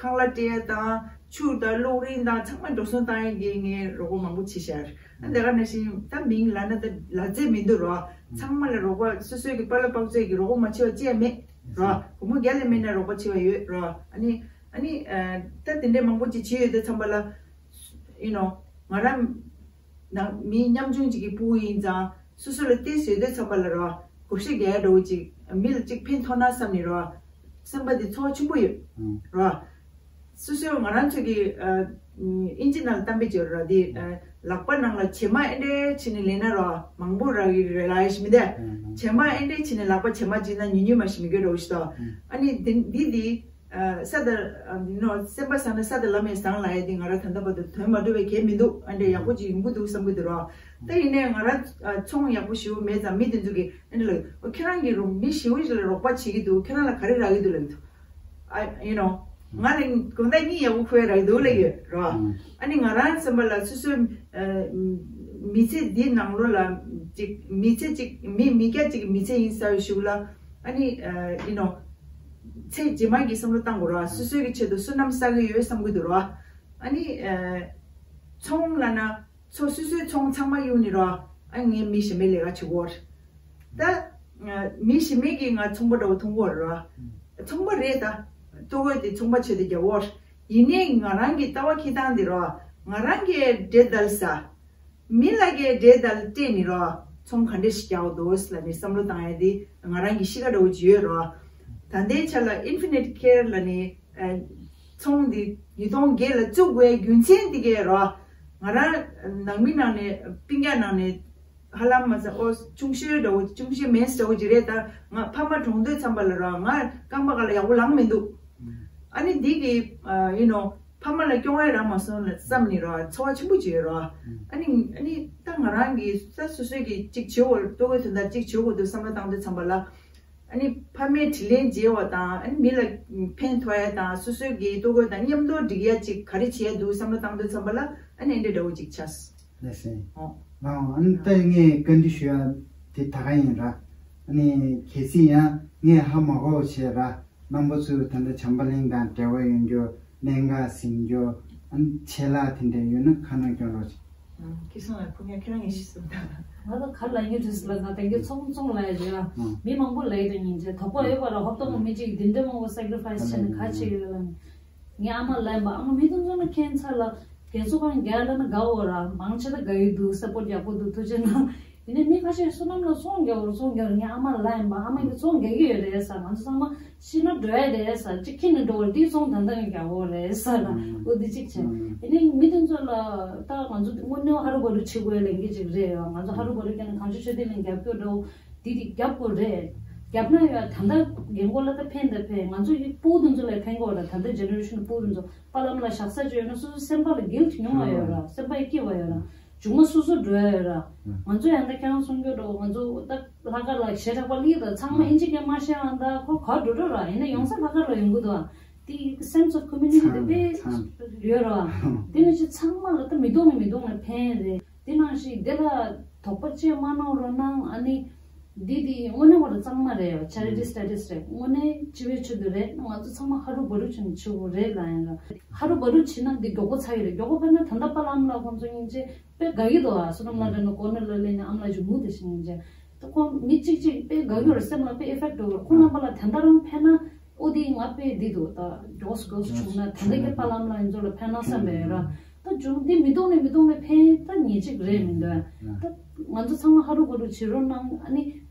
ཁང་གླ་སྤྲད་ཡ་དང་ཆུ་དང་གློག་རིན་དང་ཚང་མ་འགྲོ་སོང་བཏང་ཡ་གི་ངས་རོགས་པ་མང་པོ་བྱས་ཤར། ཨ་འདི་ག་ནང་བཞིན་ད་མིང་ལབ་ན་ད་ལབ་རྩིས་མི་འདུག་རོ། ཚང་མ་ལ་རོགས་པ་སོ་སོའི་གི་པཱ་ལགས་པཱ་ལགས་ཚོས་གི་རོགས་པ་མ་བྱས་པ་ཅི་ཡང་མེད་རོ། སྒོར་མོ་བརྒྱ་ལས་མེད་ན་རོགས་པ་བྱས་པ་ཡོད་རོ། ཨ་ནི་ཨ་ནི་ད་དེ་འདྲའི་མང་པོ་ཅིག་བྱས་ཡོད་དུས་ཙམ་པ་ལ་ཡུ་ནོ་ང་རང་ནང་མི་ཉམ་ཆུང་ཅིག་གི་ཕྲུ་གུ་ཡིན་ཙང་སོ་སོ་ལ་ཏོག་ཙམ་ཡོད་དུས་ཙམ་པ་ལ་རོ། བགོ་བཤའ་རྒྱག་ཡ་འདྲ་བོ་ཅིག་མི་ལ་ཅིག་ཕན་ཐོགས་ན་བསམ་ནས་རོ། སེམས་པ་དེ་ཚོར་བ་ཆེན་པོ་ཡོད་རོ། སོ་སོ་ང་རང་ཚོ་གི་ཨ་ཨིན་ཇི་ནང་ལ་གཏམ་དཔེ་བརྗོད་རོ། དེ་ཨ་ལག་པ་ནང་ལ་བྱེ་མ་ཨེ་འདྲས་བྱས་ནས་ལེན་ན་རོ། མང་པོ་རག་གི་རེད་ལབ་ཡ་ཞིག་མི་འདུག་བྱེ་མ་ཨེ་འདྲས་བྱས་ནས་ལག་པ་བྱེ་མ་བྱིན་ན་ཉུང་ཉུང་མ་ཞིག་མི་དགོས་འདྲ་བོ་ཞིག་དང་། ཨ་ནི་དེ་འདི་འདི། ས་དང་ནོ་སེམས་པ་བཟང་ན་ས་དང་ལམ་ཡང་བཟང་ལབ་ཡ་དེ་ང་རང་ད་ལྟ་བར་དུ་དོན་མ་འགྲུབ་པའི་གལ་མི་འདུག་ཨ་འདྲས་ཡག་པོ་ཅིག་ཡོང་གི་འདུག་བསམ་གི་འདུག་རོ། ད་ཡིན་ནའི་ང་རང་ཚོང་ཡག་པོ་ཞེ་པོ་མེད་ཙང་མི་དེ་ཚོ་གིས་ཨ་འདྲས་ལབ། ཨོ་ཁྱེད་རང་གིས་རོ་མི་ཞེ་པོ་ཞིག་ལ་རོགས་པ་བྱེད་ཀྱི་འདུག་ཁྱེད་རང་ལ་ག་རེ་རག་གི་འདུག་ལབ་འདུག་ཨ་ཡུ་ནོ་ང་ལ་དགོང་དག་གཉིད་ཡག་པོ་ཁུག་ཡ་རག་གི་འདུག་ལབ་ཡོད་རོ། ཨ་ནི་ང་རང་སེམས་པ་ལ་སོ་སོའི་མི་ཚེ་འདིའི་ནང་ལོགས་ལ་ཅིག་མི་ཚེ་ཅིག་མི་མི་སྐྱ་ཅིག་གི་མི་ཚེ་ཡིན་ཟེར་བའི་གཞུག་ལ་ཨ་ནི་ཡུ་ནོ། ཚེ་རྗེས་མ་གི་བསམ་བློ་བཏང་དགོས་ར། སོ་སོའི་གི་ཆེད་དུ་བསོད་ནམས་བསགས་ཀྱི་ཡོད་བསམ་གི་འདུག་ར། ཨ་ནི་ཚོང་ལབ་ན་ཚོ་སོ་སོའི་ཚོང་ཚང་མ་གཡུག་ནི་ར། ཨ་ངས་མི་གཞན་པའི་ལས་ཀ་བྱེད་དགོས་ར། ད་མི་གཞན་པའི་གི་ང་ཚོང་པ་འདྲ་བོ་མཐོང་གི་ཡོད་ར། ཚོང་པ་རེད་ད། ལྟོ་གོས་དེ་ཚོང་པ་ཆེད་དུ་རྒྱག་གོ་ར། ཡིན་ནའི་ང་རང་གི་ལྟ་བ་འཁྱེར་སྟངས་དེ་ར། ང་རང་གི་འདྲེ་དལ་ས། མི་ལ་གའི་འདྲེ་དལ་སྤྲད་ནི་རོ། ཚོང་ག་འདྲེ་ཞིག་རྒྱག་འདུག་ལ་ནི་བསམ་བློ་བཏང་ཡ་དེ་ང་རང་གི་གཤིས་ཀ་འདྲ་བོ་ཅིག་ཡོད་རོ། ད་ལྟའི་ཆ་ལ་Infinite Care་ལ་ནི་ཚོང་འདི་ཉིས་སྟོང་བརྒྱད་ལ་བཙུགས་པའི་རྒྱུ་མཚན་འདི་གས་རོ། ང་རང་ནང་མི་ནང་ནས་སྤུན་ཀྱག་ནང་ནས་ཧ་ལམ་མ་ཟ་ཨོ་ཆུང་ཤོས་འདྲ་བོ་ཆུང་ཤོས་མེན་འདྲ་བོ་ཅིག་རེད། ད་ང་ཕ་མ་གྲོངས་དུས་ཙམ་པ་ལ་རོ་ང་རྐང་པ་ག་ལ་ཡག་པོ་ལངས་མི་འདུག་ཨ་ནི་འདི་གི་ཨ་you know་ཕ་མ་ལ་སྐྱོང་བ་རག་མ་སོང་ལ་བསམ་ནི་རོ། ཚོར་བ་ཆེན་པོ་ཅིག་ཡོད་རོ། ཨ་ནི་ཨ་ནི་ད་ང་རང་གི་ས་སོ་སོའི་གི་གཅིག་བྱེད་དགོས་ལྟོ་གོས་དོན་དག་གཅིག་བྱེད་དགོས་འདུག་བསམ་བློ་བཏང་དུས་ཙམ་པ་ལ་ཨ་ནི་ཕ་མའི་དྲིན་ལན་འཇལ་བ་དང་ཨ་ནི་མི་ལ་ཕན་ཐོགས་ཡ་དང་སོ་སོའི་གི་ལྟོ་གོས་དང་མཉམ་དུ་སྒྲིག་ཡ་གཅིག་ག་རེ་བྱེད་ཡ་འདུག་བསམ་བློ་བཏང་དུས་ཙམ་པ་ལ་ཨ་ནི་འདི་འདྲ་བོ་གཅིག་ཆགས། ལགས་སོ། ཨོ། ཨ་ནི་ད་ངས་བཀའ་འདྲི་ཞུ་ཡ་དེ་ད་ག་ཡིན་ར། ཨ་ནི་གལ་སྲིད་ཡང་ངས་ཧ་མ་གོ་བ་བྱས་ར། རྣམ་པ་ཚོས་ད་ལྟ་བྱམས་པ་གླིང་དང་འབྲེལ་བ་ཡོད་རྒྱུ་གནད་འགག་ཟིན་རྒྱུ་ཨ་ནི་ཆད་ལྷག་དེ་འདྲ་ཡོད་ན་ཁ་ནང་སྐྱོན་རོགས་བྱེད། ཁྱེད་ཚོ་ལ་ཕུ་ཉག་ཁྱེད་རང་ངས་ཤེས་སོང་ད། ང་ཚོ་ག་ལ་ཡོད་རེད་ཟེར་ལ་ང་དེང་གི་ཚོང་ཚོང་ལ་ཡ་རེད་ཨ། མི་མང་པོ་ལ་ཡོད་དུ་ཉིན་བྱེད་དོགས་པ་ཡོད་པ་ལ་ཧོབ་ཏོ་མི་གཅིག་འདི་འདྲ་མང་པོ་sacrifice་བྱས་ནས་ག་བྱེད་ཡོད་ལ། ངའི་ཨ་མ་ལན་པ་ཨ་མ་མི་དུང་ཚོ་ན་ཁྱེད་ཚ་ལ་རྒན་ཚོ་གང་རྒྱ་ལ་ན་དགའ་འོ་ར་མང་ཆེ་ད་དགའ་ཡོད་འདུག་support་ཡག་པོ་འདུག་ཐུགས་རྗེ་གནང་། ཡིན་ནའི་མི་ཁ་ཤས་བསོད་ནམས་ལ་ཚོང་རྒྱག་འོ་ཚོང་རྒྱག་ངའི་ཨ་མ་ལན་པ་ཨ་མ་གི་ཚོང་རྒྱག་གི་ཡོད་རེད་ས་ང་ཚོ་ཚང་མ་ཤི་ན་འགྲོ་ཡ་རེད་ས་གཅིག་ཁྱི་ནི་འགྲོ་བར་འདིའི་ཚོང་ད་ལྟ་ངས་རྒྱག་འོ་རེད་ས་ལ་འོ་འདི་གཅིག་བྱས་ཡིན་ནའི་མི་དུང་ཚོ་ལ་ད་ང་ཚོ་དངོས་གནས་ཧ་རུ་བ་རུ་བྱེད་དགོས་ལས་འགན་ཅིག་རེད་ང་ཚོ་ཧ་རུ་བ་རུ་ཀྱང་གང་ཅི་ཆོས་དེ་ལས་རྒྱབ་སྐྱོར་འགྲོ། དེ་དེ་རྒྱབ་དགོས་རེད། རྒྱབ་ན་ཡོད་ད་ལྟ་རྒན་གོག་ལ་ད་ཕན་ད་ཕན་ང་ཚོ་ཡི་སྤུ་གུ་དེ་ཚོ་ལ་ཕན་གོ་ར་ད་ལྟ་generation་སྤུ་གུ་དེ་ཚོ་པ་ལམ་ལ་བཞག་ས་ཅིག་ཡོད་ན་སོ་སོ་སེམས་པ་ལ་guilt་ཉུང་བ་ཡོད་ར་སེམས་པ་ཡི་སྐྱིད་པ་ཡོད་ར་མཇུག་མ་སོ་སོ་འགྲོ་ཡ་ཡོད་ར་ང་ཚོ་ཡང་ད་ཁྱེད་རང་གསུང་རྒྱུ་འགྲོ་ང་ཚོ་ད་ལྷག་དཀར་ལ་ཞེ་དྲག་པ་ལི་ད་ཚང་མ་ཨིན་ཇི་སྐད་མ་ཤེས་ཨང་ད་ཁོ་ག་འགྲོ་འགྲོ་ར་ཡིན་ན་ཡོང་ས་ལྷག་དཀར་ལ་ཡོང་གི་འདུག་ཨ་དེ་sense of community་དཔེ་ཡོད་ར་དེ་ནི་ཅི་ཚང་མ་ལ་ད་མི་གཏོང་ནི་མི་གཏོང་ནི་ཕན་རེད། དེ་ནང་བཞིན་དེ་ལ་དོགས་པ་བཅད་མ་གནང་རོགས་གནང་ཨ་ནི། འདི་འདི་དངོས་གནས་ཁོ་རང་གཙང་མ་རེད་ཡ། ཆེ་རི་ཊི་སི་ཊེ་ཊ་སི་རེད། དངོས་གནས་སྤྱི་པའི་ཆེད་དུ་རེད། ང་ཚོ་ཚང་མ་ཧ་རུ་བ་རུ་བྱས་ནས་བྱེད་དགོས་རེད་ལབ་ཡིན་ར། ཧ་རུ་བ་རུ་བྱས་ན་འདི་མགྱོགས་པོ་ཚར་ཡོད་རེད། མགྱོགས་པོ་དཔེར་ན་ད་ལྟ་པཱ་ལགས་ཨ་མ་ལགས་ཁོང་ཚོ་སྙིང་རྗེ་དཔེ་དགའ་གི་འདུག་ཨ། བསོད་ནམས་ལགས་འདྲ་ནི་གོ་ནོར་ལ་སླེབས་ནས་ཨ་མ་ལགས་ཀྱི་མུ་དེ་བཞིན་སྙིང་རྗེ། ད་ཁོང་མི་གཅིག་གཅིག་དཔེ་དགའ་གི་ཡོད་རེད། སེམས་ལ་དཔེ་ཨི་ཕེག་ཊི་འགྲོ་གི་རེད། ཁོང་རྣམ་པ་ལ་དེ་འདྲ་རང་ཕན་ན་ཨོ་དེ་ང་དཔེ་འདི་འདུག་ད་མགྱོགས་སུ་མགྱོགས་སུ་བྱུང་ན་ད་ལྟ་གི་པཱ་ལགས་ཨ་མ་ལགས་ཡིན་ཚོ་ལ་ཕན་ན་བསམ་པའི་ཡོད་ར། ད་བྱུང་འདི་མི་གཏོང་ནས་མི་གཏོང་ནས་ཕན་ད་ཉེས་གཅིག་རེད་མི་འདུག་ད་ང་ཚོ་ཚང་མ་ཧ་རུ་བ་རུ་བྱེད་རོགས་གནང་ཨ་ནི།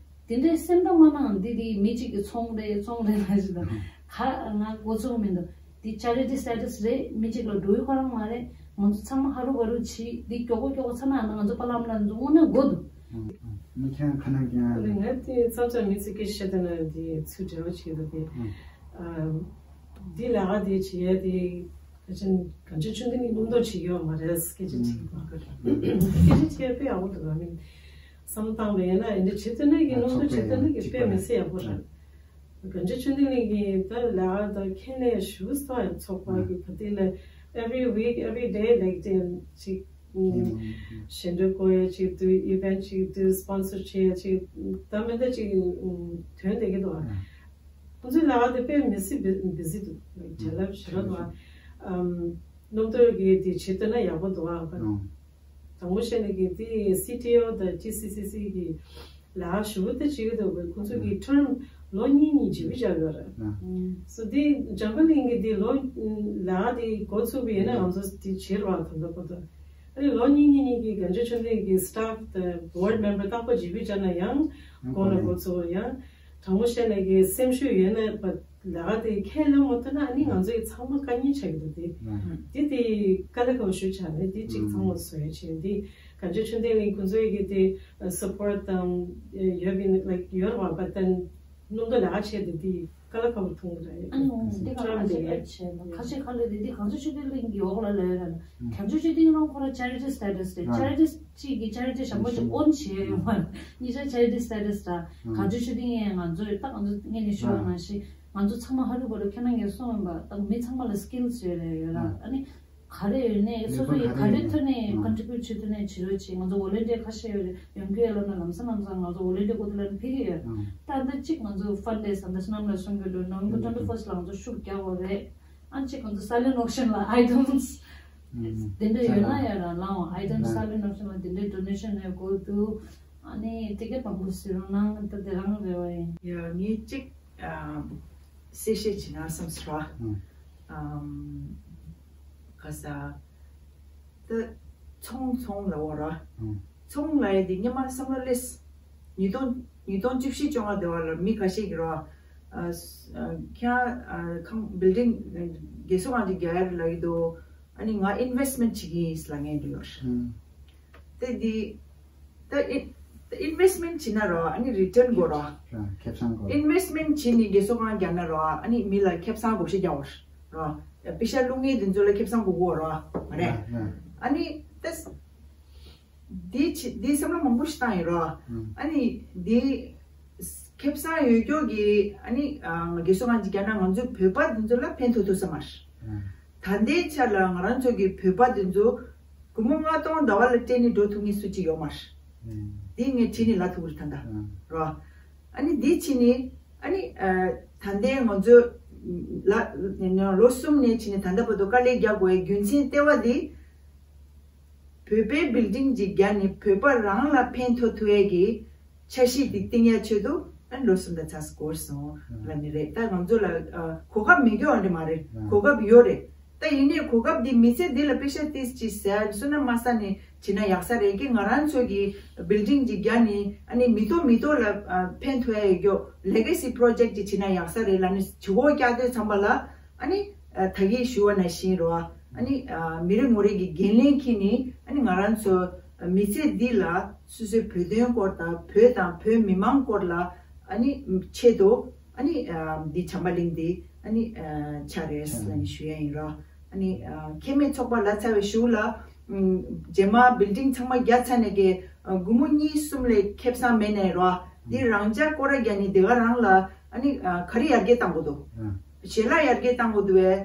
དེ་འདྲའི་སེམས་ཐག་མ་གནང་། འདི་དེ་མི་གཅིག་གི་ཚོང་རེད་ཚོང་རེད་ལ་ཞིག་དང་ཁ་ང་མགོ་ཚོས་མི་འདུག་འདི་ཆེ་རི་ཊི་སི་ཊེ་ཊ་སི་རེད། མི་གཅིག་ལ་འགྲོ་ཡི་ཁོ་རང་མ་རེད། ང་ཚོ་ཚང་མ་ཧ་རུ་བ་རུ་བྱེད། འདི་མགྱོགས་པོ་མགྱོགས་པོ་ཚར་ན་ང་ཚོ་པཱ་ལགས་ཨ་མ་ལགས་ཚོ་དངོས་གནས་དགོས་འདུག་མི་ཁྱང་ཁ་ན་ཀྱང་ང་དེ་མཚམས་མཚམས་མི་ཚེ་སྐད་བཤད་དེ་ན་འདི་ཚུལ་འབྲེལ་བ་བྱེད་འདུག་དེ། འདི་ལས་ཀ་དེ་བྱེད་ཡ་དེ་ག་ཅན་གང་ཅི་ཆུང་དེ་ནི་སྣུམ་དོ་བྱེད་ཡོད་མ་རེད། སྐད་ཆ་བྱེད་མ་དགོས། སྐད་ཆ་བྱེད་དཔེ་ཡག་པོ་འདུག་ཨ་ནི་བསམ་བློ་བཏང་བས་ཡིན་ན་འདི་བྱེད་ཐུབ་ན་གི་སྣུམ་དོ་བྱེད་ཐུབ་ན་གི་དཔེ་མི་སྲིད་ཡག་པོ་རེད། གང་ཅི་ཆུང་དེ་ནི་གི་ད་ལས་ཀ་ད་ཁྱེད་ནས་ཞུ་སོ་ཡ་ཚོགས་པ་གི་ག་དེ་ལ་every week every day like དེ་ཅིག་ཞལ་འདོན་སྐོར་ཡ་ཅིག་དུས་ཨི་ཝེན་ཊི་ཅིག་དུས་སི་པོན་སར་བྱེད་ཡ་ཅིག་ད་མི་འདྲ་ཅིག་ཐོན་བསྡད་ཀྱི་འདུག་ཁོང་ཚོའི་ལས་ཀ་དེ་དཔེ་མི་སྲིད་བི་ཟི་འདུག་བྲེལ་བ་ཞེ་དྲག་འདུག་ཨ། སྣུམ་དོ་གི་དེ་བྱེད་ཐུབ་ན་ཡག་པོ་འདུག་ཨ། དང་པོ་བཤད་ན་གི་དེ་སི་ཊི་ཨོ་དང་ཅི་སི་སི་སི་གི་ལས་ཞུ་དེ་བྱེད་ཀྱི་འདུག་ཁོང་ཚོ་གི་ཊརམ་ལོ་གཉིས་གཉིས་བརྗེ་པོ་བྱ་དགོས་རེད། སོ་དེ་འཇམ་དཔལ་གླིང་གི་དེ་ལོ་ལས་དེ་འགོ་ཚུགས་པ་ཡིན་ན་ང་ཚོ་དེ་བྱེད་རོགས་ད་ལྟ་བར་དུ། ཨ་ནི་ལོ་གཉིས་གཉིས་གཉིས་ཀྱི་གངས་ལྗོངས་ཆོས་ལྡན་གྱི་སི་ཊཕ་དང་བྷོར་ཌི་མེམ་བར་རྟག་པར་བརྗེ་པོ་བྱས་ན་ཡང་གོང་ལ་འགོ་ཚུགས་ཡང་དྲང་པོ་བཤད་ན་གི་སེམས་ཤུགས་ཡོད་ན་པ་ལས་ཀ་དེ་ཁས་ལེན་མ་ཐུབ་ན་ཨ་ནི་ང་ཚོ་ཡི་ཚང་མ་དཀའ་ངལ་ཆགས་ཀྱི་འདུག་དེ་དེ་དེ་དཀའ་ལས་ཁག་པོ་ཞེ་དྲག་རེད། དེ་གཅིག་ཚང་མ་བཟོ་ཡ་བྱས། དེ་གངས་ལྗོངས་ཆོས་ལྡན་གླིང་ཁོང་ཚོ་ཡི་གི་དེ་སབ་པོར་ཊི་དང་ཡོད་པའི་ལའིཀ་ཡོད་རེད་བ། པ་དན་སྣུམ་དོ་ལས་ཀ་བྱས་དེ་དེ། དཀའ་ལས་ཁག་པོ་མཐོང་གི་རེད། ཨ་ནི་འདི་ག་ཁ་ཤས་ཁ་ཤས་ཁ་ལས་དེ་འདི་གངས་ལྗོངས་ཆོས་ལྡན་གླིང་གི་འོག་ལ་ལས་ར། གངས་ལྗོངས་ཆོས་ལྡན་རང་ཁོ་ར་ཆེ་རི་ཊི་སི་ཊེ་ཊས་རེད། ཆེ་རི་ཊི་གཅིག་གི་ཆེ་རི་ཊི་ཞབས་པོ་ཅིག་ཨོན་བྱས་ཡོད་མ་རེད། གཉིས་ཆ་ཆེ་རི་ཊི་སི་ཊེ་ཊས་ར། གངས་ལྗོངས་ཆོས་ལྡན་ཡང་ང་ཚོས་ད་ང་ཚོ་ངས་ནས་ཞུ་བ་ནང་བཞིན་ང་ཚོ་ཚང་མ་ཧ་རུ་བ་རུ་ཁྱེད་རང་ངས་གསུངས་ཡིན་པ་ད་མི་ཚང་མ་ལ་སི་ཀིལ་སི་ཡོད་རེད་ཡོད་ར། ཨ་ནི། ག་རེ་ཡོད་ནས་སོ་སོ་ཡི་ག་རེ་ཐོན་ནས་ཀོན་ཊི་བིའུ་ཊི་བྱེད་ཐུབ་ནས་བྱེད་རོགས་བྱེད། ང་ཚོ་ཝོ་ལན་ཊི་ཡར་ཁ་ཤས་ཡོད་རེད། ཡོང་རྒྱུ་ཡོད་ལབ་ན་ལམ་སང་ལམ་སང་ང་ཚོ་ཝོ་ལན་ཊི་ཡར་ཀོ་ཏི་ལ་ཕེབས་ཀྱི་ཡོད། ད་ལྟ་གཅིག་ང་ཚོ་ཕན་ཌི་རེ་ས་ཟིང་ནམ་ལ་གསུང་གི་འདུག་ནོ་ཝེམ་བར་ཊུ་ཝེན་ཊི་ཕར་སི་ཊི་ལ་ང་ཚོ་ཤུགས་རྒྱག་དགོས་རེད། ཨ་གཅིག་ང་ཚོ་སའི་ལེན་ཊི་ཨོག་ཤན་ལ་ཨའི་ཊེམ་སི་དེ་འདྲ་ཡོད་ན་ཡ་རང་ལའང་ཨའི་ཊེམ་སི་སའི་ལེན་ཊི་ཨོག་ཤན་ལ་དེ་འདྲའི་ཌོ་ནེ་ཤན་ཡོད་དགོས་འདུག་ཨ་ནི་དེ་གའི་དང་པོ་ཟེར་རོགས་གནང་། ད་དེ་རང་རེ་བ་ཡིན། ཡ་ངས་གཅིག་ཨ་གསལ་བཤད་བྱེད་ན་བསམ་སོང་། ཨམ་ག་ས་ད་ཚོང་ཚོང་ལ་འོ་ར། ཚོང་ལ་ཡ་དེ་སྔོན་མ་བསམ་བློ་སླེབས། ཉིས་སྟོང་ཉིས་སྟོང་བཅུ་བཞི་བཅོ་ལྔ་དེ་བ་ལ་མི་ཁ་ཤས་ཀྱིས་ར། ཨ་ཁྱེད་ཨ་ཁང་བིལ་ཌིང་རྒས་གསོ་ཁང་ཅིག་རྒྱག་ཡ་རེད་ལབ་ཀྱི་འདུག་ཨ་ནི་ང་ཨིན་ཝེ་སི་མེན་ཊི་བྱེད་ཀྱི་ཡིན་ལབ་མཁན་འདུག་ཡོད་རེད། དེ་འདི་ད་ཨིན་ད་ཨིན་ཝེ་སི་མེན་ཊི་བྱེད་ན་རོ། ཨ་ནི་རི་ཊན་དགོས་རོ། ཁེ་བཟང་དགོས། ཨིན་ཝེ་སི་མེན་ཊི་བྱེད་ནི་རྒས་གསོ་ཁང་རྒྱག་ན་རོ། ཨ་ནི་མི་ལ་ཁེ་བཟང་དགོས་ཤེས་རྒྱག་འོར་རོ། པེ་ཤ་བླུག་མཁན་དེ་ཚོ་ལ་ཁེ་བཟང་དགོས་དགོས་རོ། མ་རེད། ཨ་ནི་ད་འདི་ཆི་འདི་བསམ་བློ་མང་པོ་ཞིག་བཏང་ཡིན་རོ། ཨ་ནི་འདི་ཁེ་བཟང་ཡོད་རྒྱུ་གི་ཨ་ནི་རྒས་གསོ་ཁང་ཅིག་རྒྱག་ན་ང་ཚོའི་བོད་པ་དེ་ཚོ་ལ་ཕན་ཐོགས་ཐུབ་ས་མ་རེད། ད་ལྟའི་ཆ་ལ་ང་རང་ཚོ་གི་བོད་པ་དེ་ཚོ་སྒོར་མོ་ལྔ་སྟོང་ཟླ་བ་ལ་སྤྲད་ནས་འགྲོ་ཐུབ་མཁན་སུ་གཅིག་ཡོད་མ་རེད། འདི་ངས་དྲིས་ནས་ལབ་ཐུབ་ཀྱི་རེད་ད་ལྟ། རོ། ཨ་ནི་འདི་ཕྱིན་ནས་ཨ་ནི་ད་ལྟའི་ང་ཚོ་ལ་ལོ་གསུམ་ནས་ཕྱིན་ནས་ད་ལྟ་བར་དུ་དཀའ་ལས་རྒྱག་དགོས་པའི་རྒྱུ་མཚན་ལྟེ་བ་འདི། བོད་པའི་བིལ་ཌིང་ཅིག་རྒྱག་ནས་བོད་པ་རང་ལ་ཕན་ཐོགས་ཐུབ་ཡས་ཀྱི་འཆར་གཞི་འདི་བཏིང་ཡ་ཆེད་དུ་ཨ་ལོ་གསུམ་དང་ཚ་སྐོར་སོང་ལབ་ནི་རེད། ད་ང་ཚོ་ལ་གོ་སྐབས་མེད་རྒྱུ་ཨ་འདྲ་མ་རེད། གོ་སྐབས་ཡོད་རེད། ད་ཡིན་ནའི་གོ་སྐབས་འདི་མི་ཚེ་འདི་ལ་པེ་ཤ་ཏིས་ཅི་ཟེར་བསོད་ནམས་མ་བསགས་ནས་བྱེད་ན་ཡག་ས་རེད་ཀི། ང་རང་ཚོ་གི་བིལ་ཌིང་ཅིག་རྒྱག་ནས་ཨ་ནི་མི་ཐོག་མི་ཐོག་ལ་ཕན་ཐོགས་ཡ་ཡོད་རྒྱུ་ལེ་ག་སི་པྲོ་ཇེག་ཅིག་བྱེད་ན་ཡག་ས་རེད་ལབ་ནས་བྱེད་སྒོ་བཀྱག་དུས་ཙམ་པ་ལ་ཨ་ནི་ད་གིན་ཞུ་བ་ནང་བཞིན་རོ། ཨ་ནི་མི་རེ་ངོ་རེ་གི་འགན་ལེན་འཁྱེར་ནས་ཨ་ནི་ང་རང་ཚོ་མི་ཚེ་འདི་ལ་སོ་སོའི་བོད་དོན་སྐོར་དང་བོད་དང་བོད་མི་མང་སྐོར་ལ་ཨ་ནི་ཆེད་དུ་ཨ་ནི་འདི་བྱམས་པ་གླིང་འདི་ཨ་ནི་ཆགས་རེད་ལབ་ནས་ཞུ་ཡ་ཡིན་རོ། ཨ་ནི་ཁེ་མེད་ཚོགས་པ་ལབ་ཚར་བའི་གཞུག་ལ་རྗེས་མ་བིལ་ཌིང་ཚང་མ་རྒྱག་ཚར་ནས་ཀྱི་སྒོར་མོ་གཉིས་གསུམ་ལས་ཁེ་བཟང་མེད་ནའི་རོ། འདི་རང་ཅག་སྐོར་ར་རྒྱག་ནི་དེ་ག་རང་ལ་ཨ་ནི་ག་རེ་ཡར་རྒྱས་བཏང་དགོས་འདུག་ཞལ་ལག་ཡར་རྒྱས་བཏང་དགོས་འདུག་བས།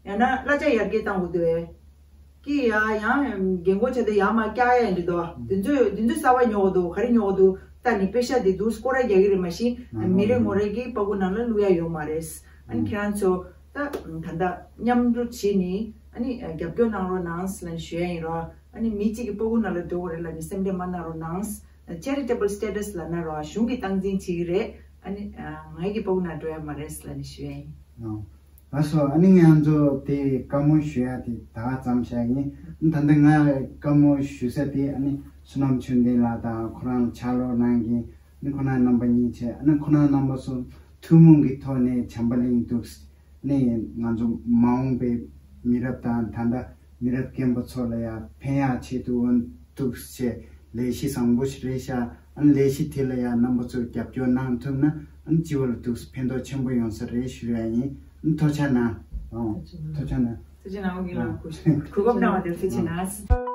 ཡང་ན་གླ་ཆ་ཡར་རྒྱས་བཏང་དགོས་འདུག་བས། ཀི་ཡ་ཡང་རྒན་གོག་ཆ་དེ་ཡར་མར་བཀྱག་ཡ་ཡིན་འདྲི་དོ། དེ་ཚོས་དེ་ཚོས་གསར་པ་ཉོ་དགོས་འདུག་ག་རེ་ཉོ་དགོས་འདུག་ད་ནི་པེ་ཤ་དེ་དུས་སྐོར་ར་རྒྱག་གི་རེད། མ་གཞི་མི་རེ་ངོ་རེ་གི་པ་ཀུ་ནང་ལ་བླུག་ཡ་ཡོད་མ་རེད། ཨ་ནི་ཁྱེད་རང་ཚོ་ད་ད་ལྟ་མཉམ་རུབ་བྱས་ནི་ཨ་ནི་རྒྱབ་སྐྱོར་གནང་རོགས་གནང་ལབ་ནི་ཞུ་ཡ་ཡིན་རོགས། ཨ་ནི་མི་གཅིག་གི་པ་ཀུ་ནང་ལ་འགྲོ་དགོས་རེད་ལབ་ནི་སེམས་ཁྲལ་མ་གནང་རོགས་གནང་། Charitable status ལབ་ན་རོགས་གཞུང་གི་སྟངས་འཛིན་བྱེད་ཀྱི་རེད། ཨ་ནི་ངའི་གི་པ་ཀུ་ནང་འགྲོ་ཡ་མ་རེད་ལབ་ནི་ཞུ་ཡ་ཡིན། ལགས་སོ། ཨ་ནི་ང་ཚོ་དེ་བཀའ་མོལ་ཞུ་ཡ་དེ་ད་ག་ཙམ་བཞག་ཡིན། ད་ལྟ་ང་བཀའ་མོལ་ཞུ་ས་དེ་ཨ་ནི་བསོད་ནམས་ཆོས་ལྡན་ལགས་དང་ཁོ་རང་ཕྱག་ལོག་གནང་མཁན་ཨ་ནི་ཁོ་རང་རྣམ་པ་གཉིས་བྱས། ཨ་ནི་ཁོ་རང་རྣམ་པ་ཚོ་ཐུན་མོང་གི་ཐོག་ནས་བྱམས་པ་གླིང་འདུག་ནི་ང་ཚོ་མ་འོངས་པའི་མི་རབས་དང་ད་ལྟ་མི་རབས་རྒན་པ་ཚོ་ལ་ཡང་ཕན་ཡག་ཆེད་དུ་འོང་འདུག་བྱས། ལས་གཞི་བཟང་པོ་ཞིག་རེད་ཤག་ཨ་ནི་ལས་གཞི་དེ་ལ་ཡང་རྣམ་པ་ཚོས་རྒྱབ་སྐྱོར་གནང་ཐུབ་ན་ཨ་ནི་སྤྱི་བོ་ལ་འདུག་ཕན་ཐོགས་ཆེན་པོ་ཡོང་ས་རེད་ཞུ་ཡ་ཡིན། ཨ་ནི་ཐུགས་རྗེ་གནང་། ཨོ། ཐུགས་རྗེ་གནང་། ཐུགས་རྗེ་གནང་། ཨོ་ཡིན་ལགས། གོ་སྐབས་གནང་བ་དེར་ཐུགས་རྗེ་གནང་།